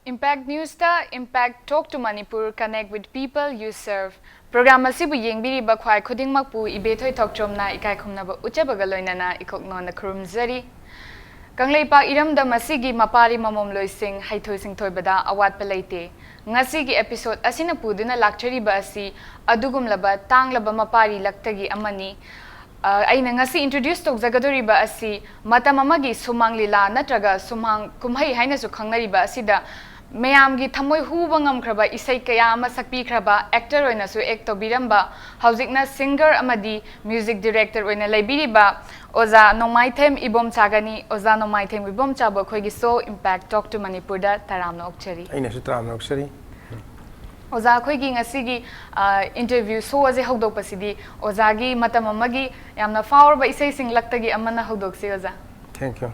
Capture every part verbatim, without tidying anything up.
Impact Newsꯇ Impact Talk to Manipur, Connect with People You Serve꯫ Program ꯑꯁꯤꯕꯨ ꯌꯦꯡꯕꯤꯔꯤꯕ ꯈ꯭ꯋꯥꯏ ꯈꯨꯗꯤꯡꯃꯛꯄꯨ ꯏꯕꯦꯊꯣꯏ ꯊꯣꯛꯆꯣꯝꯅ ꯏꯀꯥꯏ ꯈꯨꯝꯅꯕ ꯎꯠꯆꯕꯒ ꯂꯣꯏꯅꯅ ꯏꯀꯣꯛꯅꯣꯅ ꯈꯨꯔꯨꯝꯖꯔꯤ꯫ ꯀꯪꯂꯩꯄꯥꯛ ꯏꯔꯝꯗꯝ ꯑꯁꯤꯒꯤ ꯃꯄꯥꯔꯤ ꯃꯃꯣꯝꯂꯣꯏꯁꯤꯡ ꯍꯩꯊꯣꯏ ꯁꯤꯡꯊꯣꯏꯕꯗ ꯑꯋꯥꯠꯄ ꯂꯩꯇꯦ꯫ ꯉꯁꯤꯒꯤ episode ꯑꯁꯤꯅ ꯄꯨꯗꯨꯅ ꯂꯥꯛꯆꯔꯤꯕ ꯑꯁꯤ ꯑꯗꯨꯒꯨꯝꯂꯕ ꯇꯥꯡꯂꯕ ꯃꯄꯥꯔꯤ ꯂꯛꯇꯒꯤ ꯑꯃꯅꯤ꯫ ꯑ, ꯑꯩꯅ ꯉꯁꯤ introduce ꯇꯧꯖꯒꯗꯧꯔꯤꯕ ꯑꯁꯤ ꯃꯇꯝ ꯑꯃꯒꯤ ꯁꯨꯃꯥꯡ ꯂꯤꯂꯥ ꯅꯠꯇ꯭ꯔꯒ ꯁꯨꯃꯥꯡ ꯀꯨꯝꯍꯩ ꯍꯥꯏꯅꯁꯨ ꯈꯪꯅꯔꯤꯕ ꯑꯁꯤꯗ ꯃꯌꯥꯝꯒꯤ ꯊꯃꯣꯏ ꯍꯨꯕ ꯉꯝꯈ꯭ꯔꯕ ꯏꯁꯩ ꯀꯌꯥ ꯑꯃ ꯁꯛꯄꯤꯈ꯭ꯔꯕ, actor ꯑꯣꯏꯅꯁꯨ act ꯇꯧꯕꯤꯔꯝꯕ, ꯍꯧꯖꯤꯛꯅ singer ꯑꯃꯗꯤ music director ꯑꯣꯏꯅ ꯂꯩꯕꯤꯔꯤꯕ ꯑꯣꯖꯥ ꯅꯣꯡꯃꯥꯏꯊꯦꯝ ꯏꯕꯣꯝꯆꯥꯒꯅꯤ꯫ ꯑꯣꯖꯥ ꯅꯣꯡꯃꯥꯏꯊꯦꯝ ꯏꯕꯣꯝꯆꯥꯕꯨ ꯑꯩꯈꯣꯏꯒꯤ show Impact Talk to ꯃꯅꯤꯄꯨꯔꯗ ꯇꯔꯥꯝꯅ ꯑꯣꯛꯆꯔꯤ꯫ ꯑꯩꯅꯁꯨ ꯇꯔꯥꯝꯅ ꯑꯣꯛꯆꯔꯤ꯫ ꯑꯣꯖꯥ, ꯑꯩꯈꯣꯏꯒꯤ ꯉꯁꯤꯒꯤ, ꯑ, interview show ꯑꯁꯦ ꯍꯧꯗꯣꯛꯄꯁꯤꯗꯤ ꯑꯣꯖꯥꯒꯤ ꯃꯇꯝ ꯑꯃꯒꯤ ꯌꯥꯝꯅ ꯐꯥꯎꯔꯕ ꯏꯁꯩꯁꯤꯡ ꯂꯛꯇꯒꯤ ꯑꯃꯅ ꯍꯧꯗꯣꯛꯁꯤ, ꯑꯣꯖꯥ꯫ Thank you.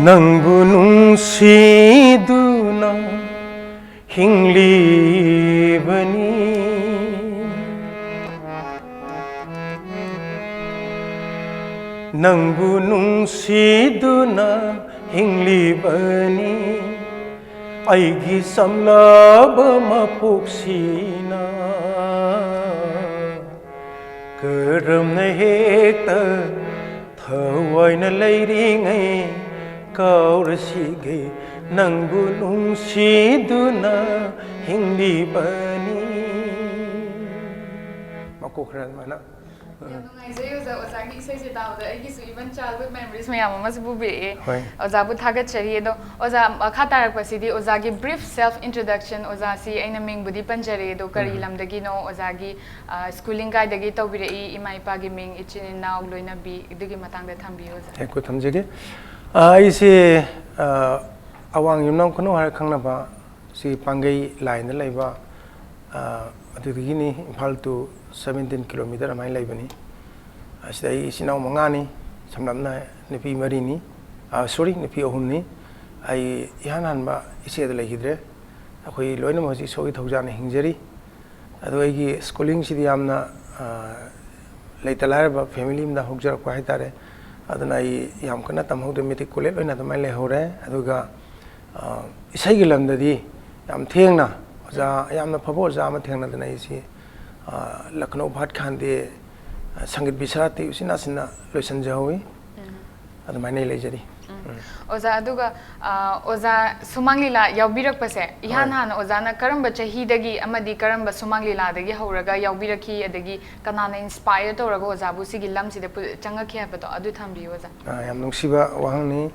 ꯅꯪꯕꯨ ꯅꯨꯡꯁꯤꯗꯨꯅ ꯍꯤꯡꯂꯤꯕꯅꯤ꯫ ꯅꯪꯕꯨ ꯅꯨꯡꯁꯤꯗꯨꯅ ꯍꯤꯡꯂꯤꯕꯅꯤ꯫ ꯑꯩꯒꯤ ꯆꯝꯂꯕ ꯃꯄꯣꯛꯁꯤꯅ ꯀꯔꯝꯅ ꯍꯦꯛꯇ ꯊꯋꯥꯏꯅ ꯂꯩꯔꯤꯉꯩ ꯀꯥꯎꯔꯁꯤꯒꯦ, ꯅꯪꯕꯨ ꯅꯨꯡꯁꯤꯗꯨꯅ ꯍꯤꯡꯂꯤꯕꯅꯤ꯫ ꯃꯀꯣꯛ ꯈꯔ ꯑꯗꯨꯃꯥꯏꯅ꯫ ꯌꯥꯝ ꯅꯨꯡꯉꯥꯏꯖꯩ ꯑꯣꯖꯥ, ꯑꯣꯖꯥꯒꯤ ꯏꯁꯩꯁꯦ ꯇꯥꯕꯗ ꯑꯩꯒꯤꯁꯨ even childhood memories ꯃꯌꯥꯝ ꯑꯃꯁꯨ ꯄꯨꯕꯤꯔꯛꯑꯦ꯫ ꯍꯣꯏ꯫ ꯑꯣꯖꯥꯕꯨ ꯊꯥꯒꯠꯆꯔꯤ꯫ ꯑꯗꯣ ꯑꯣꯖꯥ, ꯃꯈꯥ ꯇꯥꯔꯛꯄꯁꯤꯗꯤ ꯑꯣꯖꯥꯒꯤ brief self introduction, ꯑꯣꯖꯥꯁꯤ ꯑꯩꯅ ꯃꯤꯡꯕꯨꯗꯤ ꯄꯟꯖꯔꯦ, ꯑꯗꯣ ꯀꯔꯤ ꯎꯝ꯫ ꯂꯝꯗꯒꯤꯅꯣ, ꯑꯣꯖꯥꯒꯤ, ꯑ, schooling ꯀꯥꯏꯗꯒꯤ ꯇꯧꯕꯤꯔꯛꯏ, ꯏꯃꯥ ꯏꯄꯥꯒꯤ ꯃꯤꯡ, ꯏꯆꯤꯟ ꯏꯅꯥꯎ, ꯂꯣꯏꯅꯕꯤ, ꯑꯗꯨꯒꯤ ꯃꯇꯥꯡꯗ ꯊꯝꯕꯤꯌꯨ ꯑꯣꯖꯥ꯫ ꯍꯦꯛ ꯊꯝꯖꯒꯦ꯫ ꯑ, ꯑꯩꯁꯦ, ꯑ, ꯑꯋꯥꯡ ꯌꯨꯝꯅꯥꯝ ꯈꯨꯅꯧ ꯍꯥꯏꯔ ꯈꯪꯅꯕ ꯁꯤ ꯄꯥꯡꯒꯩ ꯂꯥꯏꯟꯗ ꯂꯩꯕ, ꯑ, ꯑꯗꯨꯗꯒꯤꯅꯤ, ꯏꯝꯐꯥꯜ to seventeen kilometer ꯑꯗꯨꯃꯥꯏꯅ ꯂꯩꯕꯅꯤ꯫ ꯑꯁꯤꯗ ꯑꯩ ꯏꯆꯤꯟ ꯏꯅꯥꯎ ꯃꯉꯥꯅꯤ, ꯁꯝꯂꯞꯅ ꯅꯨꯄꯤ ꯃꯔꯤꯅꯤ, ꯑ, sorry, ꯅꯨꯄꯤ ꯑꯍꯨꯝꯅꯤ꯫ ꯑꯩ ꯏꯍꯥꯟ ꯍꯥꯟꯕ ꯏꯆꯦꯗ ꯂꯩꯈꯤꯗ꯭ꯔꯦ꯫ ꯑꯩꯈꯣꯏ ꯂꯣꯏꯅꯃꯛ ꯍꯧꯖꯤꯛ ꯏꯁꯣꯔꯒꯤ ꯊꯧꯖꯥꯜꯅ ꯍꯤꯡꯖꯔꯤ꯫ ꯑꯗꯣ ꯑꯩꯒꯤ schoolingꯁꯤꯗꯤ ꯌꯥꯝꯅ, ꯑ, ꯂꯩꯇ ꯂꯥꯏꯔꯕ family ꯑꯃꯗ ꯍꯧꯖꯔꯛꯄ ꯍꯥꯏꯇꯥꯔꯦ꯫ ꯑꯗꯨꯅ ꯑꯩ ꯌꯥꯝ ꯀꯟꯅ ꯇꯝꯍꯧꯗ꯭ꯔꯦ, matriculate ꯑꯣꯏꯅ ꯑꯗꯨꯃꯥꯏꯅ ꯂꯩꯍꯧꯔꯦ꯫ ꯑꯗꯨꯒ, ꯑ, ꯏꯁꯩꯒꯤ ꯂꯝꯗꯗꯤ ꯌꯥꯝ ꯊꯦꯡꯅ ꯑꯣꯖꯥ, ꯌꯥꯝꯅ ꯐꯕ ꯑꯣꯖꯥ ꯑꯃ ꯊꯦꯡꯅꯗꯅ ꯑꯩꯁꯤ, ꯑ, ꯂꯈꯅꯧ ꯚꯥꯠ ꯈꯥꯟꯗꯦ, ꯑ, ꯁꯪꯒꯤꯠ ꯕꯤꯁꯥꯔꯗꯤ ꯎꯆꯤꯟ ꯅꯥꯆꯤꯟꯅ ꯂꯣꯏꯁꯤꯟꯖꯍꯧꯋꯤ꯫ ꯑꯗꯨꯃꯥꯏꯅ ꯑꯩ ꯂꯩꯖꯔꯤ꯫ ꯎꯝ꯫ ꯑꯣꯖꯥ, ꯑꯗꯨꯒ, ꯑ, ꯑꯣꯖꯥ ꯁꯨꯃꯥꯡ ꯂꯤꯂꯥ ꯌꯥꯎꯕꯤꯔꯛꯄꯁꯦ, ꯏꯍꯥꯟ ꯍꯣꯏ꯫ ꯍꯥꯟꯅ ꯑꯣꯖꯥꯅ ꯀꯔꯝꯕ ꯆꯍꯤꯗꯒꯤ ꯑꯃꯗꯤ ꯀꯔꯝꯕ ꯁꯨꯃꯥꯡ ꯂꯤꯂꯥꯗꯒꯤ ꯍꯧꯔꯒ ꯌꯥꯎꯕꯤꯔꯛꯈꯤ, ꯑꯗꯒꯤ ꯀꯅꯥꯅ inspire ꯇꯧꯔꯒ ꯑꯣꯖꯥꯕꯨ ꯁꯤꯒꯤ ꯂꯝꯁꯤꯗ ꯄꯨ-, ꯆꯪꯉꯛꯈꯤ ꯍꯥꯏꯕꯗꯣ ꯑꯗꯨ ꯊꯝꯕꯤꯌꯨ, ꯑꯣꯖꯥ꯫ ꯑ, ꯌꯥꯝ ꯅꯨꯡꯁꯤꯕ ꯋꯥꯍꯪꯅꯤ꯫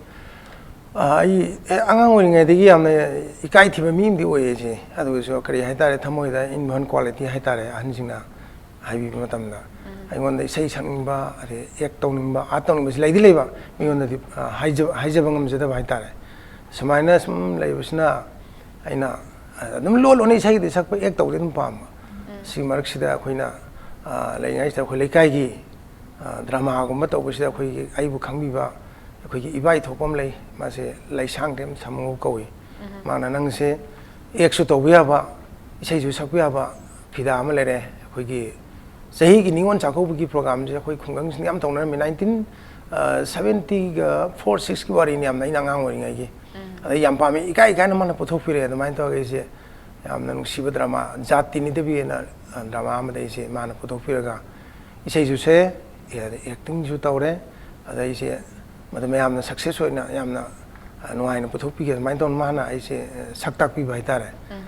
ꯑ, ꯑꯩ, ꯑꯦ, ꯑꯉꯥꯡ ꯑꯣꯏꯔꯤꯉꯩꯗꯒꯤ ꯌꯥꯝꯅ ꯏꯀꯥꯏ ꯊꯤꯕ ꯃꯤ ꯑꯃꯗꯤ ꯑꯣꯏꯌꯦ ꯑꯩꯁꯦ꯫ ꯑꯗꯨꯒꯁꯨ ꯀꯔꯤ ꯍꯥꯏꯇꯥꯔꯦ, ꯊꯃꯣꯏꯗ inborn quality ꯍꯥꯏꯇꯥꯔꯦ, ꯑꯍꯟꯁꯤꯡꯅ ꯍꯥꯏꯕꯤꯕ ꯃꯇꯝꯗ ꯎꯝ꯫ ꯑꯩꯉꯣꯟꯗ ꯏꯁꯩ ꯁꯛꯅꯤꯡꯕ, ꯑꯗꯩ act ꯇꯧꯅꯤꯡꯕ, art ꯇꯧꯅꯤꯡꯕꯁꯤ ꯂꯩꯗꯤ ꯂꯩꯕ, ꯃꯤꯉꯣꯟꯗꯗꯤ, ꯑ, ꯍꯥꯏꯖ-, ꯍꯥꯏꯖꯕ ꯉꯝꯖꯗꯕ ꯍꯥꯏꯇꯥꯔꯦ꯫ ꯁꯨꯃꯥꯏꯅ ꯁꯨꯝ ꯂꯩꯕꯁꯤꯅ ꯑꯩꯅ, ꯑ, ꯑꯗꯨꯝ ꯂꯣꯟ ꯂꯣꯟꯅ ꯏꯁꯩꯗꯤ ꯁꯛꯄ, act ꯇꯧꯕꯗꯤ ꯑꯗꯨꯝ ꯄꯥꯝꯕ꯫ ꯎꯝ꯫ ꯁꯤ ꯃꯔꯛꯁꯤꯗ ꯑꯩꯈꯣꯏꯅ, ꯑ, ꯂꯩꯔꯤꯉꯩꯁꯤꯗ ꯑꯩꯈꯣꯏ ꯂꯩꯀꯥꯏꯒꯤ, ꯑ, drama ꯒꯨꯝꯕ ꯇꯧꯕꯁꯤꯗ ꯑꯩꯈꯣꯏꯒꯤ, ꯑꯩꯕꯨ ꯈꯪꯕꯤꯕ ꯑꯩꯈꯣꯏꯒꯤ ꯏꯕꯥꯏ ꯊꯣꯛꯄ ꯑꯃ ꯂꯩ, ꯃꯥꯁꯦ ꯂꯩꯁꯥꯡꯊꯦꯝ ꯁꯥꯃꯨ ꯀꯧꯏ꯫ ꯎꯝ꯫ ꯃꯥꯅ, "ꯅꯪꯁꯦ act ꯁꯨ ꯇꯧꯕ ꯌꯥꯕ, ꯏꯁꯩꯁꯨ ꯁꯛꯄ ꯌꯥꯕ ꯐꯤꯗꯥ ꯑꯃ ꯂꯩꯔꯦ꯫ ꯑꯩꯈꯣꯏꯒꯤ ꯆꯍꯤꯒꯤ ꯅꯤꯉꯣꯜ ꯆꯥꯛꯀꯧꯕꯒꯤ program ꯁꯦ ꯑꯩꯈꯣꯏ ꯈꯨꯡꯒꯪꯁꯤꯡꯗ ꯌꯥꯝ ꯇꯧꯅꯔꯝꯃꯤ, nineteen, ꯑ, seventy ꯒ four, six ꯀꯤ ꯋꯥꯔꯤꯅꯤ, ꯌꯥꯝꯅ ꯑꯩꯅ ꯑꯉꯥꯡ ꯑꯣꯏꯔꯤꯉꯩꯒꯤ꯫ ꯎꯝ꯫ ꯑꯗꯩ ꯌꯥꯝ ꯄꯥꯝꯃꯤ, ꯏꯀꯥꯏ ꯏꯀꯥꯏꯅ ꯃꯥꯅ ꯄꯨꯊꯣꯛꯄꯤꯔꯛꯑꯦ꯫ ꯑꯗꯨꯃꯥꯏꯅ ꯇꯧꯔꯒ ꯑꯩꯁꯦ ꯌꯥꯝꯅ ꯅꯨꯡꯁꯤꯕ drama, ꯖꯥꯇꯤ ꯅꯤꯗꯕꯤ ꯍꯥꯏꯅ, ꯑ, drama ꯑꯃꯗ ꯑꯩꯁꯦ ꯃꯥꯅ ꯄꯨꯊꯣꯛꯄꯤꯔꯒ ꯏꯁꯩꯁꯨ ꯁꯛꯑꯦ, ꯑꯦ, acting ꯁꯨ ꯇꯧꯔꯦ꯫ ꯑꯗ ꯑꯩꯁꯦ ꯃꯗꯨ ꯃꯌꯥꯝꯅ success ꯑꯣꯏꯅ ꯌꯥꯝꯅ, ꯑ, ꯅꯨꯡꯉꯥꯏꯅ ꯄꯨꯊꯣꯛꯄꯤꯒꯦ, ꯑꯗꯨꯃꯥꯏꯅ ꯇꯧꯅ ꯃꯥꯅ ꯑꯩꯁꯦ, ꯑ, ꯁꯛ ꯇꯥꯛꯄꯤꯕ ꯍꯥꯏꯇꯥꯔꯦ꯫ ꯎꯝ꯫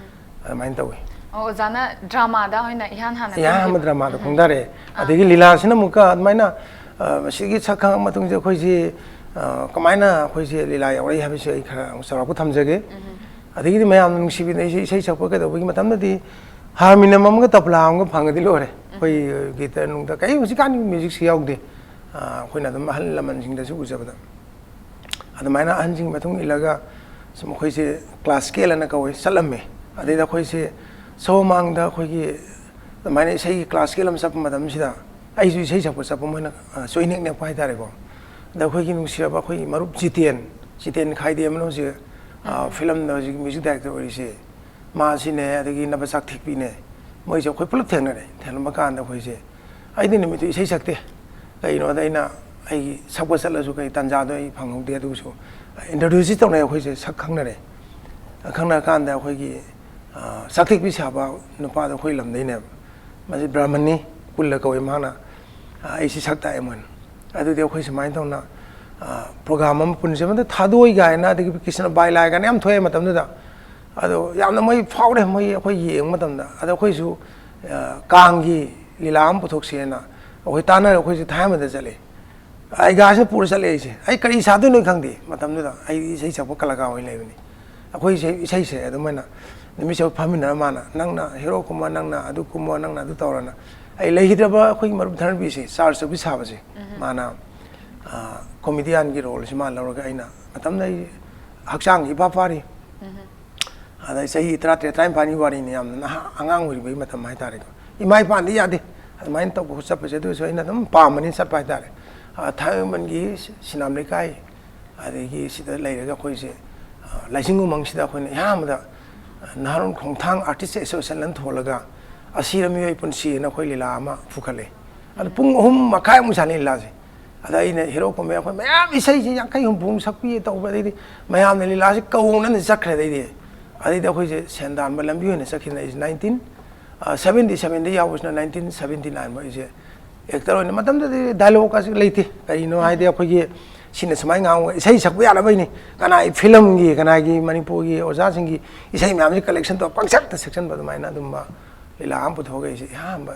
ꯑꯗꯨꯃꯥꯏꯅ ꯇꯧꯋꯤ꯫ ꯑꯣ, ꯑꯣꯖꯥꯅ drama ꯗ ꯑꯣꯏꯅ ꯏꯍꯥꯟ ꯍꯥꯟꯅ ꯏꯍꯥꯟ ꯍꯥꯟꯕ ꯀꯨꯝꯈꯤꯕ꯫ Drama ꯗ ꯎꯝ꯫ ꯈꯣꯡꯗꯥꯔꯦ꯫ ꯑꯥ꯫ ꯑꯗꯒꯤ ꯂꯤꯂꯥꯁꯤꯅ ꯑꯃꯨꯛꯀ ꯑꯗꯨꯃꯥꯏꯅ, ꯑ, ꯁꯤꯒꯤ ꯁꯛ ꯈꯪꯉ ꯃꯇꯨꯡꯁꯤꯗ ꯑꯩꯈꯣꯏꯁꯤ, ꯑ, ꯀꯃꯥꯏꯅ ꯑꯩꯈꯣꯏꯁꯦ ꯂꯤꯂꯥ ꯌꯥꯎꯔꯛꯏ ꯍꯥꯏꯕꯁꯤ ꯑꯩ ꯈꯔ ꯑꯃꯨꯛ ꯆꯥꯎꯔꯥꯛꯄ ꯊꯝꯖꯒꯦ꯫ ꯎꯝ꯫ ꯑꯗꯒꯤꯗꯤ ꯃꯌꯥꯝꯅ ꯅꯨꯡꯁꯤꯕꯤꯅ ꯑꯩꯁꯦ ꯏꯁꯩ ꯁꯛꯄ ꯀꯩꯗꯧꯕꯒꯤ ꯃꯇꯝꯗꯗꯤ harmonium ꯑꯃꯒ ꯇꯕꯂꯥ ꯑꯃꯒ ꯐꯪꯉꯗꯤ ꯂꯣꯏꯔꯦ꯫ ꯑꯩꯈꯣꯏ ꯎꯝ꯫ Guitar ꯅꯨꯡꯗ ꯀꯔꯤ ꯍꯧꯖꯤꯛꯀꯥꯟꯒꯤ music ꯁꯤ ꯌꯥꯎꯗꯦ꯫ ꯑ, ꯑꯩꯈꯣꯏꯅ ꯑꯗꯨꯝ ꯑꯍꯜ ꯂꯃꯟꯁꯤꯡꯗꯁꯨ ꯎꯖꯕꯗ꯫ ꯑꯗꯨꯃꯥꯏꯅ ꯑꯍꯟꯁꯤꯡꯒꯤ ꯃꯇꯨꯡ ꯏꯜꯂꯒ ꯁꯨꯝ ꯑꯩꯈꯣꯏꯁꯦ classical ꯑꯅ ꯀꯧꯋꯦ, ꯆꯠꯂꯝꯃꯦ꯫ ꯑꯗꯩꯗ ꯑꯩꯈꯣꯏꯁꯦ ꯁꯣꯃꯥꯡꯗ ꯑꯩꯈꯣꯏꯒꯤ ꯑꯗꯨꯃꯥꯏꯅ ꯏꯁꯩꯒꯤ classical ꯑꯃ ꯆꯠꯄ ꯃꯇꯝꯁꯤꯗ ꯑꯩꯁꯨ ꯏꯁꯩ ꯁꯛꯄ ꯆꯠꯄ, ꯃꯣꯏꯅ, ꯑ, ꯆꯣꯏꯅꯦꯛ ꯅꯦꯛꯄ ꯍꯥꯏꯇꯥꯔꯦꯀꯣ꯫ ꯑꯗ ꯑꯩꯈꯣꯏꯒꯤ ꯅꯨꯡꯁꯤꯔꯕ ꯑꯩꯈꯣꯏꯒꯤ ꯃꯔꯨꯞ ꯖꯤꯇꯦꯟ, ꯖꯤꯇꯦꯟ ꯈꯥꯏꯗꯦꯝꯅ ꯍꯧꯖꯤꯛ, ꯑ, ꯎꯝ꯫ Film ꯗ ꯍꯧꯖꯤꯛ music director ꯑꯣꯏꯔꯤꯁꯦ, ꯃꯥꯁꯤꯅꯦ, ꯑꯗꯒꯤ ꯅꯕꯆꯥꯛ ꯊꯦꯛꯄꯤꯅꯦ, ꯃꯣꯏꯁꯦ ꯑꯩꯈꯣꯏ ꯄꯨꯂꯞ ꯊꯦꯡꯅꯔꯦ꯫ ꯊꯦꯡꯅꯕ ꯀꯥꯟꯗ ꯑꯩꯈꯣꯏꯁꯦ ꯑꯩꯗꯤ ꯅꯨꯃꯤꯠꯇꯨ ꯏꯁꯩ ꯁꯛꯇꯦ꯫ ꯀꯩꯒꯤꯅꯣꯗ ꯑꯩꯅ ꯑꯩꯒꯤ ꯁꯛꯄ ꯆꯠꯂꯁꯨ ꯀꯩ ꯇꯥꯟꯖꯥꯗꯣ ꯑꯩ ꯐꯪꯍꯧꯗꯦ꯫ ꯑꯗꯨꯁꯨ introduce ꯇꯧꯅꯩ, ꯑꯩꯈꯣꯏꯁꯦ ꯁꯛ ꯈꯪꯅꯔꯦ꯫ ꯈꯪꯅꯔꯀꯥꯟꯗ ꯑꯩꯈꯣꯏꯒꯤ, ꯑ, ꯆꯥꯛꯊꯦꯛꯄꯤ ꯁꯥꯕ ꯅꯨꯄꯥꯗꯣ ꯑꯩꯈꯣꯏ ꯂꯝꯗꯩꯅꯦꯕ꯫ ꯃꯥꯁꯦ ꯕ꯭ꯔꯥꯍꯃꯟꯅꯤ, ꯀꯨꯜꯂ ꯀꯧꯋꯦ ꯃꯥꯅ꯫ ꯑ, ꯑꯩꯁꯤ ꯁꯛ ꯇꯥꯛꯑꯦ ꯃꯣꯏꯅ꯫ ꯑꯗꯨꯗꯤ ꯑꯩꯈꯣꯏ ꯁꯨꯃꯥꯏꯅ ꯇꯧꯅ, ꯑ, program ꯑꯃ ꯄꯨꯟꯁꯦ, ꯑꯃꯗ ꯊꯥꯗꯣꯏ ꯀꯥꯏꯅ, ꯑꯗꯒꯤ ꯀ꯭ꯔꯤꯁꯅ ꯕꯥꯏ ꯂꯥꯏ ꯀꯥꯏꯅ ꯌꯥꯝ ꯊꯣꯛꯑꯦ ꯃꯇꯝꯗꯨꯗ꯫ ꯑꯗꯣ ꯌꯥꯝꯅ ꯃꯣꯏ ꯐꯥꯎꯔꯦ, ꯃꯣꯏ ꯑꯩꯈꯣꯏ ꯌꯦꯡꯕ ꯃꯇꯝꯗ꯫ ꯑꯗꯣ ꯑꯩꯈꯣꯏꯁꯨ, ꯑ, ꯀꯥꯡꯒꯤ ꯂꯤꯂꯥ ꯑꯃ ꯄꯨꯊꯣꯛꯁꯦꯅ ꯑꯩꯈꯣꯏ ꯇꯥꯟꯅꯔꯦ, ꯑꯩꯈꯣꯏꯁꯦ ꯊꯥꯏꯃꯗ ꯆꯠꯂꯦ꯫ ꯑꯩꯒꯥꯁꯤꯅ ꯄꯨꯔ ꯆꯠꯂꯦ ꯑꯩꯁꯦ꯫ ꯑꯩ ꯀꯔꯤ ꯁꯥꯗꯣꯏꯅꯣ ꯈꯪꯗꯦ ꯃꯇꯝꯗꯨꯗ꯫ ꯑꯩ ꯏꯁꯩ ꯁꯛꯄ ꯀꯂꯥꯀꯥꯔ ꯑꯣꯏꯅ ꯂꯩꯕꯅꯤ꯫ ꯑꯩꯈꯣꯏ ꯏꯁꯩ, ꯏꯁꯩꯁꯦ ꯑꯗꯨꯃꯥꯏꯅ ꯅꯨꯃꯤꯠꯁꯦ ꯐꯝꯃꯤꯟꯅꯔ ꯃꯥꯅ, "ꯅꯪꯅ ꯍꯦꯔꯣ ꯀꯨꯝꯃꯣ, ꯅꯪꯅ ꯑꯗꯨ ꯀꯨꯝꯃꯣ, ꯅꯪꯅ ꯑꯗꯨ ꯇꯧꯔꯣꯅ"꯫ ꯑꯩ ꯂꯩꯈꯤꯗ꯭ꯔꯕ ꯑꯩꯈꯣꯏꯒꯤ ꯃꯔꯨꯞ ꯙꯔꯃꯕꯤꯔꯁꯦ, ꯆꯥꯔꯖ ꯆꯧꯀꯤ ꯁꯥꯕꯁꯦ, ꯃꯥꯅ, ꯑ, comedianꯒꯤ roleꯁꯤ ꯃꯥꯅ ꯂꯧꯔꯒ ꯑꯩꯅ ꯃꯇꯝꯗ ꯑꯩ ꯍꯛꯆꯥꯡ ꯏꯄꯥ ꯄꯥꯔꯤ꯫ ꯑꯗꯩ ꯆꯍꯤ ꯇꯔꯥꯇꯔꯦꯠ, ꯇꯔꯥꯅꯤꯄꯥꯟꯒꯤ ꯋꯥꯔꯤꯅꯤ, ꯌꯥꯝꯅ ꯅꯍꯥ, ꯑꯉꯥꯡ ꯑꯣꯏꯔꯤꯕꯒꯤ ꯃꯇꯝ ꯍꯥꯏꯇꯥꯔꯦꯀꯣ꯫ ꯏꯃꯥ ꯏꯄꯥꯅꯗꯤ ꯌꯥꯗꯦ, ꯑꯗꯨꯃꯥꯏꯅ ꯇꯧꯕ ꯈꯣꯠ ꯆꯠꯄꯁꯦ꯫ ꯑꯗꯨꯁꯨ ꯑꯩꯅ ꯑꯗꯨꯝ ꯄꯥꯝꯕꯅꯤꯅ ꯆꯠꯄ ꯍꯥꯏꯇꯥꯔꯦ꯫ ꯑ, ꯊꯥꯡꯃꯩꯕꯟꯒꯤ ꯁꯤ-, ꯁꯤꯅꯥꯝ ꯂꯩꯀꯥꯏ, ꯑꯗꯒꯤ ꯁꯤꯗ ꯂꯩꯔꯒ ꯑꯩꯈꯣꯏꯁꯦ, ꯑ, ꯂꯥꯏꯖꯤꯡ ꯎꯃꯪꯁꯤꯗ ꯑꯩꯈꯣꯏꯅ ꯑꯍꯥꯟꯕꯗ, ꯑ, ꯅꯍꯥꯔꯣꯜ ꯈꯣꯡꯊꯥꯡ Artist Association ꯑꯅ ꯊꯣꯜꯂꯒ ꯑꯁꯤꯔ ꯃꯤꯑꯣꯏ ꯄꯨꯟꯁꯤꯅ ꯑꯩꯈꯣꯏ ꯂꯤꯂꯥ ꯑꯃ ꯄꯨꯈꯠꯂꯦ꯫ ꯑꯗꯨ ꯄꯨꯡ ꯑꯍꯨꯝ ꯃꯈꯥꯏꯃꯨꯛ ꯁꯥꯟꯅꯩ ꯂꯤꯂꯥꯁꯦ꯫ ꯑꯗ ꯑꯩꯅ ꯍꯦꯔꯣ ꯀꯨꯝꯃꯦ, ꯑꯩꯈꯣꯏ ꯃꯌꯥꯝ ꯏꯁꯩꯁꯦ ꯌꯥꯡꯈꯩ ꯍꯨꯝꯐꯨꯃꯨꯛ ꯁꯛꯄꯤ ꯇꯧꯕ, ꯑꯗꯩꯗꯤ ꯃꯌꯥꯝꯅ ꯂꯤꯂꯥꯁꯦ ꯀꯧꯅꯅ ꯆꯠꯈ꯭ꯔꯦ꯫ ꯑꯗꯩꯗꯤ, ꯑꯗꯩꯗꯤ ꯑꯩꯈꯣꯏꯁꯦ ꯁꯦꯟꯗꯥꯟꯕ ꯂꯝꯕꯤ ꯑꯣꯏꯅ ꯆꯠꯈꯤꯗꯅ ꯑꯩꯁꯦ nineteen, ꯑ, seventy sevenꯗ ꯌꯥꯎꯕꯁꯤꯅ nineteen seventy nine ꯐꯥꯎ ꯑꯩꯁꯦ actor ꯑꯣꯏꯅ꯫ ꯃꯇꯝꯗꯨꯗꯤ dialogue ꯀꯁꯨ ꯂꯩꯇꯦ꯫ ꯀꯔꯤꯅꯣ ꯍꯥꯏꯗꯤ ꯑꯩꯈꯣꯏꯒꯤ ꯁꯤꯅ ꯁꯨꯃꯥꯏꯅ ꯉꯥꯡꯉꯒ ꯏꯁꯩ ꯁꯛꯄ ꯌꯥꯅꯕꯩꯅꯤ꯫ ꯀꯅꯥꯒꯤ filmꯒꯤ, ꯀꯅꯥꯒꯤ ꯃꯅꯤꯄꯨꯔꯒꯤ ꯑꯣꯖꯥꯁꯤꯡꯒꯤ ꯏꯁꯩ ꯃꯌꯥꯝꯁꯦ collection ꯇꯧꯔ ꯄꯪꯁꯛꯇ ꯁꯛꯆꯟꯕ, ꯑꯗꯨꯃꯥꯏꯅ ꯑꯗꯨꯝꯕ ꯂꯤꯂꯥ ꯑꯃ ꯄꯨꯊꯣꯛꯑꯒ ꯑꯩꯁꯦ ꯑꯍꯥꯟꯕ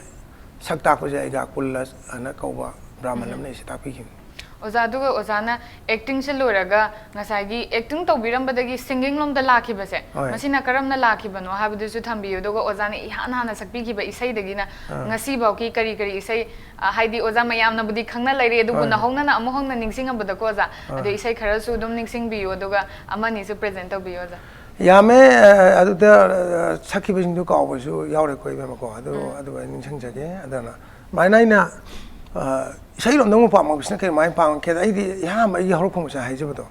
ꯁꯛ ꯇꯥꯛꯄꯁꯦ ꯑꯩꯒ ꯀꯨꯜꯂ ꯑꯅ ꯀꯧꯕ ꯕ꯭ꯔꯥꯍꯃꯟ ꯑꯃꯅ ꯑꯩꯁꯦ ꯇꯥꯛꯄꯤꯈꯤꯕꯅꯤ꯫ ꯑꯣꯖꯥ, ꯑꯗꯨꯒ ꯑꯣꯖꯥꯅ actingꯁꯦ ꯂꯣꯏꯔꯒ ꯉꯁꯥꯏꯒꯤ acting ꯇꯧꯕꯤꯔꯝꯕꯗꯒꯤ singing ꯂꯣꯝꯗ ꯂꯥꯛꯈꯤꯕꯁꯦ, ꯍꯣꯏ꯫ ꯃꯁꯤꯅ ꯀꯔꯝꯅ ꯂꯥꯛꯈꯤꯕꯅꯣ ꯍꯥꯏꯕꯗꯨꯁꯨ ꯊꯝꯕꯤꯌꯨ꯫ ꯑꯗꯨꯒ ꯑꯣꯖꯥꯅ ꯏꯍꯥꯟ ꯍꯥꯟꯅ ꯁꯛꯄꯤꯈꯤꯕ ꯏꯁꯩꯗꯒꯤꯅ ꯑꯥ꯫ ꯉꯁꯤꯐꯥꯎꯒꯤ ꯀꯔꯤ ꯀꯔꯤ ꯏꯁꯩ, ꯑ, ꯍꯥꯏꯗꯤ ꯑꯣꯖꯥ ꯃꯌꯥꯝꯅꯕꯨꯗꯤ ꯈꯪꯅ ꯂꯩꯔꯦ, ꯑꯗꯨꯕꯨ ꯍꯣꯏ꯫ ꯅꯧꯍꯧꯅꯅ ꯑꯃꯨꯛ ꯍꯧꯅ ꯅꯤꯡꯁꯤꯡꯉꯝꯕꯗꯀꯣ ꯑꯣꯖꯥ, ꯍꯣꯏ꯫ ꯑꯗꯨ ꯏꯁꯩ ꯈꯔꯁꯨ ꯑꯗꯨꯝ ꯅꯤꯡꯁꯤꯡꯕꯤꯌꯨ, ꯑꯗꯨꯒ ꯑꯃꯅꯤꯁꯨ present ꯇꯧꯕꯤꯌꯨ ꯑꯣꯖꯥ꯫ ꯌꯥꯝꯃꯦ, ꯑ, ꯑꯗꯨꯗ, ꯑ, ꯁꯛꯈꯤꯕꯁꯤꯡꯗꯨ ꯀꯥꯎꯕꯁꯨ ꯌꯥꯎꯔꯦꯀꯣ, ꯏꯕꯦꯝꯃꯀꯣ꯫ ꯑꯗꯨ, ꯎꯝ꯫ ꯑꯗꯨ ꯑꯩ ꯅꯤꯡꯁꯤꯡꯖꯒꯦ꯫ ꯑꯗꯨꯅ ꯑꯗꯨꯃꯥꯏꯅ ꯑꯩꯅ, ꯑ, ꯏꯁꯩꯔꯣꯝꯗ ꯑꯃꯨꯛ ꯄꯥꯝꯃꯛꯄꯁꯤꯅ ꯀꯔꯤꯃꯥꯏꯅ ꯄꯥꯝꯃꯛꯀꯦꯗ, ꯑꯩꯗꯤ ꯑꯍꯥꯟꯕ ꯑꯩꯒꯤ ꯍꯧꯔꯛꯐꯝ ꯉꯁꯥꯏ ꯍꯥꯏꯖꯕꯗꯣ,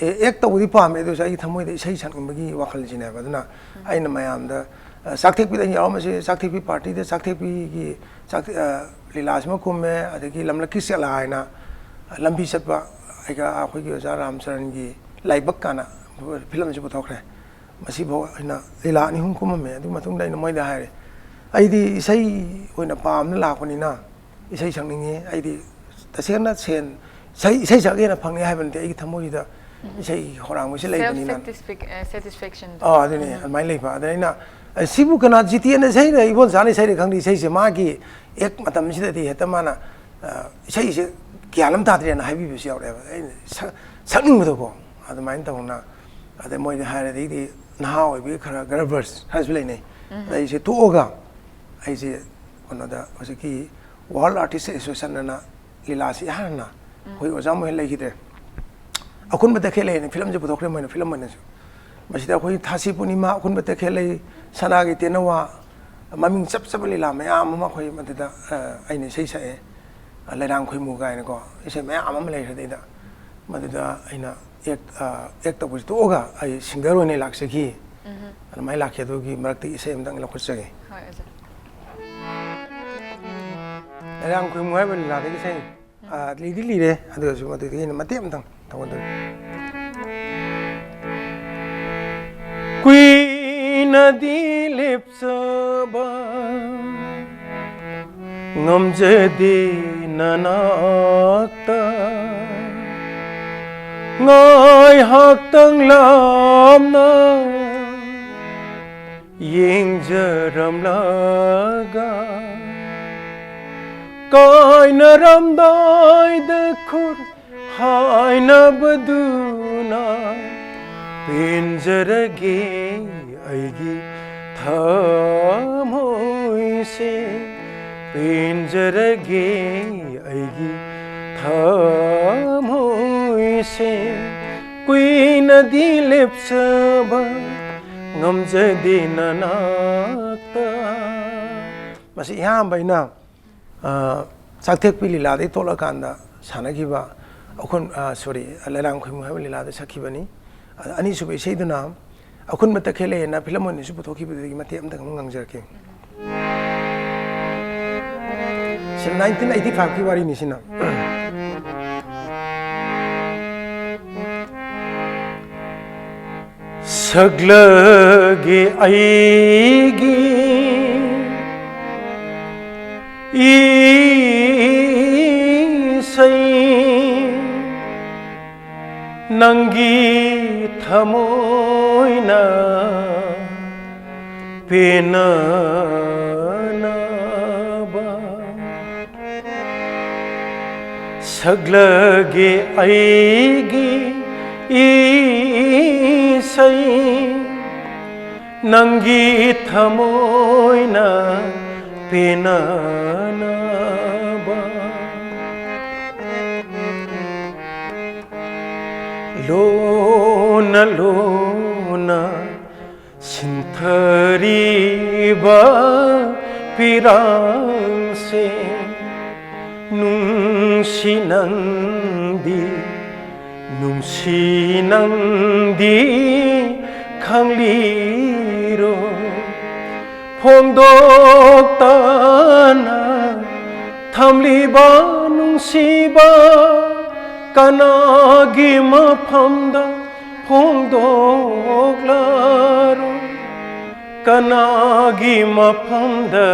ꯑꯦ, act ꯇꯧꯕꯗꯤ ꯄꯥꯝꯃꯦ, ꯑꯗꯨꯁꯨ ꯑꯩꯒꯤ ꯊꯃꯣꯏꯗ ꯏꯁꯩ ꯁꯛꯅꯤꯡꯕꯒꯤ ꯋꯥꯈꯜꯁꯤꯅꯦꯕ꯫ ꯑꯗꯨꯅ ꯎꯝ꯫ ꯑꯩꯅ ꯃꯌꯥꯝꯗ, ꯑ, ꯆꯥꯛꯊꯦꯛꯄꯤꯗ ꯑꯩꯅ ꯌꯥꯎꯔꯝꯕꯁꯦ, ꯆꯥꯛꯊꯦꯛꯄꯤ ꯄꯥꯔꯇꯤꯗ ꯆꯥꯛꯊꯦꯛꯄꯤꯒꯤ ꯆꯥꯛ-, ꯑ, ꯂꯤꯂꯥꯁꯤꯃ ꯀꯨꯝꯃꯦ, ꯑꯗꯒꯤ ꯂꯝꯂꯛꯀꯤ ꯆꯦꯛꯂꯥ ꯍꯥꯏꯅ ꯂꯝꯕꯤ ꯆꯠꯄ ꯑꯩꯒ ꯑꯩꯈꯣꯏꯒꯤ ꯑꯣꯖꯥ ꯔꯥꯝꯆꯔꯟꯒꯤ ꯂꯥꯏꯕꯛ ꯀꯥꯟꯅ ꯐꯤꯂꯝꯁꯤ ꯄꯨꯊꯣꯛꯈ꯭ꯔꯦ꯫ ꯃꯁꯤꯐꯥꯎ ꯑꯩꯅ ꯂꯤꯂꯥ ꯑꯅꯤ ꯑꯍꯨꯝ ꯀꯨꯝꯃꯝꯃꯦ꯫ ꯑꯗꯨ ꯃꯇꯨꯡꯗ ꯑꯩꯅ ꯃꯣꯏꯗ ꯍꯥꯏꯔꯦ, "ꯑꯩꯗꯤ ꯏꯁꯩ ꯑꯣꯏꯅ ꯄꯥꯝꯅ ꯂꯥꯛꯄꯅꯤꯅ ꯏꯁꯩ ꯁꯛꯅꯤꯡꯉꯤ꯫ ꯑꯩꯗꯤ ꯇꯁꯦꯡꯅ ꯁꯦꯟ, ꯏꯁꯩ, ꯏꯁꯩ ꯁꯛꯑꯦꯅ ꯐꯪꯅꯤ ꯍꯥꯏꯕ ꯅꯠꯇꯦ, ꯑꯩꯒꯤ ꯊꯃꯣꯏꯁꯤꯗ ꯏꯁꯩꯒꯤ ꯍꯣꯔꯥꯡꯕꯁꯤ ꯂꯩꯕꯅꯤꯅ"꯫ Satisfaction. ꯑꯥ, ꯑꯗꯨꯅꯦ, ꯑꯗꯨꯃꯥꯏꯅ ꯂꯩꯕ꯫ ꯑꯗ ꯑꯩꯅ, "ꯑꯦ, ꯁꯤꯕꯨ ꯀꯅꯥ, ꯖꯤꯇꯦꯟꯅ ꯏꯁꯩꯔ, ꯏꯕꯣꯟꯆꯥꯅ ꯏꯁꯩꯔ ꯈꯪꯗꯦ, ꯏꯁꯩꯁꯦ ꯃꯥꯒꯤ ꯑꯦꯛ ꯃꯇꯝꯁꯤꯗꯗꯤ ꯍꯦꯛꯇ ꯃꯥꯅ, ꯑ, ꯏꯁꯩꯁꯦ ꯒ꯭ꯌꯥꯟ ꯑꯃ ꯇꯥꯗ꯭ꯔꯦꯅ" ꯍꯥꯏꯕꯤꯕꯁꯨ ꯌꯥꯎꯔꯛꯑꯦꯕ꯫ ꯑꯩꯅ ꯁꯛ-, ꯁꯛꯅꯤꯡꯕꯗꯣꯀꯣ, ꯑꯗꯨꯃꯥꯏꯅ ꯇꯧꯅ꯫ ꯑꯗꯩ ꯃꯣꯏꯗꯤ ꯍꯥꯏꯔꯗꯤ ꯑꯩꯗꯤ ꯅꯍꯥ ꯑꯣꯏꯕꯒꯤ ꯈꯔ ꯒꯔꯚꯔꯁ ꯈꯔꯁꯨ ꯂꯩꯅꯩ꯫ ꯑꯗ ꯑꯩꯁꯦ ꯇꯣꯛꯑꯒ ꯑꯩꯁꯦ ꯀꯩꯅꯣꯗ, ꯍꯧꯖꯤꯛꯀꯤ World Artist Association ꯑꯅ ꯂꯤꯂꯥꯁꯤ ꯏꯍꯥꯟ ꯍꯥꯟꯅ ꯑꯩꯈꯣꯏ ꯑꯣꯖꯥ ꯃꯣꯍꯦꯟ ꯂꯩꯈꯤꯗ꯭ꯔꯦ, ꯑꯈꯨꯟꯕ ꯇꯈꯦꯜ ꯂꯩꯅ ꯐꯤꯂꯝꯁꯦ ꯄꯨꯊꯣꯛꯈ꯭ꯔꯦ ꯃꯣꯏꯅ, ꯐꯤꯂꯝ ꯑꯣꯏꯅꯁꯨ꯫ ꯃꯁꯤꯗ ꯑꯩꯈꯣꯏ ꯊꯥꯁꯤ ꯄꯨꯔꯅꯤꯃꯥ, ꯑꯈꯨꯟꯕ ꯇꯈꯦꯜ ꯂꯩ, ꯁꯅꯥꯒꯤ ꯇꯦꯅꯋꯥ, ꯃꯃꯤꯡ ꯆꯞ ꯆꯥꯕ ꯂꯤꯂꯥ ꯃꯌꯥꯝ ꯑꯃ ꯑꯩꯈꯣꯏ ꯃꯗꯨꯗ, ꯑ, ꯑꯩꯅ ꯏꯁꯩ ꯁꯛꯑꯦ꯫ ꯑ, ꯂꯩꯔꯥꯡ ꯈꯣꯏꯃꯨ ꯀꯥꯏꯅꯀꯣ, ꯏꯁꯩ ꯃꯌꯥꯝ ꯑꯃ ꯂꯩꯈ꯭ꯔꯦ ꯑꯗꯩꯗ꯫ ꯃꯗꯨꯗ ꯑꯩꯅ ꯑꯦꯛ, ꯑ, ꯑꯦꯛ ꯇꯧꯕꯁꯤ ꯇꯣꯛꯑꯒ ꯑꯩ ꯁꯤꯡꯒꯔ ꯑꯣꯏꯅ ꯂꯥꯛꯆꯈꯤ꯫ ꯑꯗꯨꯃꯥꯏꯅ ꯂꯥꯛꯈꯤ꯫ ꯑꯗꯨꯒꯤ ꯃꯔꯛꯇꯒꯤ ꯏꯁꯩ ꯑꯃꯇꯪ ꯂꯧꯈꯠꯆꯒꯦ꯫ ꯍꯣꯏ, ꯑꯣꯖꯥ꯫ ꯂꯩꯔꯥꯡ ꯈꯣꯏꯃꯨ ꯍꯥꯏꯕ ꯂꯤꯂꯥꯗꯒꯤ ꯏꯁꯩ, ꯑ, ꯂꯤꯗꯤ ꯂꯤꯔꯦ, ꯑꯗꯨ ꯑꯣꯏꯔꯁꯨ ꯃꯗꯨꯗꯒꯤ ꯑꯩꯅ ꯃꯇꯦꯛ ꯑꯃꯇꯪ ꯊꯧꯒꯠꯆꯒꯦ꯫ ꯀꯨꯏꯅꯗꯤ ꯂꯦꯞꯆꯕ ꯉꯝꯖꯗꯦ ꯅꯅꯥꯛꯇ, ꯉꯥꯏꯍꯥꯛꯇꯪ ꯂꯥꯞꯅ ꯌꯦꯡꯖꯔꯝꯂꯒ, ꯀꯥꯏꯅꯔꯝꯗꯥꯏꯗ ꯈꯨꯠ ꯍꯥꯏꯅꯕꯗꯨꯅ ꯄꯦꯟꯖꯔꯒꯦ ꯑꯩꯒꯤ ꯊꯃꯣꯏꯁꯦ, ꯄꯦꯟꯖꯔꯒꯦ ꯑꯩꯒꯤ ꯊꯃꯣꯏꯁꯦ꯫ ꯀꯨꯏꯅꯗꯤ ꯂꯦꯞꯆꯕ ꯉꯝꯖꯗꯦ ꯅꯅꯥꯛꯇ꯫ ꯃꯁꯤ ꯑꯍꯥꯟꯕ ꯑꯩꯅ, ꯑ, ꯆꯥꯛꯊꯦꯛꯄꯤ ꯂꯤꯂꯥꯗꯒꯤ ꯇꯣꯛꯂꯀꯥꯟꯗ ꯁꯥꯟꯅꯈꯤꯕ, ꯑꯩꯈꯣꯏ, ꯑ, sorry, ꯂꯩꯔꯥꯡ ꯈꯣꯏꯃꯨ ꯍꯥꯏꯕ ꯂꯤꯂꯥꯗ ꯁꯛꯈꯤꯕꯅꯤ꯫ ꯑꯗ ꯑꯅꯤꯁꯨꯕ ꯏꯁꯩꯗꯨꯅ ꯑꯈꯨꯟꯕ ꯇꯈꯦꯜ ꯑꯅ ꯐꯤꯂꯝ ꯑꯣꯏꯅꯁꯨ ꯄꯨꯊꯣꯛꯈꯤꯕꯗꯨꯗꯒꯤ ꯃꯇꯦꯛ ꯑꯃꯇꯪ ꯑꯃꯨꯛ ꯉꯥꯡꯖꯔꯛꯀꯦ꯫ ꯁꯤ nineteen eighty five ꯀꯤ ꯋꯥꯔꯤꯅꯤ ꯁꯤꯅ꯫ ꯁꯛꯂꯒꯦ ꯑꯩꯒꯤ ꯏꯁꯩ, ꯅꯪꯒꯤ ꯊꯃꯣꯏꯅ ꯄꯦꯟꯅꯅꯕ꯫ ꯁꯛꯂꯒꯦ ꯑꯩꯒꯤ ꯏꯁꯩ, ꯅꯪꯒꯤ ꯊꯃꯣꯏꯅ ꯄꯦꯟꯅꯅꯕ꯫ ꯂꯣꯟꯅ ꯂꯣꯟꯅ ꯁꯤꯟꯊꯔꯤꯕ ꯄꯤꯔꯥꯡꯁꯦ, ꯅꯨꯡꯁꯤ ꯅꯪꯗꯤ, ꯅꯨꯡꯁꯤ ꯅꯪꯗꯤ ꯈꯪꯂꯤꯔꯣ? ꯐꯣꯡꯗꯣꯛꯇꯅ ꯊꯝꯂꯤꯕ ꯅꯨꯡꯁꯤꯕ, ꯀꯅꯥꯒꯤ ꯃꯐꯝꯗ ꯐꯣꯡꯗꯣꯛꯂꯔꯣ? ꯀꯅꯥꯒꯤ ꯃꯐꯝꯗ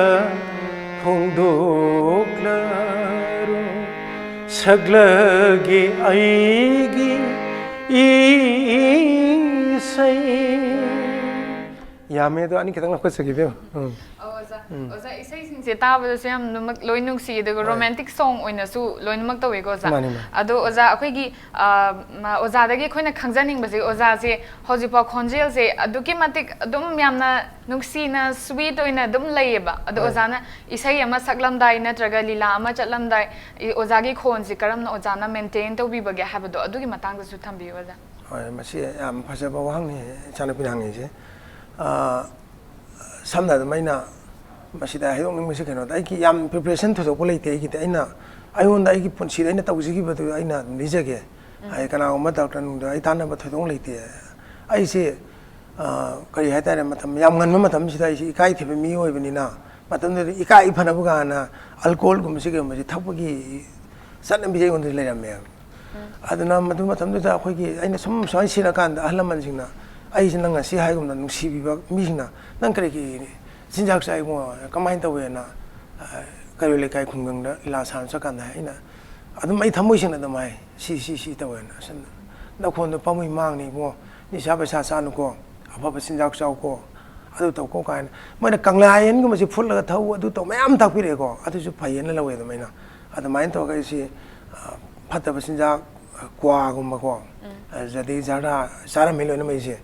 ꯐꯣꯡꯗꯣꯛꯂꯔꯣ? ꯁꯛꯂꯒꯦ ꯑꯩꯒꯤ ꯏꯁꯩ꯫ ꯌꯥꯝꯃꯦ ꯑꯗꯣ, ꯑꯅꯤ ꯈꯛꯇꯪ ꯂꯧꯈꯠꯆꯒꯦ, ꯏꯕꯦꯝꯃ꯫ ꯎꯝ꯫ ꯑꯣ, ꯑꯣꯖꯥ꯫ ꯎꯝ꯫ ꯑꯣꯖꯥ, ꯏꯁꯩꯁꯤꯡꯁꯦ ꯇꯥꯕꯗꯁꯨ ꯌꯥꯝ ꯅꯨꯃꯛ-, ꯂꯣꯏ ꯅꯨꯡꯁꯤꯌꯦ, ꯑꯗꯨꯒ ꯍꯣꯏ꯫ Romantic song ꯑꯣꯏꯅꯁꯨ ꯂꯣꯏꯅꯃꯛ ꯇꯧꯋꯦꯀꯣ, ꯑꯣꯖꯥ? ꯃꯥꯅꯦ, ꯃꯥꯅꯦ꯫ ꯑꯗꯣ, ꯑꯣꯖꯥ, ꯑꯩꯈꯣꯏꯒꯤ, ꯑ, ꯃ-, ꯑꯣꯖꯥꯗꯒꯤ ꯑꯩꯈꯣꯏꯅ ꯈꯪꯖꯅꯤꯡꯕꯁꯦ, ꯑꯣꯖꯥꯁꯦ ꯍꯧꯖꯤꯛꯐꯥꯎ ꯈꯣꯟꯖꯦꯜꯁꯦ ꯑꯗꯨꯛꯀꯤ ꯃꯇꯤꯛ ꯑꯗꯨꯝ ꯌꯥꯝꯅ ꯅꯨꯡꯁꯤꯅ, sweet ꯑꯣꯏꯅ ꯑꯗꯨꯝ ꯂꯩꯌꯦꯕ꯫ ꯑꯗꯣ, ꯍꯣꯏ꯫ ꯑꯣꯖꯥꯅ ꯏꯁꯩ ꯑꯃ ꯁꯛꯂꯝꯗꯥꯏ ꯅꯠꯇ꯭ꯔꯒ ꯂꯤꯂꯥ ꯑꯃ ꯆꯠꯂꯝꯗꯥꯏ, ꯏ-, ꯑꯣꯖꯥꯒꯤ ꯈꯣꯟꯁꯦ ꯀꯔꯝꯅ ꯑꯣꯖꯥꯅ maintain ꯇꯧꯕꯤꯕꯒꯦ ꯍꯥꯏꯕꯗꯣ, ꯑꯗꯨꯒꯤ ꯃꯇꯥꯡꯗꯁꯨ ꯊꯝꯕꯤꯌꯨ, ꯑꯣꯖꯥ꯫ ꯍꯣꯏ, ꯃꯁꯤ ꯌꯥꯝ ꯐꯖꯕ ꯋꯥꯍꯪꯅꯤ ꯏꯆꯥꯅꯨꯄꯤꯅ ꯍꯪꯉꯤꯁꯦ꯫ ꯑ, ꯁꯝꯅ ꯑꯗꯨꯝ ꯑꯩꯅ ꯃꯁꯤꯗ ꯍꯥꯏꯗꯣꯛꯅꯤꯡꯕꯁꯤ ꯀꯩꯅꯣꯗ, ꯑꯩꯒꯤ ꯌꯥꯝ preparation ꯊꯣꯏꯗꯣꯛꯄ ꯂꯩꯇꯦ ꯑꯩꯒꯤꯗꯤ꯫ ꯑꯩꯅ, ꯑꯩꯉꯣꯟꯗ ꯑꯩꯒꯤ ꯄꯨꯟꯁꯤꯗ ꯑꯩꯅ ꯇꯧꯖꯈꯤꯕꯗꯨ ꯑꯩꯅ ꯑꯗꯨꯝ ꯂꯤꯖꯒꯦ꯫ ꯎꯝ꯫ ꯑꯩ ꯀꯅꯥꯒꯨꯝꯕ doctor ꯅꯨꯡꯗ ꯑꯩ ꯇꯥꯟꯅꯕ ꯊꯣꯏꯗꯣꯛꯅ ꯂꯩꯇꯦ꯫ ꯑꯩꯁꯦ ꯑ, ꯀꯔꯤ ꯍꯥꯏꯇꯥꯔꯦ, ꯃꯇꯝ ꯌꯥꯝ ꯉꯟꯕ ꯃꯇꯝꯁꯤꯗ ꯑꯩꯁꯤ ꯏꯀꯥꯏ ꯊꯤꯕ ꯃꯤ ꯑꯣꯏꯕꯅꯤꯅ, ꯃꯇꯝꯗꯨꯗ ꯏꯀꯥꯏ ꯐꯅꯕ ꯀꯥꯏꯅ alcohol ꯒꯨꯝꯕꯁꯤ, ꯀꯩꯒꯨꯝꯕꯁꯤ ꯊꯛꯄꯒꯤ ꯆꯠꯅꯕꯤꯁꯦ ꯑꯩꯉꯣꯟꯗ ꯂꯩꯔꯝꯃꯦ꯫ ꯑꯗꯨꯅ ꯃꯗꯨ ꯃꯇꯝꯗꯨꯗ ꯑꯩꯈꯣꯏꯒꯤ, ꯑꯩꯅ ꯁꯨꯝ ꯁꯨꯃꯥꯏꯅ ꯁꯤꯔꯀꯥꯟꯗ ꯑꯍꯜ ꯂꯃꯟꯁꯤꯡꯅ, ꯑꯩꯁꯤ ꯅꯪ ꯉꯁꯤ ꯍꯥꯏꯒꯨꯝꯅ ꯅꯨꯡꯁꯤꯕꯤꯕ ꯃꯤꯁꯤꯡꯅ, "ꯅꯪ ꯀꯔꯤꯒꯤ ꯆꯤꯟꯖꯥꯛ ꯆꯥꯏꯕꯣ? ꯀꯃꯥꯏꯅ ꯇꯧꯋꯦꯅ?" ꯑ, ꯀꯩꯔꯣꯏ ꯂꯩꯀꯥꯏ ꯈꯨꯡꯒꯪꯗ ꯂꯤꯂꯥ ꯁꯥꯟꯅ ꯆꯠꯀꯥꯟꯗ ꯑꯩꯅ ꯑꯗꯨꯝ ꯑꯩ ꯊꯃꯣꯏ ꯁꯦꯡꯅ ꯑꯗꯨꯝ ꯍꯥꯏ, "ꯁꯤ, ꯁꯤ, ꯁꯤ ꯇꯧꯋꯦꯅ꯫ ꯑꯁ, ꯅꯈꯣꯟꯗꯣ ꯄꯥꯝꯃꯨꯏ ꯃꯥꯡꯅꯤ ꯏꯕꯨꯡꯉꯣ, ꯅꯤꯁꯥ ꯄꯩꯁꯥ ꯆꯥꯅꯨꯀꯣ, ꯑꯐꯕ ꯆꯤꯟꯖꯥꯛ ꯆꯥꯎꯀꯣ, ꯑꯗꯨ ꯇꯧꯀꯣ" ꯀꯥꯏꯅ꯫ ꯃꯣꯏꯅ ꯀꯪꯂꯥ ꯌꯦꯟꯒꯨꯝꯕꯁꯤ ꯐꯨꯠꯂꯒ ꯊꯛꯎ, ꯑꯗꯨ ꯇꯧ, ꯃꯌꯥꯝ ꯇꯥꯛꯄꯤꯔꯛꯑꯦꯀꯣ꯫ ꯑꯗꯨꯁꯨ ꯐꯩꯌꯦꯅ ꯂꯧꯋꯦ ꯑꯗꯨꯃꯥꯏꯅ꯫ ꯑꯗꯨꯃꯥꯏꯅ ꯇꯧꯔꯒ ꯑꯩꯁꯤ, ꯑ, ꯐꯠꯇꯕ ꯆꯤꯟꯖꯥꯛ, ꯑ, ꯀ꯭ꯋꯥꯒꯨꯝꯕꯀꯣ, ꯑ, ꯑꯗꯩ ꯖꯔꯗꯥ ꯆꯥꯔꯝꯃꯤ ꯂꯣꯏꯅꯃꯛ ꯑꯩꯁꯦ꯫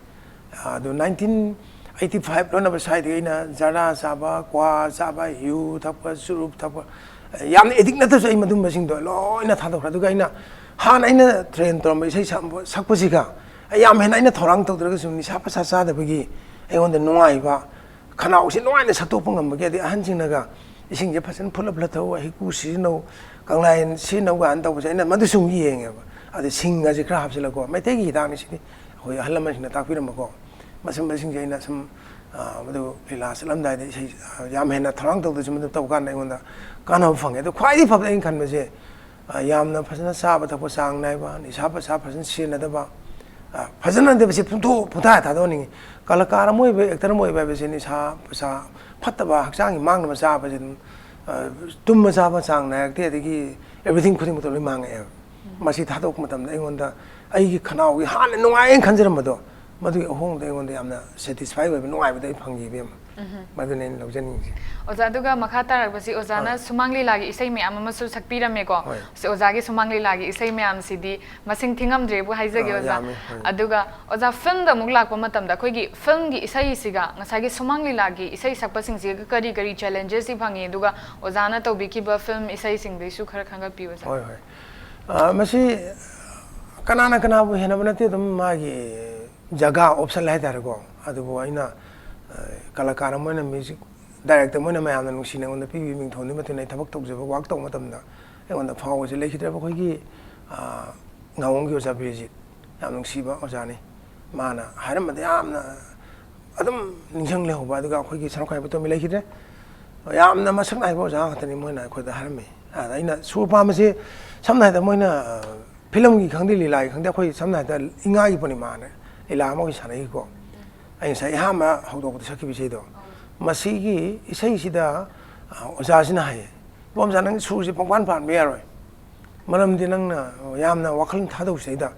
ꯑꯗꯨ nineteen eighty five ꯂꯣꯟꯅꯕ ꯁ꯭ꯋꯥꯏꯗꯒꯤ ꯑꯩꯅ ꯖꯔꯗꯥ ꯆꯥꯕ, ꯀ꯭ꯋꯥ ꯆꯥꯕ, ꯌꯨ ꯊꯛꯄ, ꯆꯨꯔꯨꯞ ꯊꯛꯄ, ꯌꯥꯝꯅ addict ꯅꯠꯇ꯭ꯔꯁꯨ ꯑꯩ ꯃꯗꯨꯝꯕꯁꯤꯡꯗꯣ ꯂꯣꯏꯅ ꯊꯥꯗꯣꯛꯈ꯭ꯔꯦ꯫ ꯑꯗꯨꯒ ꯑꯩꯅ ꯍꯥꯟꯅ ꯑꯩꯅ train ꯇꯧꯔꯝꯕ ꯏꯁꯩ ꯁꯛ-, ꯁꯛꯄꯁꯤꯒ ꯑꯩ ꯌꯥꯝ ꯍꯦꯟꯅ ꯑꯩꯅ ꯊꯧꯔꯥꯡ ꯇꯧꯗ꯭ꯔꯒꯁꯨ ꯅꯤꯁꯥ ꯄꯁꯥ ꯆꯥꯗꯕꯒꯤ ꯑꯩꯉꯣꯟꯗ ꯅꯨꯡꯉꯥꯏꯕ, ꯈꯅꯥꯎꯁꯤ ꯅꯨꯡꯉꯥꯏꯅ ꯁꯠꯇꯣꯛꯄ ꯉꯝꯕꯒꯤ, ꯑꯗꯩ ꯑꯍꯟꯁꯤꯡꯅꯒ ꯏꯁꯤꯡꯁꯦ ꯐꯖꯅ ꯐꯨꯠꯂ ꯐꯨꯠꯂ ꯊꯛꯎ, ꯍꯩꯀꯨ ꯁꯤꯖꯤꯟꯅꯧ, ꯀꯪꯂꯥ ꯌꯦꯟ ꯁꯤꯖꯤꯟꯅꯧ ꯀꯥꯏꯅ ꯇꯧꯕꯁꯦ ꯑꯩꯅ ꯃꯗꯨꯁꯨ ꯑꯃꯨꯛ ꯌꯦꯡꯉꯦꯕ꯫ ꯑꯗꯩ ꯁꯤꯡꯒꯁꯦ ꯈꯔ ꯍꯥꯞꯆꯤꯜꯂꯀꯣ, ꯃꯩꯇꯩꯒꯤ ꯍꯤꯗꯥꯛꯅꯤ ꯁꯤꯗꯤ, ꯑꯩꯈꯣꯏ ꯑꯍꯜ ꯂꯃꯟꯁꯤꯡꯅ ꯇꯥꯛꯄꯤꯔꯝꯕꯀꯣ꯫ ꯃꯁꯤꯒꯨꯝꯕꯁꯤꯡꯁꯦ ꯑꯩꯅ ꯁꯨꯝ, ꯑ, ꯃꯗꯨ ꯂꯤꯂꯥ ꯆꯠꯂꯝꯗꯥꯏꯗ ꯏꯁꯩ, ꯑ, ꯌꯥꯝ ꯍꯦꯟꯅ ꯊꯧꯔꯥꯡ ꯇꯧꯗ꯭ꯔꯁꯨ ꯃꯗꯨ ꯇꯧꯀꯥꯟꯗ ꯑꯩꯉꯣꯟꯗ ꯀꯥꯟꯅꯕ ꯐꯪꯉꯦ꯫ ꯑꯗꯣ ꯈ꯭ꯋꯥꯏꯗꯒꯤ ꯐꯕꯗ ꯑꯩꯅ ꯈꯟꯕꯁꯦ, ꯑ, ꯌꯥꯝꯅ ꯐꯖꯅ ꯆꯥꯕ ꯊꯛꯄ ꯆꯥꯡ ꯅꯥꯏꯕ, ꯅꯤꯁꯥ ꯄꯁꯥ ꯐꯖꯅ ꯁꯤꯖꯤꯟꯅꯗꯕ, ꯑ, ꯐꯖꯅ ꯅꯠꯇꯕꯁꯦ ꯄꯨꯡꯊꯣꯛ ꯄꯨꯡꯊꯥ ꯊꯥꯗꯣꯛꯍꯟꯅꯤꯡꯉꯤ꯫ ꯀꯂꯥꯀꯥꯔ ꯑꯃ ꯑꯣꯏꯕ, actor ꯑꯃ ꯑꯣꯏꯕ ꯍꯥꯏꯕꯁꯦ ꯅꯤꯁꯥ ꯄꯁꯥ ꯐꯠꯇꯕ, ꯍꯛꯆꯥꯡꯒꯤ ꯃꯥꯡꯅꯕ ꯆꯥꯕꯁꯦ ꯑꯗꯨꯝ, ꯑ, ꯇꯨꯝꯕ ꯆꯥꯕ ꯆꯥꯡ ꯅꯥꯏꯔꯛꯇꯦ, ꯑꯗꯒꯤ everything ꯈꯨꯗꯤꯡꯃꯛꯇ ꯂꯣꯏ ꯃꯥꯡꯉꯛꯑꯦꯕ꯫ ꯃꯁꯤ ꯊꯥꯗꯣꯛꯄ ꯃꯇꯝꯗ ꯑꯩꯉꯣꯟꯗ ꯑꯩꯒꯤ ꯈꯅꯥꯎꯒꯤ ꯍꯥꯟꯅ ꯅꯨꯡꯉꯥꯏꯌꯦꯅ ꯈꯟꯖꯔꯝꯕꯗꯣ, ꯃꯗꯨꯒꯤ ꯑꯍꯣꯡꯕꯗ ꯑꯩꯉꯣꯟꯗ ꯌꯥꯝꯅ satisfy ꯑꯣꯏꯕ, ꯅꯨꯡꯉꯥꯏꯕꯗꯣ ꯑꯩ ꯐꯪꯈꯤ, ꯏꯕꯦꯝꯃ꯫ ꯃꯗꯨꯅꯦ ꯑꯩꯅ ꯂꯧꯖꯅꯤꯡꯉꯤꯁꯦ꯫ ꯑꯣꯖꯥ, ꯑꯗꯨꯒ ꯃꯈꯥ ꯇꯥꯔꯛꯄꯁꯤ ꯑꯣꯖꯥꯅ ꯍꯣꯏ꯫ ꯁꯨꯃꯥꯡ ꯂꯤꯂꯥꯒꯤ ꯏꯁꯩ ꯃꯌꯥꯝ ꯑꯃꯁꯨ ꯁꯛꯄꯤꯔꯝꯃꯦꯀꯣ꯫ ꯍꯣꯏ꯫ ꯑꯁ, ꯑꯣꯖꯥꯒꯤ ꯁꯨꯃꯥꯡ ꯂꯤꯂꯥꯒꯤ ꯏꯁꯩ ꯃꯌꯥꯝꯁꯤꯗꯤ ꯃꯁꯤꯡ ꯊꯤꯉꯝꯗ꯭ꯔꯦꯕꯨ ꯍꯥꯏꯖꯒꯦ, ꯑꯥ, ꯑꯣꯖꯥ꯫ ꯌꯥꯝꯃꯦ, ꯍꯣꯏ꯫ ꯑꯗꯨꯒ ꯑꯣꯖꯥ, film ꯗ ꯑꯃꯨꯛ ꯂꯥꯛꯄ ꯃꯇꯝꯗ ꯑꯩꯈꯣꯏꯒꯤ film ꯒꯤ ꯏꯁꯩꯁꯤꯒ ꯉꯁꯥꯏꯒꯤ ꯁꯨꯃꯥꯡ ꯂꯤꯂꯥꯒꯤ ꯏꯁꯩ ꯁꯛꯄꯁꯤꯡꯁꯤꯒ ꯀꯔꯤ ꯀꯔꯤ challenges ꯁꯤ ꯐꯪꯉꯤ? ꯑꯗꯨꯒ ꯑꯣꯖꯥꯅ ꯇꯧꯕꯤꯈꯤꯕ film ꯏꯁꯩꯁꯤꯡꯗꯩꯁꯨ ꯈꯔ ꯈꯪꯒꯠꯄꯤꯌꯨ, ꯑꯣꯖꯥ꯫ ꯍꯣꯏ, ꯍꯣꯏ꯫ ꯑ, ꯃꯁꯤ ꯀꯅꯥꯅ ꯀꯅꯥꯕꯨ ꯍꯦꯟꯅꯕ ꯅꯠꯇꯦ, ꯑꯗꯨꯝ ꯃꯥꯒꯤ ꯖꯒꯥ, option ꯍꯥꯏꯇꯥꯔꯦꯀꯣ꯫ ꯑꯗꯨꯕꯨ ꯑꯩꯅ, ꯑ, ꯀꯂꯥꯀꯥꯔ ꯑꯃ ꯑꯣꯏꯅ, music director ꯑꯃ ꯑꯣꯏꯅ ꯃꯌꯥꯝꯅ ꯅꯨꯡꯁꯤꯅ ꯑꯩꯉꯣꯟꯗ ꯄꯤꯕꯤꯕ ꯃꯤꯡꯊꯣꯟꯗꯨꯒꯤ ꯃꯇꯨꯡ ꯏꯟꯅ ꯑꯩ ꯊꯕꯛ ꯇꯧꯖꯕ, work ꯇꯧꯕ ꯃꯇꯝꯗ ꯑꯩꯉꯣꯟꯗ ꯐꯥꯎꯕꯁꯦ ꯂꯩꯈꯤꯗ꯭ꯔꯕ ꯑꯩꯈꯣꯏꯒꯤ, ꯑ, ꯉꯥꯋꯣꯡꯒꯤ ꯑꯣꯖꯥ ꯕꯤꯔꯖꯤꯠ, ꯌꯥꯝ ꯅꯨꯡꯁꯤꯕ ꯑꯣꯖꯥꯅꯤ꯫ ꯃꯥꯅ ꯍꯥꯏꯔꯝꯕꯗ ꯌꯥꯝꯅ ꯑꯗꯨꯝ ꯅꯤꯡꯁꯤꯡ ꯂꯩꯍꯧꯕ꯫ ꯑꯗꯨꯒ ꯑꯩꯈꯣꯏꯒꯤ ꯁꯅꯥꯈꯣꯏ ꯇꯣꯝꯕꯤ ꯂꯩꯈꯤꯗ꯭ꯔꯦ꯫ ꯌꯥꯝꯅ ꯃꯁꯛ ꯅꯥꯏꯕ ꯑꯣꯖꯥ ꯉꯥꯛꯇꯅꯤ ꯃꯣꯏꯅ ꯑꯩꯈꯣꯏꯗ ꯍꯥꯏꯔꯝꯃꯤ꯫ ꯑꯗ ꯑꯩꯅ ꯁꯨꯔ ꯄꯥꯝꯕꯁꯦ, ꯁꯝꯅ ꯍꯥꯏꯔꯕꯗ ꯃꯣꯏꯅ, ꯑ, ꯐꯤꯂꯝꯒꯤ ꯈꯪꯗꯦ, ꯂꯤꯂꯥꯒꯤ ꯈꯪꯗꯦ, ꯑꯩꯈꯣꯏ ꯁꯝꯅ ꯍꯥꯏꯔꯕꯗ ꯏꯉꯥꯒꯤ ꯄꯨꯔꯅꯤꯃꯥ ꯍꯥꯏꯅ ꯂꯤꯂꯥ ꯑꯃ ꯑꯩꯈꯣꯏ ꯁꯥꯟꯅꯈꯤꯀꯣ꯫ ꯑꯩ ꯉꯁꯥꯏ ꯑꯍꯥꯟꯕ ꯍꯧꯗꯣꯛꯄꯗ ꯁꯛꯈꯤꯕ ꯏꯁꯩꯗꯣ, ꯃꯁꯤꯒꯤ ꯏꯁꯩꯁꯤꯗ, ꯑ, ꯑꯣꯖꯥꯁꯤꯅ ꯍꯥꯏꯌꯦ, "ꯏꯕꯣꯝꯆꯥ, ꯅꯪ ꯁꯨꯔꯁꯦ ꯄꯪꯄꯥꯟ ꯄꯥꯟꯕ ꯌꯥꯔꯣꯏ꯫ ꯃꯔꯝꯗꯤ ꯅꯪꯅ ꯌꯥꯝꯅ ꯋꯥꯈꯜ ꯊꯥꯗꯧꯁꯤꯗꯩꯗ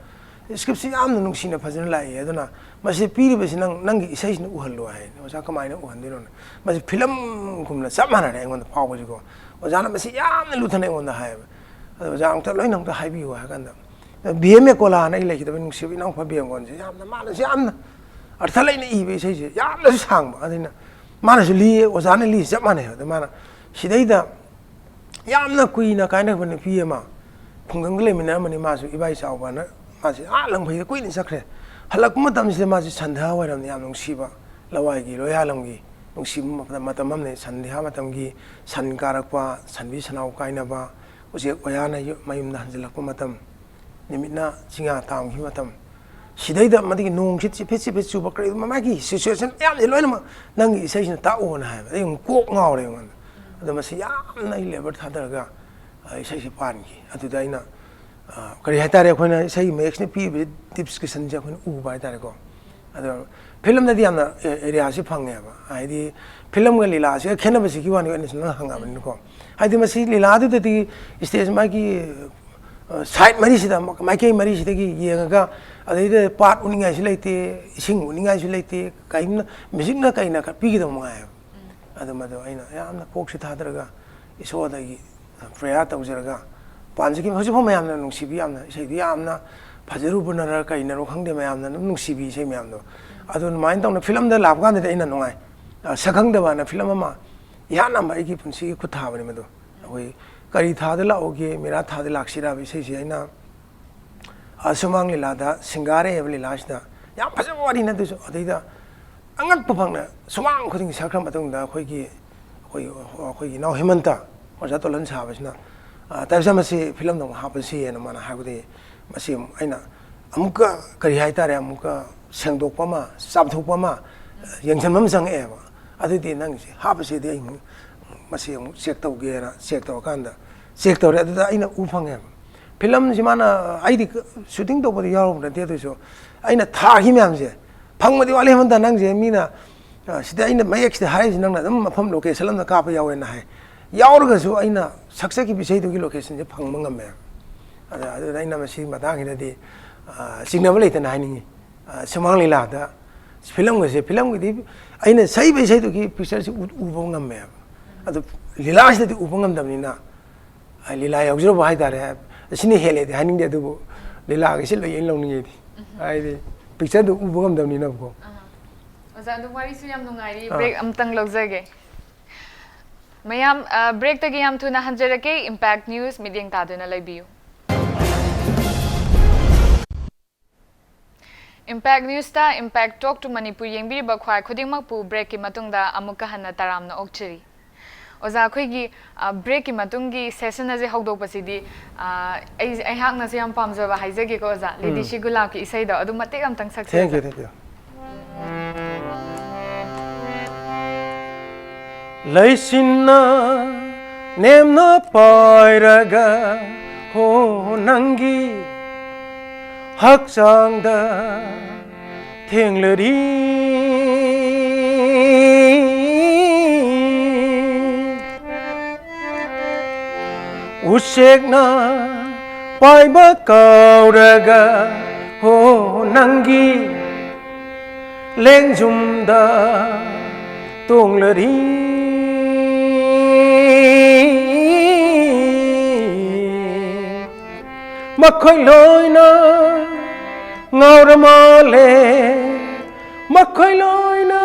ꯁ꯭ꯀ꯭ꯔꯤꯞꯁꯤ ꯌꯥꯝꯅ ꯅꯨꯡꯁꯤꯅ ꯐꯖꯅ ꯂꯥꯛꯏ, ꯑꯗꯨꯅ ꯃꯁꯤ ꯄꯤꯔꯤꯕꯁꯤ ꯅꯪ, ꯅꯪꯒꯤ ꯏꯁꯩꯁꯤꯅ ꯎꯍꯜꯂꯨ" ꯍꯥꯏ꯫ ꯑꯣꯖꯥ, ꯀꯃꯥꯏꯅ ꯎꯍꯟꯗꯣꯏꯅꯣꯅ? ꯃꯁꯤ ꯐꯤꯂꯝꯒꯨꯝꯅ ꯆꯞ ꯃꯥꯟꯅꯔꯦ ꯑꯩꯉꯣꯟꯗ ꯐꯥꯎꯕꯁꯤꯀꯣ꯫ ꯑꯣꯖꯥꯅ ꯃꯁꯤ ꯌꯥꯝꯅ ꯂꯨꯊꯅ ꯑꯩꯉꯣꯟꯗ ꯍꯥꯏꯌꯦꯕ꯫ ꯑꯗꯣ ꯑꯣꯖꯥ, ꯑꯃꯨꯛꯇ ꯂꯣꯏꯅ ꯑꯃꯨꯛꯇ ꯍꯥꯏꯕꯤꯌꯨ ꯍꯥꯏ ꯀꯥꯟꯗ, ꯕꯤ ꯑꯦꯝ ꯑꯦꯀꯣꯂꯥꯅ ꯑꯩ ꯂꯩꯈꯤꯗꯕ ꯅꯨꯡꯁꯤꯕ ꯏꯅꯥꯎꯄꯥ ꯕꯦꯡꯒꯣꯟꯁꯦ ꯌꯥꯝꯅ, ꯃꯥꯅꯁꯨ ꯌꯥꯝꯅ ꯑꯔꯊ ꯂꯩꯅ ꯏꯕ ꯏꯁꯩꯁꯦ, ꯌꯥꯝꯅꯁꯨ ꯁꯥꯡꯕ꯫ ꯑꯗꯨꯅ ꯃꯥꯅꯁꯨ ꯂꯤ, ꯑꯣꯖꯥꯅ ꯂꯤ ꯆꯞ ꯃꯥꯟꯅꯩ꯫ ꯑꯗ ꯃꯥꯅ ꯁꯤꯗꯩꯗ ꯌꯥꯝꯅ ꯀꯨꯏꯅ ꯀꯥꯏꯅꯕ ꯅꯨꯄꯤ ꯑꯃ ꯈꯨꯡꯒꯪꯗ ꯂꯩꯃꯤꯟꯅꯔꯝꯕꯅꯤ, ꯃꯥꯁꯨ ꯏꯕꯥꯏ ꯆꯥꯎꯕꯅ, ꯃꯥꯁꯦ ꯑꯥ ꯂꯪꯐꯩꯗ ꯀꯨꯏꯅ ꯆꯠꯈ꯭ꯔꯦ꯫ ꯍꯜꯂꯛꯄ ꯃꯇꯝꯁꯤꯗ ꯃꯥꯁꯦ ꯁꯟꯙꯥ ꯋꯥꯏꯔꯝꯗ ꯌꯥꯝ ꯅꯨꯡꯁꯤꯕ, ꯂꯋꯥꯏꯒꯤ ꯂꯣꯌꯥꯂꯝꯒꯤ ꯅꯨꯡꯁꯤꯕ ꯃꯇꯝ ꯑꯃꯅꯤ꯫ ꯁꯟꯙꯥ ꯃꯇꯝꯒꯤ ꯁꯟ ꯀꯥꯔꯛꯄ, ꯁꯟꯕꯤ ꯁꯟꯅꯥꯎ ꯀꯥꯏꯅꯕ, ꯎꯆꯦꯛ ꯋꯥꯌꯥꯅ ꯌꯨ-, ꯃꯌꯨꯝꯗ ꯍꯟꯖꯤꯜꯂꯛꯄ ꯃꯇꯝ, ꯅꯨꯃꯤꯠꯅ ꯆꯤꯡꯌꯥ ꯇꯥꯝꯈꯤꯕ ꯃꯇꯝ, ꯁꯤꯗꯩꯗ ꯃꯗꯨꯒꯤ ꯅꯣꯡꯁꯤ ꯆꯤꯐꯦꯠ ꯆꯤꯐꯦꯠ ꯆꯨꯕ, ꯀꯔꯤꯒꯨꯝꯕ ꯃꯥꯒꯤ ꯁꯤꯆꯨꯋꯦꯁꯟ ꯃꯌꯥꯝꯁꯦ ꯂꯣꯏꯅꯃꯛ ꯅꯪꯒꯤ ꯏꯁꯩꯁꯤꯅ ꯇꯥꯛꯑꯣꯅ ꯍꯥꯏꯕ꯫ ꯑꯩ ꯑꯃꯨꯛ ꯀꯣꯛ ꯉꯥꯎꯔꯦ ꯑꯩꯉꯣꯟꯗ꯫ ꯑꯗꯣ ꯃꯁꯤ ꯌꯥꯝꯅ ꯑꯩ ꯂꯦꯕꯔ ꯊꯥꯗꯔꯒ, ꯑ, ꯏꯁꯩꯁꯤ ꯄꯥꯟꯈꯤ꯫ ꯑꯗꯨꯗ ꯑꯩꯅ, ꯑ, ꯀꯔꯤ ꯍꯥꯏꯇꯥꯔꯦ, ꯑꯩꯈꯣꯏꯅ ꯏꯁꯩꯒꯤ ꯃꯌꯦꯛꯁꯤꯅ ꯄꯤꯔꯤꯕ ꯗꯤꯁꯀ꯭ꯔꯤꯞꯁꯟꯁꯦ ꯑꯩꯈꯣꯏꯅ ꯎꯕ ꯍꯥꯏꯇꯥꯔꯦꯀꯣ꯫ ꯑꯗꯣ ꯐꯤꯂꯝꯗꯗꯤ ꯌꯥꯝꯅ ꯑꯦ-, ꯑꯦꯔꯤꯌꯥꯁꯤ ꯐꯪꯉꯦꯕ꯫ ꯍꯥꯏꯗꯤ ꯐꯤꯂꯝꯒ ꯂꯤꯂꯥꯁꯤꯒ ꯈꯦꯠꯅꯕꯁꯤꯒꯤ ꯋꯥꯅꯤ, ꯑꯩꯅ ꯁꯨꯝ ꯅꯪ ꯍꯪꯉꯕꯅꯤꯅꯀꯣ꯫ ꯍꯥꯏꯗꯤ ꯃꯁꯤ ꯂꯤꯂꯥꯗꯨꯗꯗꯤ ꯁ꯭ꯇꯦꯖ ꯃꯥꯒꯤ, ꯑ, ꯁꯥꯏꯠ ꯃꯔꯤꯁꯤꯗ, ꯃꯥꯏꯀꯩ ꯃꯔꯤꯁꯤꯗꯒꯤ ꯌꯦꯡꯉꯒ, ꯑꯗꯩꯗ ꯄꯥꯠ ꯎꯠꯅꯤꯡꯉꯥꯏꯁꯨ ꯂꯩꯇꯦ, ꯏꯁꯤꯡ ꯎꯠꯅꯤꯡꯉꯥꯏꯁꯨ ꯂꯩꯇꯦ, ꯀꯔꯤꯝꯅ ꯃ꯭ꯌꯨꯖꯤꯛꯅ ꯀꯩꯅ ꯈꯔ ꯄꯤꯒꯗꯕ ꯃꯉꯥꯏꯌꯦꯕ꯫ ꯑꯗꯨ ꯃꯗꯨ ꯑꯩꯅ ꯌꯥꯝꯅ ꯀꯣꯛꯁꯤ ꯊꯥꯗꯔꯒ ꯏꯁꯣꯔꯗꯒꯤ ꯄ꯭ꯔꯦꯌꯔ ꯇꯧꯖꯔꯒ ꯄꯥꯟꯖꯈꯤꯕ꯫ ꯍꯧꯖꯤꯛꯐꯥꯎ ꯃꯌꯥꯝꯅ ꯅꯨꯡꯁꯤꯕꯤ, ꯌꯥꯝꯅ ꯏꯁꯩꯗꯨ ꯌꯥꯝꯅ ꯐꯖꯔꯨꯕꯅꯔ ꯀꯩꯅꯔꯣ ꯈꯪꯗꯦ, ꯃꯌꯥꯝꯅ ꯑꯗꯨꯝ ꯅꯨꯡꯁꯤꯕꯤ ꯏꯁꯩ ꯃꯌꯥꯝꯗꯣ꯫ ꯑꯗꯨ ꯑꯗꯨꯃꯥꯏꯅ ꯇꯧꯅ ꯐꯤꯂꯝꯗ ꯂꯥꯛꯄ ꯀꯥꯟꯗꯗꯤ ꯑꯩꯅ ꯅꯨꯡꯉꯥꯏ꯫ ꯑ, ꯁꯛꯈꯪꯗꯕꯅ ꯐꯤꯂꯝ ꯑꯃ ꯏꯍꯥꯟ ꯍꯥꯟꯕ ꯑꯩꯒꯤ ꯄꯨꯟꯁꯤꯒꯤ ꯈꯨꯠ ꯊꯥꯕꯅꯤ ꯃꯗꯨ꯫ ꯑꯩꯈꯣꯏ ꯀꯔꯤ ꯊꯥꯗ ꯂꯥꯛꯎꯒꯦ, ꯃꯦꯔꯥ ꯊꯥꯗ ꯂꯥꯛꯁꯤꯔꯥꯕ ꯏꯁꯩꯁꯦ ꯑꯩꯅ ꯑ, ꯁꯨꯃꯥꯡ ꯂꯤꯂꯥꯗ ꯁꯤꯡꯒꯥꯔꯦ ꯍꯥꯏꯕ ꯂꯤꯂꯥꯁꯤꯗ ꯌꯥꯝ ꯐꯖꯕ ꯋꯥꯔꯤꯅꯤ ꯑꯗꯨꯁꯨ꯫ ꯑꯗꯩꯗ ꯑꯉꯛꯄ ꯐꯪꯅ ꯁꯨꯃꯥꯡ ꯈꯨꯗꯤꯡ ꯁꯛꯈ꯭ꯔ ꯃꯇꯨꯡꯗ ꯑꯩꯈꯣꯏꯒꯤ, ꯑꯩꯈꯣꯏ, ꯑꯩꯈꯣꯏꯒꯤ ꯏꯅꯥꯎ ꯍꯦꯃꯟꯇ, ꯑꯣꯖꯥ ꯇꯣꯂꯟ ꯁꯥꯕꯁꯤꯅ, "ꯑ, ꯇꯥꯏꯕꯆꯥ, ꯃꯁꯤ ꯐꯤꯂꯝꯗ ꯑꯃꯨꯛ ꯍꯥꯞꯄꯁꯤ" ꯍꯥꯏꯅ ꯃꯥꯅ ꯍꯥꯏꯕꯗꯒꯤ ꯃꯁꯤ ꯑꯃꯨꯛ ꯑꯩꯅ ꯑꯃꯨꯛꯀ, ꯀꯔꯤ ꯍꯥꯏꯇꯥꯔꯦ, ꯑꯃꯨꯛꯀ ꯁꯦꯡꯗꯣꯛꯄ ꯑꯃ, ꯆꯥꯝꯊꯣꯛꯄ ꯑꯃ, ꯌꯦꯡꯁꯤꯟꯕ ꯑꯃ ꯆꯪꯉꯛꯑꯦꯕ꯫ ꯑꯗꯨꯗꯤ ꯅꯪꯁꯦ ꯍꯥꯞꯄꯁꯤꯗꯤ ꯑꯩ ꯑꯃꯨꯛ ꯃꯁꯤ ꯑꯃꯨꯛ ꯆꯦꯛ ꯇꯧꯒꯦꯅ ꯆꯦꯛ ꯇꯧꯔꯀꯥꯟꯗ, ꯆꯦꯛ ꯇꯧꯔꯦ, ꯑꯗꯨꯗ ꯑꯩꯅ ꯎ ꯐꯪꯉꯦꯕ꯫ ꯐꯤꯂꯝꯁꯤ ꯃꯥꯅ, ꯑꯩꯗꯤ ꯁꯨꯇꯤꯡ ꯇꯧꯕꯗ ꯌꯥꯎꯔꯨꯕ ꯅꯠꯇꯦ, ꯑꯗꯨꯁꯨ ꯑꯩꯅ ꯊꯥꯈꯤ ꯃꯌꯥꯝꯁꯦ ꯐꯪꯕꯗꯤ ꯋꯥꯠꯂꯤ꯫ ꯍꯟꯗꯛ ꯅꯪꯁꯦ ꯃꯤꯅ, ꯑ, ꯁꯤꯗ ꯑꯩꯅ ꯃꯌꯦꯛꯁꯤꯗ ꯍꯥꯏꯔꯤꯁꯤ, ꯅꯪꯅ ꯑꯗꯨꯝ ꯃꯐꯝ ꯂꯣꯀꯦꯁꯟ ꯑꯃꯗ ꯀꯥꯞꯄ ꯌꯥꯎꯋꯦꯅ ꯍꯥꯏ꯫ ꯌꯥꯎꯔꯒꯁꯨ ꯑꯩꯅ ꯁꯛꯆꯈꯤꯕ ꯏꯁꯩꯗꯨꯒꯤ ꯂꯣꯀꯦꯁꯟꯁꯦ ꯐꯪꯕ ꯉꯝꯃꯦꯕ꯫ ꯑꯗ-, ꯑꯗꯨꯗ ꯑꯩꯅ ꯃꯁꯤ ꯃꯇꯥꯡꯁꯤꯗꯗꯤ, ꯑ, ꯆꯤꯡꯅꯕ ꯂꯩꯇꯅ ꯍꯥꯏꯅꯤꯡꯉꯤ꯫ ꯑ, ꯁꯨꯃꯥꯡ ꯂꯤꯂꯥꯗ ꯐꯤꯂꯝꯒꯁꯦ, ꯐꯤꯂꯝꯒꯤꯗꯤ ꯑꯩꯅ ꯁꯛꯏꯕ ꯏꯁꯩꯗꯨꯒꯤ ꯄꯤꯛꯆꯔꯁꯤ ꯎ-, ꯎꯕ ꯉꯝꯃꯦꯕ꯫ ꯑꯗꯨ ꯂꯤꯂꯥꯁꯤꯗꯗꯤ ꯎꯕ ꯉꯝꯗꯕꯅꯤꯅ, ꯑ, ꯂꯤꯂꯥ ꯌꯥꯎꯖꯔꯨꯕ ꯍꯥꯏꯇꯥꯔꯦ꯫ ꯑꯁꯤꯅ ꯍꯦꯜꯂꯦꯗꯤ ꯍꯥꯏꯅꯤꯡꯗꯦ, ꯑꯗꯨꯕꯨ ꯂꯤꯂꯥꯒꯤꯁꯤ ꯂꯣꯏ ꯂꯧꯅꯤꯡꯉꯦꯗꯤ꯫ ꯍꯥꯏꯗꯤ ꯄꯤꯛꯆꯔꯗꯨ ꯎꯕ ꯉꯝꯗꯕꯅꯤꯅꯀꯣ꯫ ꯑꯣꯖꯥ, ꯑꯗꯨ ꯋꯥꯔꯤꯁꯨ ꯌꯥꯝ ꯅꯨꯡꯉꯥꯏꯔꯤ꯫ ꯑꯥ꯫ ꯕ꯭ꯔꯦꯛ ꯑꯝꯇꯪ ꯂꯧꯖꯒꯦ꯫ ꯃꯌꯥꯝ, ꯑ, ꯕ꯭ꯔꯦꯛꯇꯒꯤ ꯌꯥꯝ ꯊꯨꯅ ꯍꯟꯖꯔꯛꯀꯦ꯫ ꯏꯝꯄꯦꯛ ꯅ꯭ꯌꯨꯁ ꯃꯤꯠꯌꯦꯡ ꯇꯥꯗꯨꯅ ꯂꯩꯕꯤꯌꯨ꯫ ꯏꯝꯄꯦꯛ ꯅ꯭ꯌꯨꯁꯇ ꯏꯝꯄꯦꯛ ꯇꯣꯛ ꯇꯨ ꯃꯅꯤꯄꯨꯔ ꯌꯦꯡꯕꯤꯔꯤꯕ ꯈ꯭ꯋꯥꯏ ꯈꯨꯗꯤꯡꯃꯛꯄꯨ ꯕ꯭ꯔꯦꯛꯀꯤ ꯃꯇꯨꯡꯗ ꯑꯃꯨꯛꯀ ꯍꯟꯅ ꯇꯔꯥꯝꯅ ꯑꯣꯛꯆꯔꯤ꯫ ꯑꯣꯖꯥ, ꯑꯩꯈꯣꯏꯒꯤ, ꯑ, ꯕ꯭ꯔꯦꯛꯀꯤ ꯃꯇꯨꯡꯒꯤ ꯁꯦꯁꯟ ꯑꯁꯤ ꯍꯧꯗꯣꯛꯄꯁꯤꯗꯤ, ꯑ, ꯑꯩ, ꯑꯩꯍꯥꯛꯅꯁꯨ ꯌꯥꯝ ꯄꯥꯝꯖꯕ ꯍꯥꯏꯖꯒꯦꯀꯣ ꯑꯣꯖꯥ, ꯎꯝ꯫ ꯂꯦꯗꯤꯁꯤ ꯒꯨꯂꯥꯞꯀꯤ ꯏꯁꯩꯗꯣ ꯑꯗꯨ ꯃꯇꯦꯛ ꯑꯝꯇꯪ ꯁꯛꯁꯤ, thank you, ꯑꯣꯖꯥ꯫ Thank you. ꯂꯩꯆꯤꯟꯅ ꯅꯦꯝꯅ ꯄꯥꯏꯔꯒ, ꯍꯣ, ꯅꯪꯒꯤ ꯍꯛꯆꯥꯡꯗ ꯊꯦꯡꯂꯔꯤ꯫ ꯎꯆꯦꯛꯅ ꯄꯥꯏꯕ ꯀꯥꯎꯔꯒ, ꯍꯣ, ꯅꯪꯒꯤ ꯂꯦꯡꯖꯨꯝꯗ ꯇꯣꯡꯂꯔꯤ꯫ ꯃꯈꯣꯏ ꯂꯣꯏꯅ ꯉꯥꯎꯔ ꯃꯥꯜꯂꯦ, ꯃꯈꯣꯏ ꯂꯣꯏꯅ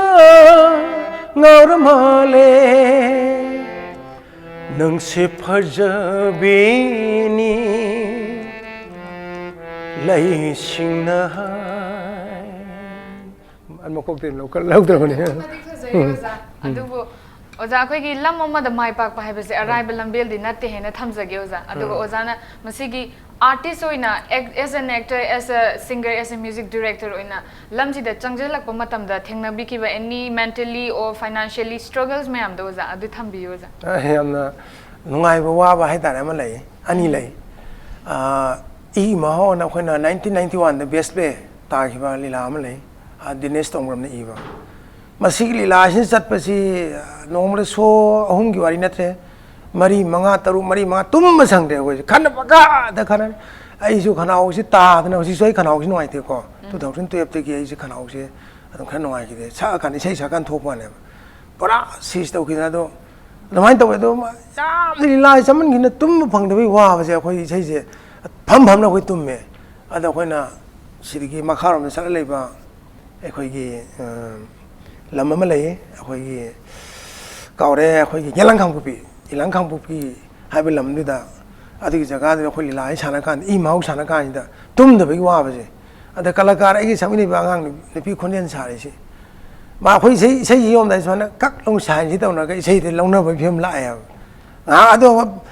ꯉꯥꯎꯔ ꯃꯥꯜꯂꯦ꯫ ꯅꯪꯁꯦ ꯐꯖꯕꯤꯅꯤ, ꯂꯩꯁꯤꯡꯅ ꯍꯥꯏ꯫ ꯑꯗꯨ ꯃꯀꯣꯛꯇꯩ ꯂꯧꯈꯠ-, ꯂꯧꯗ꯭ꯔꯕꯅꯦ꯫ ꯑꯗꯨꯛꯀꯤ ꯃꯇꯤꯛ ꯐꯖꯩ, ꯎꯝ꯫ ꯑꯣꯖꯥ꯫ ꯎꯝ꯫ ꯑꯗꯨꯕꯨ ꯑꯣꯖꯥ, ꯑꯩꯈꯣꯏꯒꯤ ꯂꯝ ꯑꯃꯗ ꯃꯥꯏ ꯄꯥꯛꯄ ꯍꯥꯏꯕꯁꯦ ꯑꯔꯥꯏꯕ ꯂꯝꯕꯦꯜꯗꯤ ꯅꯠꯇꯦ ꯍꯥꯏꯅ ꯊꯝꯖꯒꯦ, ꯑꯣꯖꯥ꯫ ꯑꯗꯨꯒ ꯎꯝ꯫ ꯑꯣꯖꯥꯅ ꯃꯁꯤꯒꯤ ꯑꯥꯔꯇꯤꯁ ꯑꯣꯏꯅ, as an actor, as a singer, as a music director ꯑꯣꯏꯅ ꯂꯝꯁꯤꯗ ꯆꯪꯁꯤꯜꯂꯛꯄ ꯃꯇꯝꯗ ꯊꯦꯡꯅꯕꯤꯈꯤꯕ any mentally or financially struggles ꯃꯌꯥꯝꯗꯣ ꯑꯣꯖꯥ ꯑꯗꯨ ꯊꯝꯕꯤꯌꯨ ꯑꯣꯖꯥ꯫ ꯑ, ꯌꯥꯝꯅ ꯅꯨꯡꯉꯥꯏꯕ ꯋꯥꯕ ꯍꯥꯏꯇꯥꯔꯦ ꯑꯃ ꯂꯩ, ꯑꯅꯤ ꯂꯩ꯫ ꯑ, ꯏ ꯃꯍꯥꯎꯅ ꯑꯩꯈꯣꯏꯅ nineteen ninety one ꯗ best play ꯇꯥꯈꯤꯕ ꯂꯤꯂꯥ ꯑꯃ ꯂꯩ, ꯑ, ꯗꯤꯅꯦꯁ ꯇꯣꯡꯕ꯭ꯔꯝꯅ ꯏꯕ꯫ ꯃꯁꯤꯒꯤ ꯂꯤꯂꯥꯁꯤꯅ ꯆꯠꯄꯁꯤ, ꯑ, ꯅꯣꯡꯃꯗ ꯁꯣ ꯑꯍꯨꯝꯒꯤ ꯋꯥꯔꯤ ꯅꯠꯇ꯭ꯔꯦ, ꯃꯔꯤ ꯃꯉꯥ, ꯇꯔꯨꯛ, ꯃꯔꯤ ꯃꯉꯥ, ꯇꯨꯝꯕ ꯁꯪꯗ꯭ꯔꯦ ꯑꯩꯈꯣꯏꯁꯦ꯫ ꯈꯟꯅ ꯄꯪꯀꯥꯗ ꯈꯟꯅ, ꯑꯩꯁꯨ ꯈꯅꯥꯎꯁꯤ ꯇꯥꯗꯅ, ꯍꯧꯖꯤꯛꯁꯨ ꯑꯩ ꯈꯅꯥꯎꯁꯤ ꯅꯨꯡꯉꯥꯏꯇꯦꯀꯣ꯫ ꯎꯝ꯫ Two thousand twelve ꯇꯒꯤ ꯑꯩꯁꯦ ꯈꯅꯥꯎꯁꯦ ꯑꯗꯨꯝ ꯈꯔ ꯅꯨꯡꯉꯥꯏꯈꯤꯗꯦ꯫ ꯁꯛꯑꯀꯥꯟꯗ ꯏꯁꯩ ꯁꯛꯑꯀꯥꯟꯗ ꯊꯣꯛꯄ ꯋꯥꯅꯦꯕ꯫ ꯄꯨꯔꯥ cease ꯇꯧꯈꯤꯗꯅ꯫ ꯑꯗꯣ ꯑꯗꯨꯃꯥꯏꯅ ꯇꯧꯋꯦ꯫ ꯑꯗꯣ ꯌꯥꯝꯅ ꯂꯤꯂꯥꯁꯦ ꯆꯃꯟꯈꯤꯅ ꯇꯨꯝꯕ ꯐꯪꯗꯕꯒꯤ ꯋꯥꯕꯁꯦ ꯑꯩꯈꯣꯏ ꯏꯁꯩꯁꯦ ꯐꯝ ꯐꯝꯅ ꯑꯩꯈꯣꯏ ꯇꯨꯝꯃꯦ꯫ ꯑꯗꯣ ꯑꯩꯈꯣꯏꯅ ꯁꯤꯗꯒꯤ ꯃꯈꯥꯔꯣꯝꯗ ꯆꯠꯂ ꯂꯩꯕ ꯑꯩꯈꯣꯏꯒꯤ, ꯑ, ꯂꯝ ꯑꯃ ꯂꯩ, ꯑꯩꯈꯣꯏꯒꯤ, ꯀꯥꯎꯔꯦ, ꯑꯩꯈꯣꯏꯒꯤ ꯌꯦꯂꯪ ꯀꯥꯡꯄꯣꯛꯄꯤ, ꯌꯦꯂꯪ ꯀꯥꯡꯄꯣꯛꯄꯤ ꯍꯥꯏꯕ ꯂꯝꯗꯨꯗ, ꯑꯗꯨꯒꯤ ꯖꯒꯥꯗꯨꯗ ꯑꯩꯈꯣꯏ ꯂꯤꯂꯥ ꯍꯦꯛ ꯁꯥꯟꯅ ꯀꯥꯟꯗ, ꯏ ꯃꯍꯥꯎ ꯁꯥꯟꯅ ꯀꯥꯟꯁꯤꯗ ꯇꯨꯝꯗꯕꯒꯤ ꯋꯥꯕꯁꯦ꯫ ꯑꯗ ꯀꯂꯥꯀꯥꯔ ꯑꯩꯒꯤ ꯁꯛꯃꯤꯟꯅꯕ ꯑꯉꯥꯡ ꯅꯨ-, ꯅꯨꯄꯤ ꯈꯣꯟꯖꯦꯜ ꯁꯥꯔꯤꯁꯤ, ꯃꯥ ꯑꯩꯈꯣꯏ ꯏꯁꯩ, ꯏꯁꯩ ꯌꯣꯝꯗꯥꯏ ꯁꯨꯃꯥꯏꯅ ꯀꯛ ꯂꯥꯎ ꯁꯥꯏꯟꯁꯤ ꯇꯧꯅꯔꯒ ꯏꯁꯩꯗꯤ ꯂꯧꯅꯕꯒꯤ ꯐꯤꯕꯝ ꯂꯥꯛꯑꯦꯕ꯫ ꯉꯥꯏꯍꯥꯛ ꯑꯗꯣ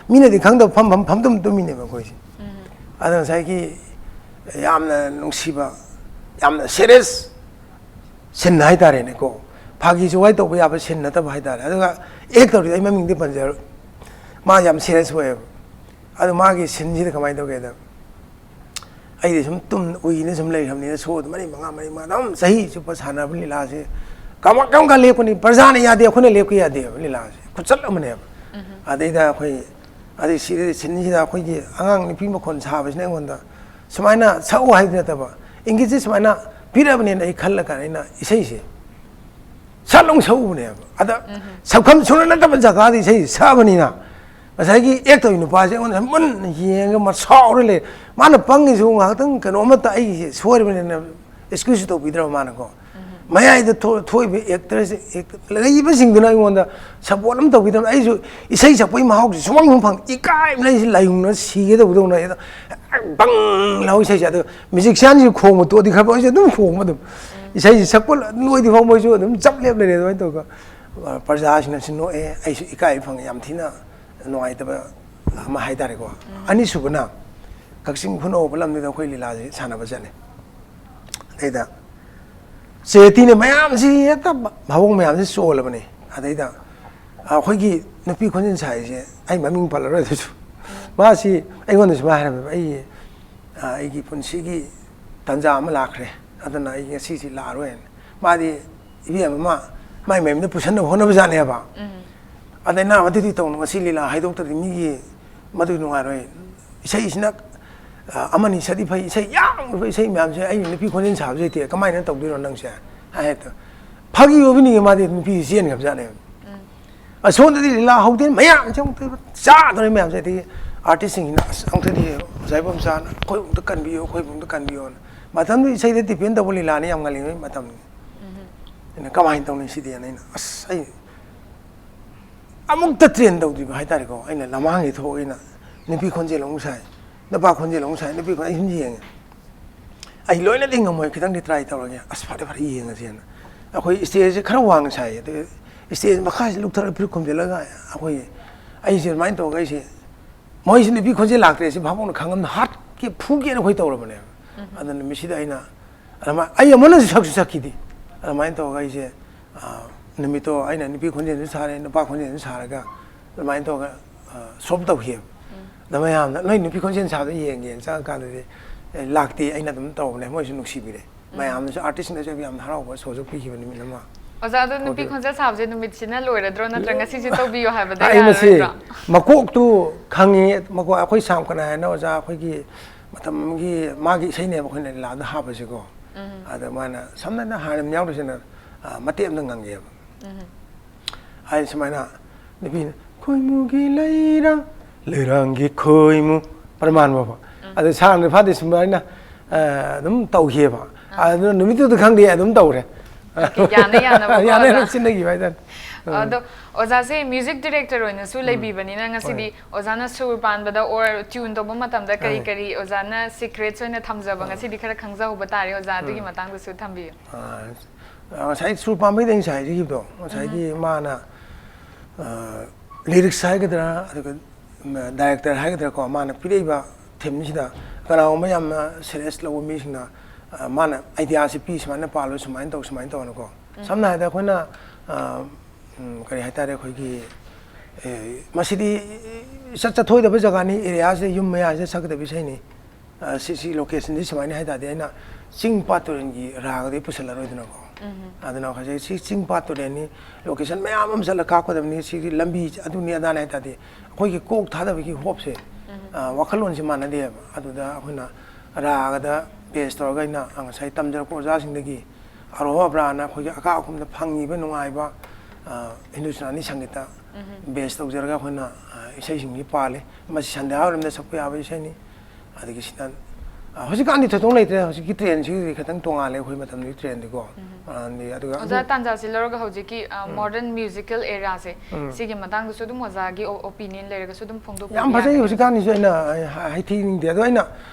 ꯃꯤꯅꯗꯤ ꯈꯪꯗꯕ ꯐꯝ, ꯐꯝ, ꯐꯝꯗꯨꯝ ꯇꯨꯝꯃꯤꯅꯦꯕ ꯑꯩꯈꯣꯏꯁꯦ꯫ ꯎꯝ꯫ ꯑꯗꯣ ꯉꯁꯥꯏꯒꯤ ꯌꯥꯝꯅ ꯅꯨꯡꯁꯤꯕ, ꯌꯥꯝꯅ serious scene ꯍꯥꯏꯇꯥꯔꯦꯅꯦꯀꯣ꯫ ꯐꯥꯒꯤ ꯖꯨꯒꯥꯏ ꯇꯧꯕ ꯌꯥꯕ scene ꯅꯠꯇꯕ ꯍꯥꯏꯇꯥꯔꯦ꯫ ꯑꯗꯨꯒ act ꯇꯧꯔꯤꯗꯣ ꯑꯩ ꯃꯃꯤꯡꯗꯤ ꯄꯟꯖꯔꯣꯏ꯫ ꯃꯥ ꯌꯥꯝ serious ꯑꯣꯏꯌꯦꯕ꯫ ꯑꯗꯣ ꯃꯥꯒꯤ scene ꯁꯤꯗ ꯀꯃꯥꯏꯅ ꯇꯧꯒꯦꯗ, ꯑꯩꯗꯤ ꯁꯨꯝ ꯇꯨꯝ ꯎꯏꯅ ꯁꯨꯝ ꯂꯩꯈ꯭ꯔꯕꯅꯤꯅ, ꯁꯣꯗꯣ ꯃꯔꯤ ꯃꯉꯥ, ꯃꯔꯤ ꯃꯉꯥ ꯑꯗꯨꯝ ꯆꯍꯤ ꯆꯨꯞꯄ ꯁꯥꯟꯅꯕ ꯂꯤꯂꯥꯁꯦ ꯀꯃ-, ꯀꯔꯝ ꯀꯥꯟ ꯂꯦꯞꯀꯅꯤ? ꯄ꯭ꯔꯖꯥꯅ ꯌꯥꯗꯦ, ꯑꯩꯈꯣꯏꯅ ꯂꯦꯞꯀꯦ ꯌꯥꯗꯦꯕ ꯂꯤꯂꯥꯁꯦ꯫ ꯈꯨꯠꯆꯠ ꯑꯃꯅꯦꯕ꯫ ꯎꯝ꯫ ꯑꯗꯩꯗ ꯑꯩꯈꯣꯏ, ꯑꯗꯩ ꯁꯤꯗ scene ꯁꯤꯗ ꯑꯩꯈꯣꯏꯒꯤ ꯑꯉꯥꯡ ꯅꯨꯄꯤ ꯃꯈꯣꯟ ꯁꯥꯕꯁꯤꯅ ꯑꯩꯉꯣꯟꯗ ꯁꯨꯃꯥꯏꯅ ꯁꯛꯎ ꯍꯥꯏꯕ ꯅꯠꯇꯕ, ꯏꯪꯒꯤꯠꯁꯦ ꯁꯨꯃꯥꯏꯅ ꯄꯤꯔꯛꯑꯕꯅꯦꯅ ꯑꯩ ꯈꯜꯂ ꯀꯥꯟꯗ ꯑꯩꯅ ꯏꯁꯩꯁꯦ ꯁꯠ ꯂꯥꯎ ꯁꯛꯎꯕꯅꯦꯕ꯫ ꯑꯗ ꯎꯝ꯫ ꯁꯛꯐꯝ ꯁꯨꯡꯅ ꯅꯠꯇꯕ ꯖꯒꯥꯗ ꯏꯁꯩ ꯁꯛꯑꯕꯅꯤꯅ ꯉꯁꯥꯏꯒꯤ act ꯇꯧꯔꯤ ꯅꯨꯄꯥꯁꯦ ꯑꯩꯉꯣꯟꯗ ꯃꯨꯟꯅ ꯌꯦꯡꯉꯒ ꯃꯁꯥꯎꯔ ꯂꯩ꯫ ꯃꯥꯅ ꯄꯪꯉꯤꯁꯨ ꯉꯥꯏꯍꯥꯛꯇꯪ ꯀꯩꯅꯣ ꯑꯃꯠꯇ ꯑꯩꯒꯤꯁꯦ ꯁꯣꯏꯔꯕꯅꯤꯅ excuse ꯇꯧꯕꯤꯗ꯭ꯔꯕ ꯃꯥꯅꯀꯣ꯫ ꯎꯝ꯫ ꯃꯌꯥꯏꯗ ꯊꯣ-, ꯊꯣꯛꯏꯕ actor ꯁꯦ, act-, ꯂꯩꯔꯤꯕꯁꯤꯡꯗꯨꯅ ꯑꯩꯉꯣꯟꯗ support ꯑꯃ ꯇꯧꯕꯤꯗ꯭ꯔꯕ꯫ ꯑꯩꯁꯨ ꯏꯁꯩ ꯁꯛꯄꯒꯤ ꯃꯍꯥꯎꯁꯦ ꯁꯨꯡꯐꯪ ꯐꯪ-, ꯏꯀꯥꯏꯕꯅ ꯑꯩꯁꯦ ꯂꯥꯏꯑꯣꯡꯅ ꯁꯤꯒꯦ ꯇꯧꯕꯗꯧꯅ ꯑꯩꯗꯣ ꯕꯪ ꯂꯥꯎ ꯏꯁꯩꯁꯦ꯫ ꯑꯗꯣ musician ꯁꯤ ꯈꯣꯡꯕ ꯇꯣꯛꯑꯗꯤ ꯈꯔ ꯐꯩ, ꯑꯩꯁꯦ ꯑꯗꯨꯝ ꯈꯣꯡꯕ ꯑꯗꯨꯝ꯫ ꯎꯝ꯫ ꯏꯁꯩꯁꯦ ꯁꯛꯄ ꯂꯣꯏꯗ꯭ꯔꯤ ꯐꯥꯎ ꯃꯣꯏꯁꯨ ꯑꯗꯨꯝ ꯆꯞ ꯂꯦꯞ ꯂꯩꯔꯦ꯫ ꯑꯗꯨꯃꯥꯏꯅ ꯇꯧꯔꯒ, ꯑ, ꯄ꯭ꯔꯖꯥꯁꯤꯡꯅꯁꯨ ꯅꯣꯛꯑꯦ, ꯑꯩꯁꯨ ꯏꯀꯥꯏꯕ ꯐꯪꯉꯦ, ꯌꯥꯝ ꯊꯤꯅ ꯅꯨꯡꯉꯥꯏꯇꯕ ꯑꯃ ꯍꯥꯏꯇꯥꯔꯦꯀꯣ꯫ ꯎꯝ꯫ ꯑꯅꯤꯁꯨꯕꯅ ꯀꯛꯆꯤꯡ ꯈꯨꯅꯧ ꯍꯥꯏꯕ ꯂꯝꯗꯨꯗ ꯑꯩꯈꯣꯏ ꯂꯤꯂꯥꯁꯦ ꯁꯥꯟꯅꯕ ꯆꯠꯂꯦ꯫ ꯑꯗꯩꯗ ꯆꯦꯇꯤꯅ ꯃꯌꯥꯝꯁꯤ ꯍꯦꯛꯇ ꯚꯥꯕꯣꯛ ꯃꯌꯥꯝꯁꯤ ꯆꯣꯜꯂꯕꯅꯤ꯫ ꯑꯗꯩꯗ ꯑꯩꯈꯣꯏꯒꯤ ꯅꯨꯄꯤ ꯈꯣꯟꯖꯦꯜ ꯁꯥꯏꯁꯦ, ꯑꯩ ꯃꯃꯤꯡ ꯄꯜꯂꯔꯣꯏ, ꯑꯗꯨꯁꯨ ꯃꯥꯁꯤ ꯑꯩꯉꯣꯟꯗꯁꯨ ꯃꯥ ꯍꯥꯏꯔꯝꯃꯦꯕ, "ꯑꯩ, ꯑ, ꯑꯩꯒꯤ ꯄꯨꯟꯁꯤꯒꯤ ꯇꯥꯟꯖꯥ ꯑꯃ ꯂꯥꯛꯈ꯭ꯔꯦ, ꯑꯗꯨꯅ ꯑꯩ ꯉꯁꯤꯁꯤ ꯂꯥꯛꯑꯔꯣꯏꯅ"꯫ ꯃꯥꯗꯤ ꯏꯕꯦꯝ ꯑꯃ ꯃꯥꯏ ꯃꯌꯨꯝꯗ ꯄꯨꯁꯟꯅꯕ ꯍꯣꯠꯅꯕꯖꯥꯠꯅꯦꯕ꯫ ꯑꯗꯩ ꯅ ꯃꯗꯨꯗꯤ ꯇꯧꯅꯨ, ꯉꯁꯤ ꯂꯤꯂꯥ ꯍꯥꯏꯗꯣꯛꯇ꯭ꯔꯗꯤ ꯃꯤꯒꯤ ꯃꯗꯨ ꯅꯨꯡꯉꯥꯏꯔꯣꯏ꯫ ꯏꯁꯩꯁꯤꯅ, ꯑ, ꯑꯃꯅꯤ ꯁꯛꯗꯤ ꯐꯩ, ꯏꯁꯩ ꯌꯥꯝꯈ꯭ꯔꯕ ꯏꯁꯩ ꯃꯌꯥꯝꯁꯦ ꯑꯩꯅ ꯅꯨꯄꯤ ꯈꯣꯟꯖꯦꯜ ꯁꯥꯕꯁꯦ ꯍꯩꯇꯦ, ꯀꯃꯥꯏꯅ ꯇꯧꯗꯣꯏꯅꯣ ꯅꯪꯁꯦ? ꯍꯥꯏ ꯍꯦꯛꯇ ꯐꯥꯒꯤ ꯑꯣꯏꯕ ꯅꯤꯡꯉꯦ, ꯃꯥꯗꯤ ꯅꯨꯄꯤꯁꯤ ꯆꯦꯟꯈ꯭ꯔꯕꯖꯥꯠꯅꯦꯕ꯫ ꯑꯁꯣꯝꯗꯗꯤ ꯂꯤꯂꯥ ꯍꯧꯗꯦ, ꯃꯌꯥꯝꯁꯦ ꯑꯃꯨꯛꯇ ꯆꯥꯗꯣꯔꯦ ꯃꯌꯥꯝꯁꯦ꯫ ꯑꯗꯒꯤ ꯑꯥꯔꯇꯤꯁꯁꯤꯡꯁꯤꯅ, "ꯑꯁ, ꯑꯃꯨꯛꯇꯗꯤ ꯑꯣꯖꯥ ꯏꯕꯣꯝꯆꯥꯅ ꯑꯩꯈꯣꯏꯕꯨ ꯑꯝꯇ ꯀꯟꯕꯤꯌꯨ, ꯑꯩꯈꯣꯏꯕꯨ ꯑꯝꯇ ꯀꯟꯕꯤꯌꯨꯅ"꯫ ꯃꯇꯝꯗꯨ ꯏꯁꯩꯗ ꯗꯤꯄꯦꯟ ꯇꯧꯕ ꯂꯤꯂꯥꯅꯤ, ꯌꯥꯝ ꯉꯜꯂꯤꯉꯩ ꯃꯇꯝꯅꯤ꯫ ꯑꯩꯅ, "ꯀꯃꯥꯏꯅ ꯇꯧꯅꯤ ꯁꯤꯗꯤ?" ꯑꯅ ꯑꯩꯅ, ꯑꯁ, ꯑꯩ ꯑꯃꯨꯛꯇ ꯇ꯭ꯔꯦꯟ ꯇꯧꯗ꯭ꯔꯤꯕ ꯍꯥꯏꯇꯥꯔꯦꯀꯣ꯫ ꯑꯩꯅ ꯂꯃꯥꯡꯒꯤ ꯊꯣꯛꯑꯦꯅ ꯅꯨꯄꯤ ꯈꯣꯟꯖꯦꯜ ꯑꯃꯨꯛ ꯁꯥꯏ, ꯅꯨꯄꯥ ꯈꯣꯟꯖꯦꯜ ꯑꯃꯨꯛ ꯁꯥꯏ, ꯅꯨꯄꯤ ꯈꯣꯟꯖꯦꯜ ꯑꯩ ꯁꯨꯝ ꯌꯦꯡꯉꯦ꯫ ꯑꯩ ꯂꯣꯏꯅꯗꯤ ꯉꯝꯃꯣꯏ, ꯈꯤꯇꯪꯗꯤ ꯇ꯭ꯔꯥꯏ ꯇꯧꯔꯒꯦ꯫ ꯑꯁ, ꯐꯔꯦ ꯐꯔꯦ, ꯌꯦꯡꯉꯁꯦꯅ꯫ ꯑꯩꯈꯣꯏ ꯁ꯭ꯇꯦꯖꯁꯦ ꯈꯔ ꯋꯥꯡꯅ ꯁꯥꯏꯌꯦ, ꯑꯗꯨ ꯁ꯭ꯇꯦꯖ ꯃꯈꯥꯁꯤ ꯂꯨꯞꯊꯔꯒ ꯐꯨꯔꯤꯠ ꯈꯨꯝꯖꯤꯜꯂꯒ ꯑꯩꯈꯣꯏ, ꯑꯩꯁꯦ ꯑꯗꯨꯃꯥꯏꯅ ꯇꯧꯔꯒ ꯑꯩꯁꯦ, ꯃꯣꯏꯁꯤ ꯅꯨꯄꯤ ꯈꯣꯟꯖꯦꯜ ꯂꯥꯛꯇ꯭ꯔꯦ ꯁꯤ ꯚꯥꯕꯣꯛꯅ ꯈꯪꯉꯝꯅ ꯍꯥꯠꯀꯦ ꯐꯨꯒꯦꯅ ꯑꯩꯈꯣꯏ ꯇꯧꯔꯕꯅꯦꯕ꯫ ꯑꯗꯨ ꯅꯨꯃꯤꯠꯁꯤꯗ ꯑꯩꯅ ꯑꯗꯨꯃꯥꯏ-, ꯑꯩ ꯑꯃꯨꯛ ꯍꯟꯅꯁꯨ ꯁꯛꯁꯨ ꯁꯛꯈꯤꯗꯦ꯫ ꯑꯗꯨꯃꯥꯏꯅ ꯇꯧꯔꯒ ꯑꯩꯁꯦ, ꯑ, ꯅꯨꯃꯤꯠꯇꯣ ꯑꯩꯅ ꯅꯨꯄꯤ ꯈꯣꯟꯖꯦꯜꯁꯨ ꯁꯥꯔꯦ, ꯅꯨꯄꯥ ꯈꯣꯟꯖꯦꯜꯁꯨ ꯁꯥꯔꯒ ꯑꯗꯨꯃꯥꯏꯅ ꯇꯧꯔꯒ, ꯑ, ꯁꯣꯞ ꯇꯧꯈꯤꯑꯕ꯫ ꯑꯗ ꯃꯌꯥꯝꯅ, "ꯅꯣꯏ ꯅꯨꯄꯤ ꯈꯣꯟꯖꯦꯜ ꯁꯥꯕꯗꯣ ꯌꯦꯡꯒꯦꯅ" ꯆꯪꯉꯀꯥꯟꯗꯗꯤ, "ꯑꯦ, ꯂꯥꯛꯇꯦ, ꯑꯩꯅ ꯑꯗꯨꯝ ꯇꯧꯕꯅꯦ", ꯃꯣꯏꯁꯨ ꯅꯨꯡꯁꯤꯕꯤꯔꯦ꯫ ꯃꯌꯥꯝꯅꯁꯨ, ꯑꯥꯔꯇꯤꯁꯁꯤꯡꯅꯁꯨ ꯌꯥꯝ ꯍꯔꯥꯎꯕ ꯁꯣꯁꯨ ꯄꯤꯈꯤꯕ ꯅꯨꯃꯤꯠ ꯑꯃ꯫ ꯑꯣꯖꯥ, ꯑꯗꯣ ꯅꯨꯄꯤ ꯍꯧꯗꯣꯛ- ꯈꯣꯟꯖꯦꯜ ꯁꯥꯕꯁꯦ ꯅꯨꯃꯤꯠꯁꯤꯅ ꯂꯣꯏꯔꯗ꯭ꯔꯣ, ꯅꯠꯇ꯭ꯔꯒ ꯉꯁꯤꯁꯨ ꯇꯧꯕꯤꯌꯣ ꯍꯥꯏꯕꯗ ꯑꯩ ꯃꯁꯤ ꯌꯥꯔꯔꯣꯏꯗ꯭ꯔꯣ? ꯃꯀꯣꯛꯇꯨ ꯈꯪꯉꯤ, ꯃꯀꯣꯛ, ꯑꯩꯈꯣꯏ ꯁꯥꯝ ꯀꯅꯥ ꯍꯥꯏꯅ ꯑꯣꯖꯥ ꯑꯩꯈꯣꯏꯒꯤ ꯃꯇꯝꯒꯤ ꯃꯥꯒꯤ ꯏꯁꯩꯅꯦꯕ ꯑꯩꯈꯣꯏꯅ ꯂꯤꯂꯥꯗ ꯍꯥꯞꯄꯁꯤꯀꯣ꯫ ꯑꯗ ꯃꯥꯅ ꯁꯝꯅ ꯍꯥꯏꯅ ꯍꯥꯟꯅ ꯌꯥꯎꯔꯤꯁꯤꯅ, ꯑ, ꯃꯇꯦꯛ ꯑꯃꯇ ꯉꯪꯒꯦꯕ꯫ ꯍꯥꯏ ꯁꯨꯃꯥꯏꯅ, ꯅꯨꯄꯤꯅ, "ꯈꯣꯏꯃꯨꯒꯤ ꯂꯩꯔꯥꯡ, ꯂꯩꯔꯥꯡꯒꯤ ꯈꯣꯏꯃꯨ", ꯄ꯭ꯔꯃꯥꯟ ꯐꯥꯎꯕ꯫ ꯑꯗ ꯁꯥꯡꯅ ꯐꯥꯗꯦ ꯁꯨꯃꯥꯏꯅ, ꯑ, ꯑꯗꯨꯝ ꯇꯧꯈꯤꯑꯕ꯫ ꯑꯗꯨꯅ ꯅꯨꯃꯤꯠꯇꯨꯗ ꯈꯪꯗꯦ, ꯑꯗꯨꯝ ꯇꯧꯔꯦ꯫ ꯌꯥꯅ ꯌꯥꯅꯕꯀꯣ, ꯌꯥꯅ ꯌꯥꯅ ꯑꯣꯖꯥ꯫ ꯁꯤꯟꯅꯈꯤꯕ ꯍꯥꯏꯇꯥꯔꯦ꯫ ꯑꯗꯣ ꯑꯣꯖꯥꯁꯦ ꯃ꯭ꯌꯨꯖꯤꯛ ꯗꯤꯔꯦꯛꯇꯔ ꯑꯣꯏꯅꯁꯨ ꯂꯩꯕꯤꯕꯅꯤꯅ, ꯉꯁꯤꯗꯤ ꯍꯣꯏ꯫ ꯑꯣꯖꯥꯅ ꯁꯨꯔ ꯄꯥꯟꯕꯗ or tune ꯇꯧꯕ ꯃꯇꯝꯗ ꯀꯔꯤ ꯑꯥ꯫ ꯀꯔꯤ ꯑꯣꯖꯥꯅ ꯁꯤꯀ꯭ꯔꯦꯠꯁ ꯑꯣꯏꯅ ꯊꯝꯖꯕ, ꯑꯥ꯫ ꯉꯁꯤꯗꯤ ꯈꯔ ꯈꯪꯖꯍꯧꯕ ꯇꯥꯔꯦ꯫ ꯑꯣꯖꯥ, ꯑꯗꯨꯒꯤ ꯎꯝ꯫ ꯃꯇꯥꯡꯗꯁꯨ ꯊꯝꯕꯤꯌꯨ꯫ ꯑꯥ, ꯑ, ꯉꯁꯥꯏ ꯁꯨꯔ ꯄꯥꯝꯕꯩꯗ ꯑꯩ ꯉꯁꯥꯏ ꯍꯥꯏꯖꯈꯤꯕꯗꯣ, ꯉꯁꯥꯏꯒꯤ ꯎꯝ꯫ ꯃꯥꯅ, ꯑ, ꯂꯤꯔꯤꯛꯁ ꯍꯥꯏꯒꯗ꯭ꯔꯥ, ꯑꯗꯨꯒ, ꯎꯝ, ꯗꯥꯏꯔꯦꯛꯇꯔ ꯍꯥꯏꯒꯗ꯭ꯔꯥꯀꯣ, ꯃꯥꯅ ꯄꯤꯔꯛꯏꯕ ꯊꯤꯝꯁꯤꯗ ꯀꯅꯥꯒꯨꯝꯕ ꯌꯥꯝꯅ ꯁꯦꯔꯤꯌꯁ ꯂꯧꯕ ꯃꯤꯁꯤꯡꯅ, ꯑ, ꯃꯥꯅ ꯑꯥꯏꯗꯤꯌꯥꯁꯤ ꯄꯤ, ꯁꯨꯃꯥꯏꯅ ꯄꯥꯜꯂꯣ, ꯁꯨꯃꯥꯏꯅ ꯇꯧ, ꯁꯨꯃꯥꯏꯅ ꯇꯧꯅꯀꯣ꯫ ꯁꯝꯅ ꯍꯥꯏꯔꯕꯗ ꯑꯩꯈꯣꯏꯅ, ꯑ, ꯎꯝ, ꯀꯔꯤ ꯍꯥꯏꯇꯥꯔꯦ, ꯑꯩꯈꯣꯏꯒꯤ, ꯑꯦ, ꯃꯁꯤꯗꯤ ꯏꯆꯠ ꯆꯠꯊꯣꯏꯗꯕ ꯖꯒꯥꯅꯤ, ꯑꯦꯔꯤꯌꯥꯁꯤꯗ ꯌꯨꯝ ꯃꯌꯥꯁꯤꯗ ꯁꯛꯀꯗꯕ ꯏꯁꯩꯅꯤ꯫ ꯑ, ꯁꯤ, ꯁꯤ ꯂꯣꯀꯦꯁꯟꯁꯤ ꯁꯨꯃꯥꯏꯅ ꯍꯥꯏ ꯇꯥꯔꯗꯤ ꯑꯩꯅ ꯆꯤꯡ ꯄꯥꯠ ꯇꯨꯔꯦꯜꯒꯤ ꯔꯥꯒꯗꯤ ꯄꯨꯁꯜꯂꯔꯣꯏꯗꯅꯀꯣ꯫ ꯑꯗꯨꯅ ꯍꯧꯖꯤꯛ ꯁꯤ ꯆꯤꯡ ꯄꯥꯠ ꯇꯨꯔꯦꯜꯅꯤ, ꯂꯣꯀꯦꯁꯟ ꯃꯌꯥꯝ ꯑꯃ ꯆꯠꯂ ꯀꯥꯞꯀꯗꯕꯅꯤ, ꯁꯤꯒꯤ ꯂꯝꯕꯤ ꯑꯗꯨꯅꯤ ꯑꯗꯥꯅꯤ ꯍꯥꯏ ꯇꯥꯔꯗꯤ ꯑꯩꯈꯣꯏꯒꯤ ꯀꯣꯛ ꯊꯥꯗꯕꯒꯤ ꯍꯣꯞꯁꯦ, ꯑ, ꯋꯥꯈꯜꯂꯣꯟꯁꯦ ꯃꯥꯟꯅꯗꯦꯕ꯫ ꯑꯗꯨꯗ ꯑꯩꯈꯣꯏꯅ ꯔꯥꯒꯗ ꯕꯦꯁ ꯇꯧꯔꯒ ꯑꯩꯅ ꯉꯁꯥꯏ ꯇꯝꯖꯔꯛꯄ ꯑꯣꯖꯥꯁꯤꯡꯗꯒꯤ ꯑꯔꯣꯍ ꯑꯕ꯭ꯔꯥꯅ ꯑꯩꯈꯣꯏꯒꯤ ꯑꯀꯥ ꯑꯈꯨꯝꯗ ꯐꯪꯉꯤꯕ ꯅꯨꯡꯉꯥꯏꯕ, ꯑ, ꯍꯤꯟꯗꯨꯁꯇꯥꯅꯤ ꯁꯪꯒꯤꯠꯇ ꯕꯦꯁ ꯇꯧꯖꯔꯒ ꯑꯩꯈꯣꯏꯅ, ꯑ, ꯏꯁꯩꯁꯤꯡꯁꯤ ꯄꯥꯜꯂꯤ꯫ ꯃꯁꯤ ꯁꯟꯗ꯭ꯌꯥ ꯋꯥꯏꯔꯝꯗ ꯁꯛꯄ ꯌꯥꯕ ꯏꯁꯩꯅꯤ꯫ ꯑꯗꯒꯤ ꯁꯤꯗ, ꯑ, ꯍꯧꯖꯤꯛꯀꯥꯟꯗꯤ ꯊꯣꯏꯗꯣꯛ ꯂꯩꯇ꯭ꯔꯦ꯫ ꯍꯧꯖꯤꯛꯀꯤ ꯇ꯭ꯔꯦꯟꯁꯤꯒꯤꯗꯤ ꯈꯤꯇꯪ ꯇꯣꯡꯉꯥꯜꯂꯦ ꯑꯩꯈꯣꯏ ꯃꯇꯝꯗꯨꯒꯤ ꯇ꯭ꯔꯦꯟꯗꯤꯀꯣ꯫ ꯃꯔꯥꯟꯗꯤ ꯑꯗꯨꯒ ꯑꯣꯖꯥ, ꯑꯗꯨ ꯇꯥꯟꯖꯥꯁꯤ ꯂꯧꯔꯒ ꯍꯧꯖꯤꯛꯀꯤ, ꯑ, ꯃꯣꯗꯔꯟ ꯃ꯭ꯌꯨꯖꯤꯀꯦꯜ ꯑꯦꯔꯥꯁꯦ, ꯎꯝ꯫ ꯁꯤꯒꯤ ꯃꯇꯥꯡꯗꯁꯨ ꯑꯗꯨꯝ ꯑꯣꯖꯥꯒꯤ ꯑꯣ-, ꯑꯣꯄꯤꯅꯤꯌꯟ ꯂꯩꯔꯒꯁꯨ ꯑꯗꯨꯝ ꯐꯣꯡꯗꯣꯛꯄꯤꯕ ꯌꯥꯝ ꯐꯖꯩ꯫ ꯌꯥꯒꯅꯤ꯫ ꯍꯧꯖꯤꯛꯀꯥꯟꯒꯤꯁꯨ ꯑꯩꯅ, ꯑ, ꯍ-, ꯍꯥꯏꯊꯤꯅꯤꯡꯗꯦ꯫ ꯑꯗꯣ ꯑꯩꯅ,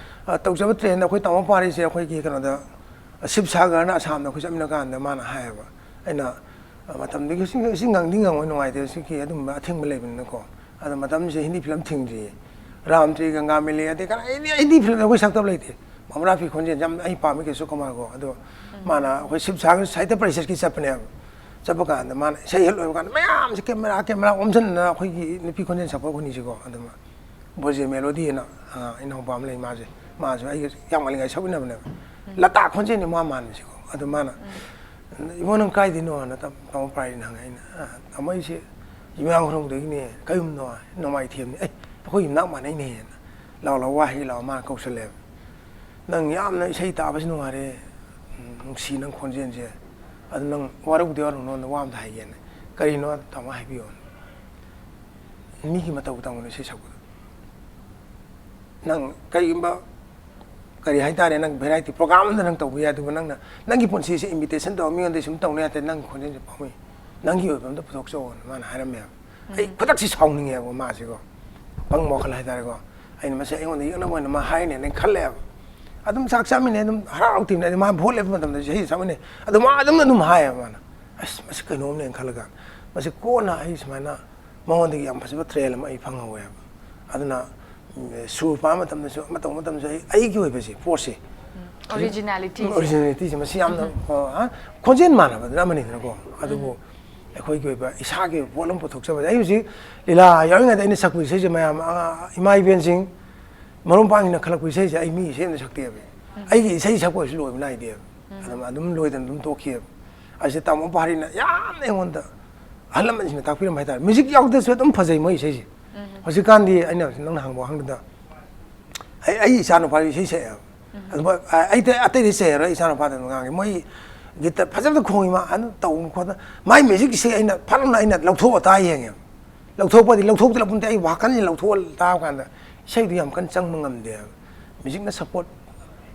ꯑ, ꯇꯧꯖꯕ ꯇ꯭ꯔꯦꯟꯗ ꯑꯩꯈꯣꯏ ꯇꯥꯃꯣ ꯄꯥꯔꯤꯁꯦ ꯑꯩꯈꯣꯏꯒꯤ ꯀꯩꯅꯣꯗ, ꯑ, ꯁꯤꯕ ꯁꯥꯒꯔꯅ ꯑꯁꯥꯝꯗ ꯑꯩꯈꯣꯏ ꯆꯠꯃꯤꯟꯅ ꯀꯥꯟꯗ ꯃꯥꯅ ꯍꯥꯏꯌꯦꯕ꯫ ꯑꯩꯅ, ꯑ, ꯃꯇꯝꯗꯨꯒꯤ ꯁꯤ, ꯁꯤ ꯉꯪꯗꯤ ꯉꯪꯉꯣꯏ, ꯅꯨꯡꯉꯥꯏꯇꯦ꯫ ꯁꯤꯒꯤ ꯑꯗꯨꯝꯕ ꯑꯊꯤꯡꯕ ꯂꯩꯕꯅꯤꯅꯀꯣ꯫ ꯑꯗꯣ ꯃꯇꯝꯁꯤꯗ ꯍꯤꯟꯗꯤ ꯐꯤꯂꯝ ꯊꯤꯡꯗ꯭ꯔꯤꯌꯦ꯫ ꯔꯥꯝ ꯇ꯭ꯔꯤ ꯒꯪꯒꯥ ꯃꯦꯂꯤ, ꯑꯗꯩ ꯀꯅꯥ, ꯍꯤꯟꯗꯤ, ꯍꯤꯟꯗꯤ ꯐꯤꯂꯝꯗ ꯑꯩꯈꯣꯏ ꯁꯛꯇꯕ ꯂꯩꯇꯦ꯫ ꯃꯃꯔꯥ ꯐꯤ ꯈꯣꯟꯖꯦꯜꯁꯦ ꯌꯥꯝ ꯑꯩ ꯄꯥꯝꯃꯤ, ꯀꯤꯁꯣꯔ ꯀꯨꯃꯥꯔꯒꯣ꯫ ꯑꯗꯣ ꯃꯥꯅ ꯑꯩꯈꯣꯏ ꯁꯤꯕ ꯁꯥꯒꯔ ꯁꯥꯍꯤꯇ꯭ꯌ ꯄꯔꯤꯁꯠꯀꯤ ꯆꯠꯄꯅꯦꯕ꯫ ꯆꯠꯄ ꯀꯥꯟꯗ ꯃꯥꯅ ꯏꯁꯩ ꯍꯦꯛ ꯂꯣꯏꯕ ꯀꯥꯟꯗ ꯃꯌꯥꯝꯁꯦ ꯀꯦꯃꯦꯔꯥ, ꯀꯦꯃꯦꯔꯥ ꯑꯣꯝꯁꯤꯟꯗꯅ ꯑꯩꯈꯣꯏꯒꯤ ꯅꯨꯄꯤ ꯈꯣꯟꯖꯦꯜ ꯁꯛꯄ ꯑꯩꯈꯣꯏꯅꯤꯁꯤꯀꯣ꯫ ꯑꯗꯨꯃ ꯕꯣꯖꯦ ꯃꯦꯂꯣꯗꯤ ꯑꯅ, ꯑ, ꯏꯅꯥꯎꯄꯥ ꯑꯃ ꯂꯩ, ꯃꯥꯁꯦ, ꯃꯥꯁꯨ ꯑꯩꯒ ꯌꯥꯝ ꯉꯜꯂꯤꯉꯩ ꯁꯛꯃꯤꯟꯅꯕꯅꯦꯕ꯫ ꯂꯇꯥ ꯈꯣꯟꯖꯦꯜꯅꯤ ꯃꯥ ꯃꯥꯟꯕꯁꯦꯀꯣ꯫ ꯑꯗꯨ ꯃꯥꯅ, "ꯏꯕꯨꯡꯉꯣ, ꯅꯪ ꯀꯥꯏꯗꯩꯅꯣꯅ?" ꯇꯥ-, ꯇꯥꯃꯣ ꯄꯥꯔꯤꯅ ꯍꯪꯉꯦ꯫ ꯑꯩꯅ, "ꯑ, ꯇꯥꯃꯣ, ꯑꯩꯁꯦ ꯌꯨꯝꯌꯥꯝ ꯈꯨꯔꯣꯡꯗꯒꯤꯅꯦ꯫ ꯀꯩ ꯌꯨꯝꯅꯣ?" "ꯅꯣꯡꯃꯥꯏꯊꯦꯝꯅꯤ꯫" "ꯑꯦ, ꯑꯩꯈꯣꯏ ꯌꯨꯝꯅꯥꯛ ꯃꯥꯟꯅꯩꯅꯦꯅ꯫ ꯂꯥꯛꯑꯣ, ꯂꯥꯛꯑꯣ, ꯋꯥ ꯍꯦꯛ ꯂꯥꯛꯑꯣ", ꯃꯥꯅ ꯀꯧꯁꯜꯂꯦꯕ꯫ "ꯅꯪ ꯌꯥꯝꯅ ꯏꯁꯩ ꯇꯥꯕꯁꯤ ꯅꯨꯡꯉꯥꯏꯔꯦ꯫ ꯎꯝ, ꯅꯨꯡꯁꯤ ꯅꯪ ꯈꯣꯟꯖꯦꯜꯁꯦ꯫ ꯑꯗꯨ ꯅꯪ ꯋꯥꯔꯧꯗꯤ ꯋꯥꯔꯧꯅꯣ, ꯋꯥ ꯑꯝꯇ ꯍꯥꯏꯒꯦꯅ꯫" "ꯀꯔꯤꯅꯣ ꯇꯥꯃꯣ, ꯍꯥꯏꯕꯤꯌꯣ꯫" "ꯃꯤꯒꯤ ꯃꯇꯧ ꯇꯝꯒꯅꯨ ꯏꯁꯩ ꯁꯛꯄꯗ꯫ ꯅꯪ ꯀꯔꯤꯒꯨꯝꯕ, ꯀꯔꯤ ꯍꯥꯏꯇꯥꯔꯦ, ꯅꯪ ꯚꯦꯔꯥꯏꯇꯤ ꯄ꯭ꯔꯣꯒ꯭ꯔꯥꯝ ꯑꯃꯗ ꯅꯪ ꯇꯧꯕ ꯌꯥꯏ, ꯑꯗꯨꯕꯨ ꯅꯪꯅ ꯅꯪꯒꯤ ꯄꯨꯟꯁꯤꯁꯦ ꯏꯃꯤꯇꯦꯁꯟ ꯇꯧꯔ ꯃꯤꯉꯣꯟꯗ ꯁꯨꯝ ꯇꯧꯅ ꯌꯥꯗꯦ, ꯅꯪ ꯈꯣꯟꯖꯦꯜꯁꯦ ꯄꯥꯝꯃꯤ, ꯅꯪꯒꯤ ꯑꯣꯏꯕ ꯑꯝꯇ ꯄꯨꯊꯣꯛꯆꯧꯑꯣꯅ" ꯃꯥꯅ ꯍꯥꯏꯔꯝꯃꯦꯕ꯫ ꯑꯩ ꯈꯨꯗꯛꯁꯤ ꯁꯥꯎꯅꯤꯡꯉꯦꯕ ꯃꯥꯁꯤꯀꯣ, ꯑꯄꯪꯕ ꯋꯥꯈꯜ ꯍꯥꯏꯇꯥꯔꯦꯀꯣ꯫ ꯑꯩꯅ ꯃꯁꯤ ꯑꯩꯉꯣꯟꯗ ꯌꯦꯛꯅꯕ ꯑꯣꯏꯅ ꯃꯥ ꯍꯥꯏꯔꯤꯅꯦꯅ ꯑꯩꯅ ꯈꯜꯂꯦꯕ꯫ ꯑꯗꯨꯝ ꯆꯥꯛ ꯆꯥꯃꯤꯟꯅꯩ, ꯑꯗꯨꯝ ꯍꯔꯥꯎ ꯍꯔꯥꯎ ꯇꯤꯟꯅꯩ꯫ ꯑꯗꯨ ꯃꯥ ꯚꯣꯠ ꯂꯦꯞꯄ ꯃꯇꯝꯗ ꯏꯁꯩ ꯆꯥꯃꯤꯟꯅꯩ꯫ ꯑꯗꯨ ꯃꯥ ꯑꯗꯨꯝ, ꯑꯗꯨꯝ ꯍꯥꯏꯌꯦꯕ ꯃꯥꯅ꯫ ꯑꯁ, ꯃꯁꯤ ꯀꯩꯅꯣꯝꯅꯦꯅ ꯈꯜꯂꯒ, ꯃꯁꯤ ꯀꯣꯟꯅ ꯑꯩ ꯁꯨꯃꯥꯏꯅ ꯃꯉꯣꯟꯗꯒꯤ ꯌꯥꯝ ꯐꯖꯕ ꯇ꯭ꯔꯦꯜ ꯑꯃ ꯑꯩ ꯐꯪꯍꯧꯋꯦꯕ꯫ ꯑꯗꯨꯅ ꯁꯨꯔ ꯄꯥꯕ ꯃꯇꯝꯗꯁꯨ, ꯑꯃ ꯇꯧꯕ ꯃꯇꯝꯗꯁꯨ, ꯑꯩ ꯑꯩꯒꯤ ꯑꯣꯏꯕ ꯁꯤ ꯄꯣꯠꯁꯦ, ꯑꯣꯔꯤꯖꯤꯅꯦꯂꯤꯇꯤꯁꯦ꯫ ꯑꯣꯔꯤꯖꯤꯅꯦꯂꯤꯇꯤꯁꯦ ꯃꯁꯤ ꯌꯥꯝꯅ, ꯑ, ꯈꯣꯟꯖꯦꯜ ꯃꯥꯟꯅꯕꯗꯨꯅ ꯑꯃꯅꯤꯗꯅꯀꯣ꯫ ꯑꯗꯨꯕꯨ ꯑꯩꯈꯣꯏꯒꯤ ꯑꯣꯏꯕ ꯏꯁꯥꯒꯤ ꯑꯣꯏꯕ ꯄꯣꯠ ꯑꯃ ꯄꯨꯊꯣꯛꯆꯕꯁꯦ, ꯑꯩ ꯍꯧꯖꯤꯛ ꯂꯤꯂꯥ ꯌꯥꯎꯔꯤꯉꯩꯗ ꯑꯩꯅ ꯁꯛꯄ ꯏꯁꯩꯁꯦ ꯃꯌꯥꯝ, ꯑ, ꯏꯃꯥ ꯏꯕꯦꯟꯁꯤꯡ, ꯃꯔꯨꯞ ꯃꯄꯥꯡꯁꯤꯡꯅ ꯈꯜꯂꯛꯄ ꯏꯁꯩꯁꯦ ꯑꯩ ꯃꯤ ꯏꯁꯩ ꯑꯃ ꯁꯛꯇꯦꯕ꯫ ꯑꯩꯒꯤ ꯏꯁꯩ ꯁꯛꯄ ꯑꯣꯏꯔꯁꯨ ꯂꯣꯏꯕ ꯅꯥꯏꯗꯦꯕ꯫ ꯑꯗꯨꯝ, ꯑꯗꯨꯝ ꯂꯣꯏꯗꯅ ꯑꯗꯨꯝ ꯇꯣꯛꯈꯤꯑꯕ꯫ ꯑꯩꯁꯦ ꯇꯥꯃꯣ ꯄꯥꯔꯤꯅ ꯌꯥꯝꯅ ꯑꯩꯉꯣꯟꯗ, ꯑꯍꯜ ꯂꯃꯟꯁꯤꯡꯅ ꯇꯥꯛꯄꯤꯔꯝꯕ ꯍꯥꯏꯇꯥꯔꯦ, ꯃ꯭ꯌꯨꯖꯤꯛ ꯌꯥꯎꯗ꯭ꯔꯁꯨ ꯑꯗꯨꯝ ꯐꯖꯩ ꯃꯣꯏ ꯏꯁꯩꯁꯦ꯫ ꯍꯧꯖꯤꯛꯀꯥꯟꯗꯤ ꯑꯩꯅ ꯍꯧꯖꯤꯛ ꯅꯪꯅ ꯍꯪꯕ ꯋꯥꯍꯪꯗꯨꯗ, ꯑꯩ, ꯑꯩ ꯏꯆꯥ ꯅꯨꯄꯥꯗ ꯏꯁꯩ ꯁꯛꯑꯦꯕ꯫ ꯑꯗꯨ ꯃꯣꯏ, ꯑ-, ꯑꯩꯗꯤ ꯑꯇꯩꯗꯤ ꯁꯛꯑꯔꯣꯏ, ꯏꯆꯥ ꯅꯨꯄꯥꯗ ꯑꯗꯨꯝ ꯉꯥꯡꯒꯦ꯫ ꯃꯣꯏ ꯒꯤꯇꯔ ꯐꯖꯕꯗ ꯈꯣꯡꯉꯤ, ꯃꯥ ꯑꯗꯨ ꯇꯧꯕ ꯈꯣꯠꯇꯅ, ꯃꯥꯏ ꯃ꯭ꯌꯨꯖꯤꯛꯁꯦ ꯑꯩꯅ ꯐꯠ ꯂꯥꯎꯅ ꯑꯩꯅ ꯂꯧꯊꯣꯛꯑ ꯇꯥ ꯌꯦꯡꯉꯦꯕ꯫ ꯂꯧꯊꯣꯛꯄꯗꯤ ꯂꯧꯊꯣꯛꯇ ꯂꯧꯄꯨꯟꯇꯦ, ꯑꯩ ꯋꯥꯈꯜꯁꯦ ꯂꯧꯊꯣꯛꯑ ꯇꯥꯕ ꯀꯥꯟꯗ ꯏꯁꯩꯗꯨ ꯌꯥꯝ ꯀꯟꯅ ꯆꯪꯕ ꯉꯝꯗꯦꯕ꯫ ꯃ꯭ꯌꯨꯖꯤꯛꯅ ꯁꯞꯄꯣꯔꯠ,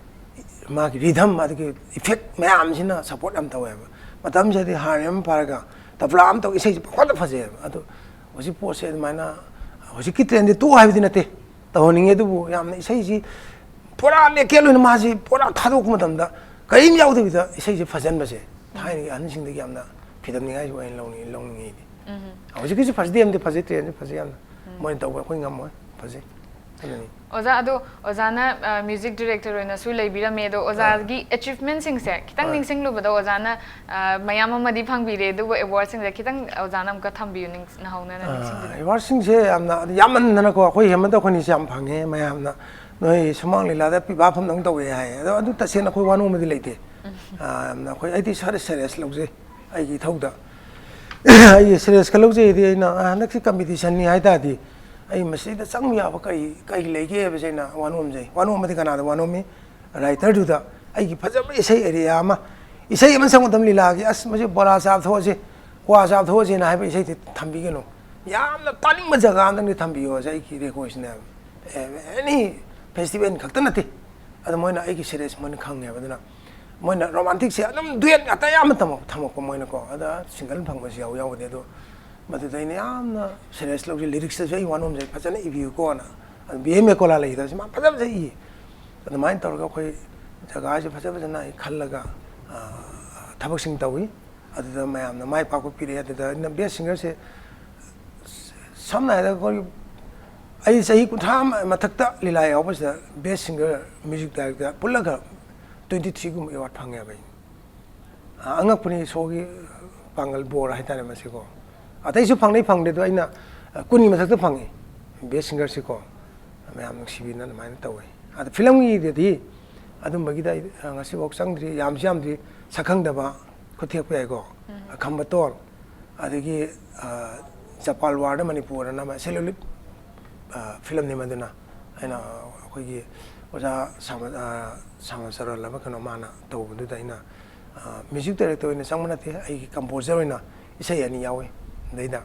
ꯃꯥꯒꯤ ꯔꯤꯙꯝ, ꯑꯗꯒꯤ ꯏꯐꯦꯛ ꯃꯌꯥꯝꯁꯤꯅ ꯁꯞꯄꯣꯔꯠ ꯌꯥꯝ ꯇꯧꯋꯦꯕ꯫ ꯃꯇꯝꯁꯤꯗꯗꯤ ꯍꯥꯔꯃꯣꯅꯤ ꯑꯃ ꯄꯥꯏꯔꯒ ꯇꯕ꯭ꯂꯥ ꯑꯃ ꯇꯧ, ꯏꯁꯩꯁꯦ ꯄꯪꯈꯣꯟꯗ ꯐꯖꯩꯑꯕ꯫ ꯑꯗꯣ ꯍꯧꯖꯤꯛ ꯄꯣꯠꯁꯦ ꯑꯗꯨꯃꯥꯏꯅ, ꯍꯧꯖꯤꯛꯀꯤ ꯇ꯭ꯔꯦꯟꯗꯤ ꯇꯣꯛꯑꯣ ꯍꯥꯏꯕꯗꯤ ꯅꯠꯇꯦ, ꯇꯧꯍꯟꯅꯤꯡꯉꯦ꯫ ꯑꯗꯨꯕꯨ ꯌꯥꯝꯅ ꯏꯁꯩꯁꯤ ꯄꯨꯔꯥ ꯅꯦꯀꯦꯠ ꯑꯣꯏꯅ ꯃꯥꯁꯤ ꯄꯨꯔꯥ ꯊꯥꯗꯣꯛꯄ ꯃꯇꯝꯗ ꯀꯔꯤꯝ ꯌꯥꯎꯗꯕꯤꯗ ꯏꯁꯩꯁꯦ ꯐꯖꯟꯕꯁꯦ ꯊꯥꯏꯅꯒꯤ ꯑꯍꯟꯁꯤꯡꯗꯒꯤ ꯌꯥꯝꯅ ꯐꯤꯗꯝꯅꯤꯡꯉꯥꯏꯁꯨ ꯑꯣꯏꯅ ꯂꯧꯅꯤꯡꯉꯤ, ꯂꯧꯅꯤꯡꯉꯤ ꯑꯩꯗꯤ꯫ ꯍꯧꯖꯤꯛꯀꯤꯁꯨ ꯐꯖꯗꯦ ꯍꯥꯏꯕꯗꯤ ꯐꯖꯩ, ꯇ꯭ꯔꯦꯟꯁꯨ ꯐꯖꯩ ꯌꯥꯝꯅ꯫ ꯃꯣꯏꯅ ꯇꯧꯕ ꯑꯩꯈꯣꯏ ꯉꯝꯃꯣꯏ, ꯐꯖꯩ꯫ ꯑꯗꯨꯅꯤ꯫ ꯑꯣꯖꯥ, ꯑꯗꯣ ꯑꯣꯖꯥꯅ, ꯑ, ꯃ꯭ꯌꯨꯖꯤꯛ ꯗꯤꯔꯦꯛꯇꯔ ꯑꯣꯏꯅꯁꯨ ꯂꯩꯕꯤꯔꯝꯃꯦ, ꯑꯗꯣ ꯑꯣꯖꯥꯒꯤ ꯑꯦꯆꯤꯚꯃꯦꯟꯁꯤꯡꯁꯦ ꯈꯤꯇꯪ ꯑꯥ꯫ ꯅꯤꯡꯁꯤꯡꯂꯨꯕꯗ ꯑꯣꯖꯥꯅ, ꯑ, ꯃꯌꯥꯝ ꯑꯃꯗꯤ ꯐꯪꯕꯤꯔꯦ, ꯑꯗꯨꯕꯨ ꯑꯦꯋꯥꯔꯗꯁꯤꯡꯁꯦ ꯈꯤꯇꯪ ꯑꯣꯖꯥꯅ ꯑꯃꯨꯛꯀ ꯊꯝꯕꯤꯌꯨ, ꯅꯤꯡ-, ꯅꯍꯧꯅꯅ ꯑꯥ, ꯅꯤꯡꯁꯤꯡꯕꯤꯌꯨ꯫ ꯑꯦꯋꯥꯔꯗꯁꯤꯡꯁꯦ ꯌꯥꯝꯅ, ꯌꯥꯝꯃꯟꯗꯅꯀꯣ, ꯑꯩꯈꯣꯏ ꯍꯦꯃꯟꯇ ꯑꯩꯈꯣꯏꯅꯤꯁꯦ ꯌꯥꯝ ꯐꯪꯉꯦ꯫ ꯃꯌꯥꯝꯅ ꯅꯣꯏ ꯁꯨꯃꯥꯡ ꯂꯤꯂꯥꯗ ꯄꯤꯕꯥ ꯐꯝꯗꯧꯅ ꯇꯧꯋꯦ ꯍꯥꯏ꯫ ꯑꯗꯣ ꯑꯗꯨ ꯇꯁꯦꯡꯅ ꯑꯩꯈꯣꯏ ꯋꯥꯅꯣꯝꯕꯗꯤ ꯂꯩꯇꯦ꯫ ꯑꯥ, ꯌꯥꯝꯅ ꯑꯩꯈꯣꯏ, ꯑꯩꯗꯤ ꯁꯔ-, ꯁꯦꯔꯤꯌꯁ ꯂꯧꯖꯩ ꯑꯩꯒꯤ ꯏꯊꯧꯗ꯫ ꯑꯩꯒꯤ ꯁꯦꯔꯤꯌꯁꯀ ꯂꯧꯖꯩꯗꯤ ꯑꯩꯅ, ꯑꯥ, ꯍꯟꯗꯛꯁꯤ ꯀꯝꯄꯤꯇꯤꯁꯟꯅꯤ ꯍꯥꯏ ꯇꯥꯔꯗꯤ ꯑꯩ ꯃꯁꯤꯗ ꯆꯪꯕ ꯌꯥꯕ ꯀꯔꯤ, ꯀꯔꯤ ꯂꯩꯒꯦ ꯍꯥꯏꯕꯁꯦ ꯑꯩꯅ ꯋꯥꯅꯣꯝꯖꯩ꯫ ꯋꯥꯅꯣꯝꯕꯗꯤ ꯀꯅꯥꯗ ꯋꯥꯅꯣꯝꯃꯤ? ꯔꯥꯏꯇꯔꯗꯨꯗ ꯑꯩꯒꯤ ꯐꯖꯕ ꯏꯁꯩ ꯑꯦꯔꯤꯌꯥ ꯑꯃ, ꯏꯁꯩ ꯑꯃ ꯁꯛꯄ ꯃꯇꯝ ꯂꯤꯂꯥꯒꯤ, "ꯑꯁ, ꯃꯁꯤ ꯕꯣꯔꯥ ꯆꯥꯕ ꯊꯣꯛꯑꯁꯤ, ꯀ꯭ꯋꯥ ꯆꯥꯕ ꯊꯣꯛꯑꯁꯤꯅ" ꯍꯥꯏꯕ ꯏꯁꯩꯗꯤ ꯊꯝꯕꯤꯒꯅꯨ꯫ ꯌꯥꯝꯅ ꯇꯥꯅꯤꯡꯕ ꯖꯒꯥ ꯑꯝꯇꯪꯗꯤ ꯊꯝꯕꯤꯌꯣ ꯍꯥꯏꯁꯦ ꯑꯩꯒꯤ ꯔꯤꯀ꯭ꯋꯦꯁꯅꯦꯕ꯫ ꯑꯦ, ꯑꯦꯅꯤ ꯐꯦꯁꯇꯤꯚꯦꯜ ꯈꯛꯇ ꯅꯠꯇꯦ꯫ ꯑꯗꯣ ꯃꯣꯏꯅ ꯑꯩꯒꯤ ꯁꯦꯔꯤꯌꯁ ꯃꯣꯏꯅ ꯈꯪꯉꯦꯕ꯫ ꯑꯗꯨꯅ ꯃꯣꯏꯅ ꯔꯣꯃꯥꯟꯇꯤꯛꯁꯦ ꯑꯗꯨꯝ ꯗꯨꯌꯦꯠ ꯉꯥꯛꯇ ꯑꯌꯥꯝꯕ ꯊꯝꯃꯛ-, ꯊꯝꯃꯛꯄ ꯃꯣꯏꯅꯀꯣ꯫ ꯑꯗ ꯁꯤꯡꯒꯜ ꯐꯪꯕꯁꯨ ꯌꯥꯎ-, ꯌꯥꯎꯕꯅꯦ꯫ ꯑꯗꯣ ꯃꯗꯨꯗ ꯑꯩꯅ ꯌꯥꯝꯅ ꯁꯦꯔꯤꯌꯁ ꯂꯧꯖꯩ꯫ ꯂꯤꯔꯤꯛꯁꯇꯁꯨ ꯑꯩ ꯋꯥꯅꯣꯝꯖꯩ, ꯐꯖꯅ ꯏꯕꯤꯌꯨꯀꯣꯅ꯫ ꯑꯗꯨ ꯕꯤ ꯑꯦꯝ ꯃꯦꯀꯣꯂꯥ ꯂꯩꯈꯤꯗꯕꯁꯦ ꯃꯥ ꯐꯖ ꯐꯖ ꯏꯌꯦ꯫ ꯑꯗꯨꯃꯥꯏꯅ ꯇꯧꯔꯒ ꯑꯩꯈꯣꯏ ꯖꯒꯥꯁꯦ ꯐꯖ ꯐꯖꯅ ꯑꯩ ꯈꯜꯂꯒ, ꯑ, ꯊꯕꯛꯁꯤꯡ ꯇꯧꯏ꯫ ꯑꯗꯨꯗ ꯃꯌꯥꯝꯅ ꯃꯥꯏ ꯄꯥꯛꯄ ꯄꯤꯔꯛꯑꯦ꯫ ꯑꯗꯨꯗ ꯑꯩꯅ ꯕꯦꯁ ꯁꯤꯡꯒꯔꯁꯦ ꯁꯝꯅ ꯍꯥꯏꯔꯕꯗ ꯑꯩꯈꯣꯏ ꯑꯩ ꯆꯍꯤ ꯀꯨꯟꯊ꯭ꯔꯥ ꯃꯊꯛꯇ ꯂꯤꯂꯥ ꯌꯥꯎꯕꯁꯤꯗ Best Singer Music Director ꯄꯨꯜꯂꯒ twenty three ꯒꯨꯝꯕ award ꯐꯪꯉꯦꯕ ꯑꯩ꯫ ꯑ, ꯑꯉꯛꯄꯅꯤ ꯏꯁꯣꯔꯒꯤ ꯄꯥꯡꯒꯜ ꯕꯣꯔ ꯍꯥꯏꯇꯥꯔꯦ ꯃꯁꯤꯀꯣ꯫ ꯑꯇꯩꯁꯨ ꯐꯪꯅꯩ ꯐꯪꯗꯦ ꯑꯗꯣ ꯑꯩꯅ, ꯑ, ꯀꯨꯟꯒꯤ ꯃꯊꯛꯇ ꯐꯪꯉꯤ Best Singerꯁꯤꯀꯣ꯫ ꯃꯌꯥꯝ ꯅꯨꯡꯁꯤꯕꯤꯅ ꯑꯗꯨꯃꯥꯏꯅ ꯇꯧꯋꯦ꯫ ꯑꯗ ꯐꯤꯂꯝꯒꯤꯗꯗꯤ ꯑꯗꯨꯝꯕꯒꯤꯗ ꯑꯩ, ꯑ, ꯉꯁꯤꯐꯥꯎ ꯆꯪꯗ꯭ꯔꯤ꯫ ꯌꯥꯝꯁꯨ ꯌꯥꯝꯗ꯭ꯔꯤ꯫ ꯁꯛꯈꯪꯗꯕ, ꯈꯨꯠꯊꯦꯛꯄ ꯌꯥꯏꯀꯣ꯫ ꯎꯝ꯫ ꯈꯝꯕꯇꯣꯜ, ꯑꯗꯒꯤ, ꯑ, ꯖꯄꯥꯜ ꯋꯥꯔꯗ ꯃꯅꯤꯄꯨꯔ ꯑꯅ ꯑꯃ ꯁꯦꯂꯨꯂꯣꯏꯗ, ꯑ, ꯐꯤꯂꯝꯅꯤ ꯃꯗꯨꯅ꯫ ꯑꯩꯅ ꯑꯩꯈꯣꯏꯒꯤ ꯑꯣꯖꯥ ꯁꯥꯃ-, ꯑ, ꯁꯥꯃꯁꯔꯣꯜ ꯑꯃ ꯀꯩꯅꯣ ꯃꯥꯅ ꯇꯧꯕꯗꯨꯗ ꯑꯩꯅ, ꯑ, ꯃ꯭ꯌꯨꯖꯤꯛ ꯗꯥꯏꯔꯦꯛꯇꯔ ꯑꯣꯏꯅ ꯆꯪꯕ ꯅꯠꯇꯦ, ꯑꯩꯒꯤ ꯀꯝꯄꯣꯖꯔ ꯑꯣꯏꯅ ꯏꯁꯩ ꯑꯅꯤ ꯌꯥꯎꯏ꯫ ꯑꯗꯩꯗ,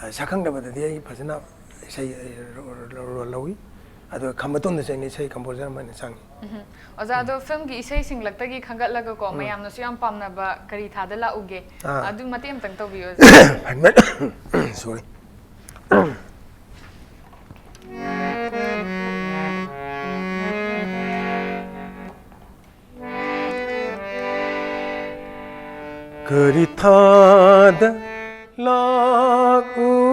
ꯑ, ꯁꯛꯈꯪꯗꯕꯗꯗꯤ ꯑꯩ ꯐꯖꯅ ꯏꯁꯩ, ꯑ, ꯔꯣ-, ꯔꯣ-, ꯔꯣꯜ ꯂꯧꯏ꯫ ꯑꯗꯨꯒ ꯈꯝꯕꯇꯣꯟꯗꯁꯨ ꯑꯩꯅ ꯏꯁꯩ ꯀꯝꯄꯣꯖꯔ ꯑꯃ ꯑꯣꯏꯅ ꯆꯪꯉꯤ꯫ ꯎꯝꯍꯨꯝ꯫ ꯑꯣꯖꯥ, ꯑꯗꯣ ꯐꯤꯂꯝꯒꯤ ꯏꯁꯩ ꯁꯤꯡꯂꯛꯇꯒꯤ ꯈꯟꯒꯠꯂꯒ ꯀꯣ, ꯎꯝ꯫ ꯃꯌꯥꯝꯅꯁꯨ ꯌꯥꯝ ꯄꯥꯝꯅꯕ ꯀꯔꯤ ꯊꯥꯗ ꯂꯥꯛꯎꯒꯦ? ꯑꯥ꯫ ꯑꯗꯨ ꯃꯇꯦꯛ ꯑꯃꯇꯪ ꯇꯧꯕꯤꯌꯨ, ꯑꯣꯖꯥ꯫ ꯁꯣꯔꯤ꯫ ꯀꯔꯤ ꯊꯥꯗ ꯂꯥꯛꯎꯒꯦ?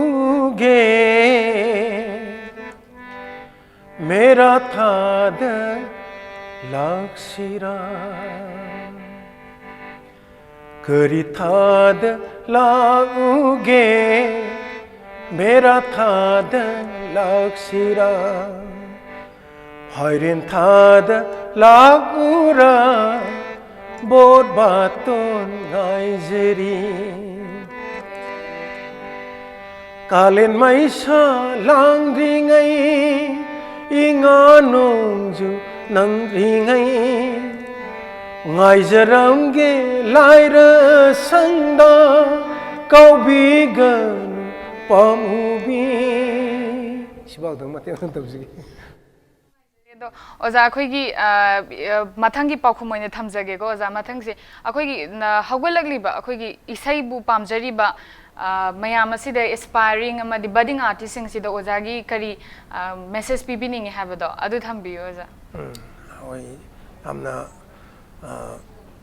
ꯃꯦꯔꯥ ꯊꯥꯗ ꯂꯥꯛꯁꯤꯔꯥ? ꯀꯔꯤ ꯊꯥꯗ ꯂꯥꯛꯎꯒꯦ? ꯃꯦꯔꯥ ꯊꯥꯗ ꯂꯥꯛꯁꯤꯔꯥ? ꯐꯥꯏꯔꯦꯟ ꯊꯥꯗ ꯂꯥꯛꯎꯔꯥ? ꯕꯣꯠ ꯕꯥꯇꯣꯟ ꯉꯥꯏꯖꯔꯤ꯫ ꯀꯥꯂꯦꯟ ꯃꯩꯁꯥ ꯂꯥꯡꯗ꯭ꯔꯤꯉꯩ, ꯏꯉꯥ ꯅꯣꯡꯖꯨ ꯅꯪꯗ꯭ꯔꯤꯉꯩ, ꯉꯥꯏꯖꯔꯝꯒꯦ ꯂꯥꯏꯔ ꯁꯪꯗ, ꯀꯥꯎꯕꯤꯒꯅꯨ ꯄꯥꯝꯃꯨꯕꯤ꯫ ꯁꯤꯐꯥꯎꯗꯪ ꯃꯇꯦꯛ ꯑꯃ ꯇꯧꯖꯒꯦ꯫ ꯑꯗꯣ ꯑꯣꯖꯥ, ꯑꯩꯈꯣꯏꯒꯤ, ꯑ, ꯑ, ꯃꯊꯪꯒꯤ ꯄꯥꯎꯈꯨꯝ ꯑꯣꯏꯅ ꯊꯝꯖꯒꯦꯀꯣ ꯑꯣꯖꯥ꯫ ꯃꯊꯪꯁꯦ ꯑꯩꯈꯣꯏꯒꯤ, ꯅ-, ꯍꯧꯒꯠꯂꯛꯂꯤꯕ ꯑꯩꯈꯣꯏꯒꯤ ꯏꯁꯩꯕꯨ ꯄꯥꯝꯖꯔꯤꯕ, ꯑ, ꯃꯌꯥꯝ ꯑꯁꯤꯗ aspiring ꯑꯃꯗꯤ budding artistꯁꯤꯡꯁꯤꯗ ꯑꯣꯖꯥꯒꯤ ꯀꯔꯤ, ꯑ, message ꯄꯤꯕꯤꯅꯤꯡꯉꯤ ꯍꯥꯏꯕꯗꯣ ꯑꯗꯨ ꯊꯝꯕꯤꯌꯨ ꯑꯣꯖꯥ꯫ ꯎꯝ, ꯍꯣꯏ, ꯌꯥꯝꯅ, ꯑ,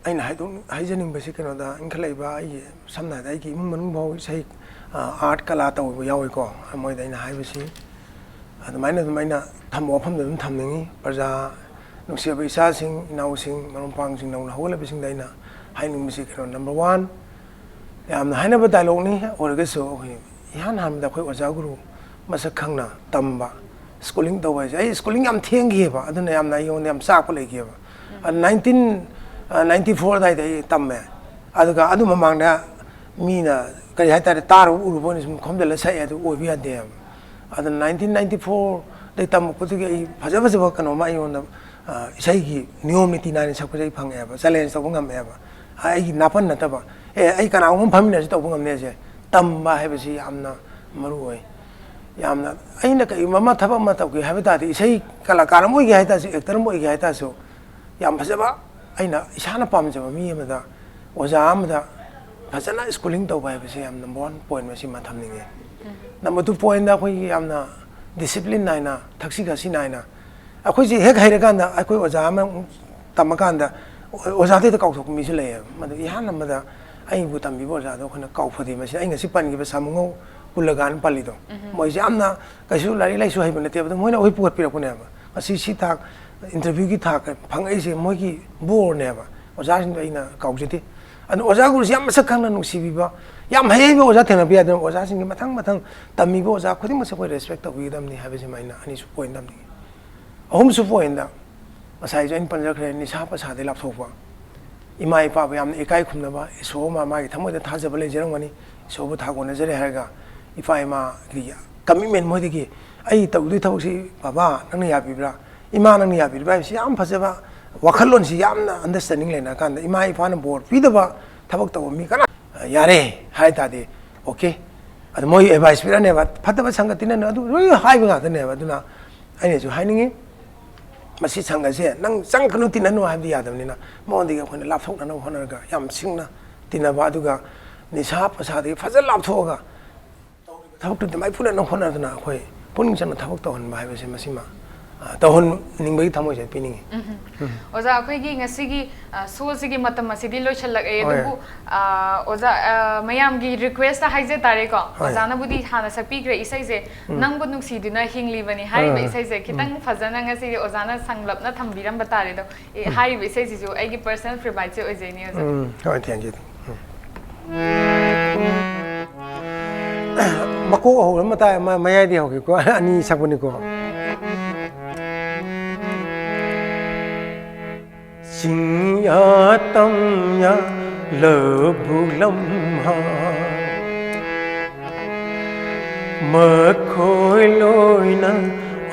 ꯑꯩꯅ ꯍꯥꯏꯗꯣꯛ-, ꯍꯥꯏꯖꯅꯤꯡꯕꯁꯤ ꯀꯩꯅꯣꯗ, ꯏꯟꯈꯠꯂꯛꯏꯕ ꯑꯩꯒꯤ, ꯁꯝꯅ ꯍꯥꯏꯔꯕꯗ ꯑꯩꯒꯤ ꯏꯃꯨꯡ ꯃꯅꯨꯡ ꯐꯥꯎ ꯏꯁꯩ ꯑꯥꯔꯠ ꯀꯂꯥ ꯇꯧꯕ ꯌꯥꯎꯏꯀꯣ꯫ ꯃꯣꯏꯗ ꯑꯩꯅ ꯍꯥꯏꯕꯁꯤ ꯑꯗꯨꯃꯥꯏꯅ ꯑꯗꯨꯝ ꯑꯩꯅ ꯊꯝꯕ ꯋꯥꯐꯝꯗ ꯑꯗꯨꯝ ꯊꯝꯅꯤꯡꯉꯤ꯫ ꯄ꯭ꯔꯖꯥ ꯅꯨꯡꯁꯤꯔꯕ ꯏꯆꯥꯁꯤꯡ, ꯏꯅꯥꯎꯁꯤꯡ, ꯃꯔꯨꯞ ꯃꯄꯥꯡꯁꯤꯡ, ꯅꯧꯅ ꯍꯧꯒꯠꯂꯛꯄꯁꯤꯡꯗ ꯑꯩꯅ ꯍꯥꯏꯅꯤꯡꯕꯁꯤ ꯀꯩꯅꯣ, ꯅꯝꯕꯔ ꯋꯥꯟ, ꯌꯥꯝꯅ ꯍꯥꯏꯅꯕ ꯗꯥꯏꯂꯣꯛꯅꯤ ꯑꯣꯏꯔꯒꯁꯨ, ꯑꯩꯈꯣꯏ ꯏꯍꯥꯟ ꯍꯥꯟꯕꯗ ꯑꯩꯈꯣꯏ ꯑꯣꯖꯥ ꯒꯨꯔꯨ ꯃꯁꯛ ꯈꯪꯅ ꯇꯝꯕ, ꯁ꯭ꯀꯨꯂꯤꯡ ꯇꯧꯕ ꯍꯥꯏꯁꯦ꯫ ꯑꯩ ꯁ꯭ꯀꯨꯂꯤꯡ ꯌꯥꯝ ꯊꯦꯡꯈꯤꯑꯕ, ꯑꯗꯨꯅ ꯌꯥꯝꯅ ꯑꯩꯉꯣꯟꯗ ꯌꯥꯝ ꯆꯥꯛꯄ ꯂꯩꯈꯤꯑꯕ꯫ ꯅꯥꯏꯟꯇꯤꯟ ꯅꯥꯏꯟꯇꯤ ꯐꯣꯔ ꯑꯗꯨꯋꯥꯏꯗ ꯑꯩ ꯇꯝꯃꯦ꯫ ꯑꯗꯨꯒ ꯑꯗꯨ ꯃꯃꯥꯡꯗ ꯃꯤꯅ ꯀꯔꯤ ꯍꯥꯏꯇꯥꯔꯦ, ꯇꯥꯔꯨꯕ ꯎꯔꯨꯕ ꯑꯣꯏꯅ ꯁꯨꯝ ꯈꯣꯝꯖꯤꯜꯂ ꯁꯛꯑꯦ, ꯑꯗꯨ ꯑꯣꯏꯕ ꯌꯥꯗꯦꯕ꯫ ꯑꯗꯨꯅ ꯅꯥꯏꯟꯇꯤꯟ ꯅꯥꯏꯟꯇꯤ ꯐꯣꯔꯗꯩ ꯇꯝꯃꯛꯄꯗꯒꯤ ꯑꯩ ꯐꯖ ꯐꯖꯕ ꯀꯩꯅꯣꯝꯃ ꯑꯩꯉꯣꯟꯗ, ꯑ, ꯏꯁꯩꯒꯤ ꯅꯤꯌꯣꯝ ꯅꯤꯇꯤ ꯅꯥꯏꯅ ꯁꯛꯄꯁꯦ ꯑꯩ ꯐꯪꯉꯛꯑꯦꯕ, ꯆꯦꯂꯦꯟꯖ ꯇꯧꯕ ꯉꯝꯃꯛꯑꯦꯕ꯫ ꯑꯩꯒꯤ ꯅꯥꯄꯟ ꯅꯠꯇꯕ, ꯑꯦ, ꯑꯩ ꯀꯅꯥꯒꯨꯝꯕ ꯐꯝꯃꯤꯟꯅꯔꯁꯨ ꯇꯧꯕ ꯉꯝꯅꯦꯁꯦ ꯇꯝꯕ ꯍꯥꯏꯕꯁꯤ ꯌꯥꯝꯅ ꯃꯔꯨ ꯑꯣꯏ꯫ ꯌꯥꯝꯅ, ꯑꯩꯅ ꯀꯔꯤꯒꯨꯝꯕ ꯑꯃ, ꯊꯕꯛ ꯑꯃ ꯇꯧꯒꯦ ꯍꯥꯏꯕ ꯇꯥꯔꯗꯤ, ꯏꯁꯩ ꯀꯂꯥꯀꯥꯔ ꯑꯃ ꯑꯣꯏꯒꯦ ꯍꯥꯏ ꯇꯥꯔꯁꯨ, ꯑꯦꯛꯇꯔ ꯑꯃ ꯑꯣꯏꯒꯦ ꯍꯥꯏ ꯇꯥꯔꯁꯨ, ꯌꯥꯝ ꯐꯖꯕ, ꯑꯩꯅ ꯏꯁꯥꯅ ꯄꯥꯝꯖꯕ ꯃꯤ ꯑꯃꯗ, ꯑꯣꯖꯥ ꯑꯃꯗ ꯐꯖꯅ ꯁ꯭ꯀꯨꯂꯤꯡ ꯇꯧꯕ ꯍꯥꯏꯕꯁꯦ ꯌꯥꯝ ꯅꯝꯕꯔ ꯋꯥꯟ ꯄꯣꯏꯟ ꯑꯁꯤꯃ ꯊꯝꯅꯤꯡꯉꯦ꯫ ꯅꯝꯕꯔ ꯇꯨ ꯄꯣꯏꯟꯗ ꯑꯩꯈꯣꯏꯒꯤ ꯌꯥꯝꯅ ꯗꯤꯁꯤꯄ꯭ꯂꯤꯟ ꯅꯥꯏꯅ, ꯊꯛꯁꯤ ꯈꯥꯁꯤ ꯅꯥꯏꯅ, ꯑꯩꯈꯣꯏꯁꯦ ꯍꯦꯛ ꯍꯩꯔꯀꯥꯟꯗ ꯑꯩꯈꯣꯏ ꯑꯣꯖꯥ ꯑꯃ ꯇꯝꯃꯀꯥꯟꯗ ꯑꯣꯖꯥꯗꯨ ꯍꯦꯛꯇ ꯀꯥꯎꯊꯣꯛꯄ ꯃꯤꯁꯨ ꯂꯩꯌꯦꯕ꯫ ꯃꯗꯨ ꯏꯍꯥꯟ ꯑꯃꯗ ꯑꯩꯕꯨ ꯇꯝꯕꯤꯕ ꯑꯣꯖꯥꯗꯣ ꯑꯩꯈꯣꯏꯅ ꯀꯥꯎꯐꯗꯦ꯫ ꯃꯁꯤ ꯑꯩ ꯉꯁꯤ ꯄꯟꯈꯤꯕ ꯁꯥꯃꯨꯉꯧ ꯀꯨꯂꯒꯥꯟ ꯄꯜꯂꯤꯗꯣ, ꯃꯣꯏꯁꯦ ꯌꯥꯝꯅ ꯀꯩꯁꯨ ꯂꯥꯏꯔꯤꯛ ꯂꯥꯏꯁꯨ ꯍꯩꯕ ꯅꯠꯇꯦꯕ, ꯑꯗꯨꯝ ꯃꯣꯏꯅ ꯑꯩꯈꯣꯏ ꯄꯨꯈꯠꯄꯤꯔꯛꯄꯅꯦꯕ꯫ ꯉꯁꯤ ꯁꯤ ꯊꯥꯛ, ꯏꯟꯇꯔꯚ꯭ꯌꯨꯒꯤ ꯊꯥꯛ ꯐꯪꯉꯛꯏꯁꯦ ꯃꯣꯏꯒꯤ ꯕꯣꯔꯅꯦꯕ꯫ ꯑꯣꯖꯥꯁꯤꯡꯗꯣ ꯑꯩꯅ ꯀꯥꯎꯖꯗꯦ꯫ ꯑꯗꯨ ꯑꯣꯖꯥ ꯒꯨꯔꯨꯁꯤ ꯌꯥꯝ ꯃꯁꯛ ꯈꯪꯅ ꯅꯨꯡꯁꯤꯕꯤꯕ, ꯌꯥꯝ ꯍꯩꯕ ꯑꯣꯖꯥ ꯊꯦꯡꯅꯕ ꯌꯥꯗꯅ, ꯑꯣꯖꯥꯁꯤꯡꯒꯤ ꯃꯊꯪ ꯃꯊꯪ ꯇꯝꯃꯤꯕ ꯑꯣꯖꯥ ꯈꯨꯗꯤꯡꯃꯛꯁꯦ ꯑꯩꯈꯣꯏ ꯔꯦꯁꯄꯦꯛ ꯇꯧꯕꯤꯒꯗꯕꯅꯤ ꯍꯥꯏꯕꯁꯤꯃ ꯑꯩꯅ ꯑꯅꯤꯁꯨ ꯄꯣꯏꯟ ꯊꯝꯅꯤꯡꯉꯤ꯫ ꯑꯍꯨꯝꯁꯨ ꯄꯣꯏꯟꯗ, ꯉꯁꯥꯏꯁꯨ ꯑꯩꯅ ꯄꯟꯖꯈ꯭ꯔꯦ, ꯅꯤꯁꯥ ꯄꯁꯥꯗꯒꯤ ꯂꯥꯞꯊꯣꯛꯄ꯫ ꯏꯃꯥ ꯏꯄꯥꯕꯨ ꯌꯥꯝꯅ ꯏꯀꯥꯏ ꯈꯨꯝꯅꯕ, ꯏꯁꯣꯔ ꯑꯃ ꯃꯥꯒꯤ ꯊꯃꯣꯏꯗ ꯊꯥꯖꯕ ꯂꯩꯖꯔꯝꯒꯅꯤ, ꯏꯁꯣꯔꯕꯨ ꯊꯥꯒꯣꯟꯅꯖꯔꯦ ꯍꯥꯏꯔꯒ ꯏꯄꯥ ꯏꯃꯥꯒꯤ ꯀꯃꯤꯠꯃꯦꯟ, ꯃꯣꯏꯗꯒꯤ ꯑꯩ ꯇꯧꯗꯣꯏ ꯊꯕꯛꯁꯤ, "ꯕꯕꯥ, ꯅꯪꯅ ꯌꯥꯕꯤꯕ꯭ꯔꯥ? ꯏꯃꯥ, ꯅꯪꯅ ꯌꯥꯕꯤꯕ꯭ꯔꯥ?" ꯍꯥꯏꯕꯁꯤ ꯌꯥꯝ ꯐꯖꯕ ꯋꯥꯈꯜꯂꯣꯟꯁꯤ, ꯌꯥꯝꯅ ꯑꯟꯗꯔꯁꯇꯦꯟꯗꯤꯡ ꯂꯩꯅꯔꯀꯥꯟꯗ ꯏꯃꯥ ꯏꯄꯥꯅ ꯕꯣꯔ ꯄꯤꯗꯕ ꯊꯕꯛ ꯇꯧꯕ ꯃꯤ ꯀꯅꯥ, "ꯌꯥꯔꯦ" ꯍꯥꯏ ꯇꯥꯔꯗꯤ ꯑꯣꯀꯦ꯫ ꯑꯗꯨ ꯃꯣꯏ ꯑꯦꯗꯚꯥꯏꯁ ꯄꯤꯔꯛꯑꯅꯦꯕ, "ꯐꯠꯇꯕ ꯁꯪꯒ ꯇꯤꯟꯅꯅꯨ", ꯑꯗꯨ ꯂꯣꯏ ꯍꯥꯏꯕ ꯉꯥꯛꯇꯅꯦꯕ꯫ ꯑꯗꯨꯅ ꯑꯩꯅꯁꯨ ꯍꯥꯏꯅꯤꯡꯉꯤ, ꯃꯁꯤ ꯁꯪꯒꯁꯦ ꯅꯪ ꯆꯪꯒꯅꯨ, ꯇꯤꯟꯅꯅꯨ ꯍꯥꯏꯕꯗꯤ ꯌꯥꯗꯕꯅꯤꯅ, ꯃꯉꯣꯟꯗꯒꯤ ꯑꯩꯈꯣꯏꯅ ꯂꯥꯞꯊꯣꯛꯅꯅꯕ ꯍꯣꯠꯅꯔꯒ ꯌꯥꯝ ꯁꯤꯡꯅ ꯇꯤꯟꯅꯕ, ꯑꯗꯨꯒ ꯅꯤꯁꯥ ꯄꯁꯥꯗꯒꯤ ꯐꯖꯅ ꯂꯥꯞꯊꯣꯛꯑꯒ ꯊꯕꯛꯇꯨꯗꯤ ꯃꯥꯏꯄꯨꯅꯅ ꯍꯣꯠꯅꯗꯅ ꯑꯩꯈꯣꯏ ꯄꯨꯛꯅꯤꯡ ꯆꯪꯅ ꯊꯕꯛ ꯇꯧꯍꯟꯕ ꯍꯥꯏꯕꯁꯦ, ꯃꯁꯤꯃ ꯑ, ꯇꯧꯍꯟꯅꯤꯡꯕꯒꯤ ꯊꯃꯣꯏꯁꯦ ꯄꯤꯅꯤꯡꯉꯤ꯫ ꯑꯣꯖꯥ, ꯑꯩꯈꯣꯏꯒꯤ ꯉꯁꯤꯒꯤ ꯁꯣꯁꯤꯒꯤ ꯃꯇꯝ ꯑꯁꯤꯗꯤ ꯂꯣꯏꯁꯤꯜꯂꯛꯑꯦ꯫ ꯍꯣꯏ꯫ ꯑꯗꯨꯕꯨ ꯑ, ꯑꯣꯖꯥ, ꯑ, ꯃꯌꯥꯝꯒꯤ ꯔꯤꯀ꯭ꯋꯦꯁꯇ ꯍꯥꯏꯖ ꯇꯥꯔꯦꯀꯣ꯫ ꯍꯣꯏ꯫ ꯑꯣꯖꯥꯅꯕꯨꯗꯤ ꯍꯥꯟꯅ ꯁꯛꯄꯤꯈ꯭ꯔꯦ ꯏꯁꯩꯁꯦ, ꯅꯪꯕꯨ ꯅꯨꯡꯁꯤꯗꯨꯅ ꯍꯤꯡꯂꯤꯕꯅꯤ ꯍꯥꯏꯔꯤꯕ ꯑꯥ꯫ ꯏꯁꯩꯁꯦ ꯈꯤꯇꯪ ꯐꯖꯅ ꯉꯁꯤꯗꯤ ꯑꯣꯖꯥꯅ ꯁꯪꯂꯞꯅ ꯊꯝꯕꯤꯔꯝꯕ ꯇꯥꯔꯦ꯫ ꯑꯗꯣ ꯑꯦ, ꯍꯥꯏꯔꯤꯕ ꯏꯁꯩꯁꯤꯁꯨ ꯑꯩꯒꯤ ꯄꯔꯁꯅꯦꯜ ꯐꯦꯕꯔꯥꯏꯠꯁꯦ ꯑꯣꯏꯖꯩꯅꯦ ꯑꯣꯖꯥ꯫ ꯎꯝ, ꯍꯣꯏ, thank you꯫ ꯎꯝ꯫ ꯃꯀꯣꯛ ꯍꯧꯔ ꯃꯇꯥꯏ, ꯃ-, ꯃꯌꯥꯏꯗꯤ ꯍꯧꯒꯦꯀꯣ꯫ ꯑꯅꯤ ꯁꯛꯄꯅꯤꯀꯣ꯫ ꯆꯤꯡꯌꯥ ꯇꯝꯌꯥ ꯂꯧꯕꯨꯛ ꯂꯝꯍꯥꯡ, ꯃꯈꯣꯏ ꯂꯣꯏꯅ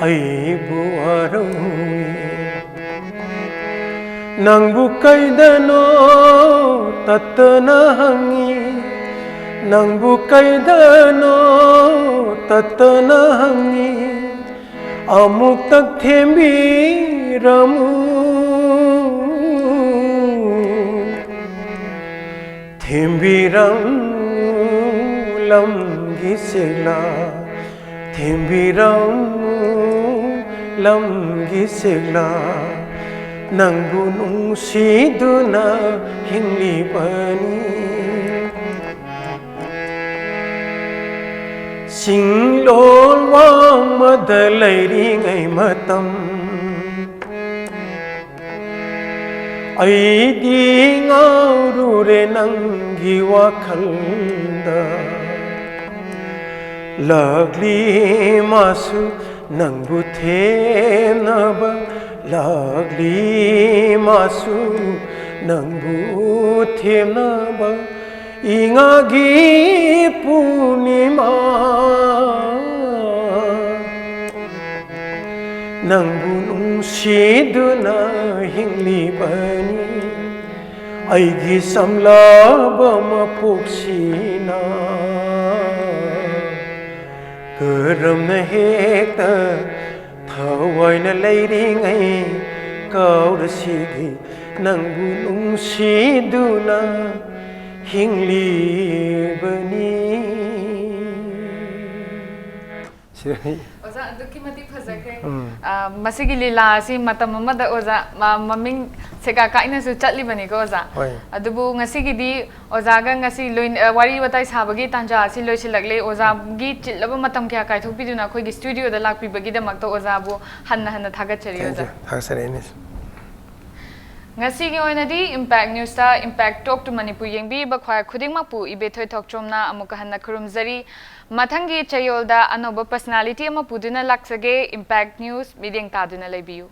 ꯑꯩꯕꯨ ꯋꯥꯔꯧꯏ꯫ ꯅꯪꯕꯨ ꯀꯩꯗꯅꯣ ꯇꯠꯇꯅ ꯍꯪꯉꯤ, ꯅꯪꯕꯨ ꯀꯩꯗꯅꯣ ꯇꯠꯇꯅ ꯍꯪꯉꯤ꯫ ꯑꯃꯨꯛꯇ ꯊꯦꯝꯕꯤꯔꯝꯃꯨ, ꯊꯦꯝꯕꯤꯔꯝꯃꯨ ꯂꯝꯒꯤ ꯆꯦꯛꯂꯥ, ꯊꯦꯝꯕꯤꯔꯝꯃꯨ ꯂꯝꯒꯤ ꯆꯦꯛꯂꯥ, ꯅꯪꯕꯨ ꯅꯨꯡꯁꯤꯗꯨꯅ ꯍꯤꯡꯂꯤꯕꯅꯤ꯫ ꯆꯤꯡꯂꯣꯜ ꯋꯥꯡꯃꯗ ꯂꯩꯔꯤꯉꯩ ꯃꯇꯝ, ꯑꯩꯗꯤ ꯉꯥꯎꯔꯨꯔꯦ ꯅꯪꯒꯤ ꯋꯥꯈꯜꯗ꯫ ꯂꯥꯛꯂꯤ ꯃꯥꯁꯨ ꯅꯪꯕꯨ ꯊꯦꯝꯅꯕ, ꯂꯥꯛꯂꯤ ꯃꯥꯁꯨ ꯅꯪꯕꯨ ꯊꯦꯝꯅꯕ꯫ ꯏꯉꯥꯒꯤ ꯄꯨꯔꯅꯤꯃꯥ, ꯅꯪꯕꯨ ꯅꯨꯡꯁꯤꯗꯨꯅ ꯍꯤꯡꯂꯤꯕꯅꯤ꯫ ꯑꯩꯒꯤ ꯆꯝꯂꯕ ꯃꯄꯣꯛꯁꯤꯅ ꯀꯔꯝꯅ ꯍꯦꯛꯇ ꯊꯋꯥꯏꯅ ꯂꯩꯔꯤꯉꯩ ꯀꯥꯎꯔꯁꯤꯒꯦ, ꯅꯪꯕꯨ ꯅꯨꯡꯁꯤꯗꯨꯅ ꯍꯤꯡꯂꯤꯕꯅꯤ꯫ ꯁꯤ ꯑꯗꯨꯛꯀꯤ ꯃꯇꯤꯛ ꯐꯖꯈ꯭ꯔꯦ꯫ ꯎꯝ꯫ ꯑ, ꯃꯁꯤꯒꯤ ꯂꯤꯂꯥ ꯑꯁꯤ ꯃꯇꯝ ꯑꯃꯗ ꯑꯣꯖꯥ ꯃ- ꯃꯃꯤꯡ ꯁꯦꯒꯥ ꯀꯥꯏꯅꯁꯨ ꯆꯠꯂꯤꯕꯅꯤꯀꯣ ꯑꯣꯖꯥ꯫ ꯍꯣꯏ꯫ ꯑꯗꯨꯕꯨ ꯉꯁꯤꯒꯤꯗꯤ ꯑꯣꯖꯥꯒ ꯉꯁꯤ ꯂꯣꯏ- ꯑ, ꯋꯥꯔꯤ ꯋꯥꯇꯥꯏ ꯁꯥꯕꯒꯤ ꯇꯥꯟꯖꯥ ꯑꯁꯤ ꯂꯣꯏꯁꯤꯜꯂꯛꯂꯦ꯫ ꯑꯣꯖꯥꯒꯤ ꯆꯤꯜꯂꯕ ꯃꯇꯝ ꯀꯌꯥ ꯀꯥꯏꯊꯣꯛꯄꯤꯗꯨꯅ ꯑꯩꯈꯣꯏꯒꯤ ꯁ꯭ꯇꯨꯗꯤꯑꯣꯗ ꯂꯥꯛꯄꯤꯕꯒꯤꯗꯃꯛꯇ ꯑꯣꯖꯥꯕꯨ ꯍꯟꯅ ꯍꯟꯅ ꯊꯥꯒꯠꯆꯔꯤ Thank ꯑꯣꯖꯥ꯫ you. ꯊꯥꯒꯠꯆꯔꯤ ꯃꯤꯁ꯫ ꯉꯁꯤꯒꯤ ꯑꯣꯏꯅꯗꯤ ꯏꯝꯄꯦꯛ ꯅ꯭ꯌꯨꯁꯇ ꯏꯝꯄꯦꯛ ꯇꯣꯛ ꯇꯨ ꯃꯅꯤꯄꯨꯔ ꯌꯦꯡꯕꯤꯔꯤꯕ ꯈ꯭ꯋꯥꯏ ꯈꯨꯗꯤꯡꯃꯛꯄꯨ ꯏꯕꯦꯊꯣꯏ ꯊꯣꯛꯆꯣꯝꯅ ꯑꯃꯨꯛꯀ ꯍꯟꯅ ꯈꯨꯔꯨꯝꯖꯔꯤ꯫ ꯃꯊꯪꯒꯤ ꯆꯌꯣꯜꯗ ꯑꯅꯧꯕ ꯄꯔꯁꯅꯥꯂꯤꯇꯤ ꯑꯃ ꯄꯨꯗꯨꯅ ꯂꯥꯛꯆꯒꯦ꯫ ꯏꯝꯄꯦꯛ ꯅ꯭ꯌꯨꯁ ꯃꯤꯠꯌꯦꯡ ꯇꯥꯗꯨꯅ ꯂꯩꯕꯤꯌꯨ꯫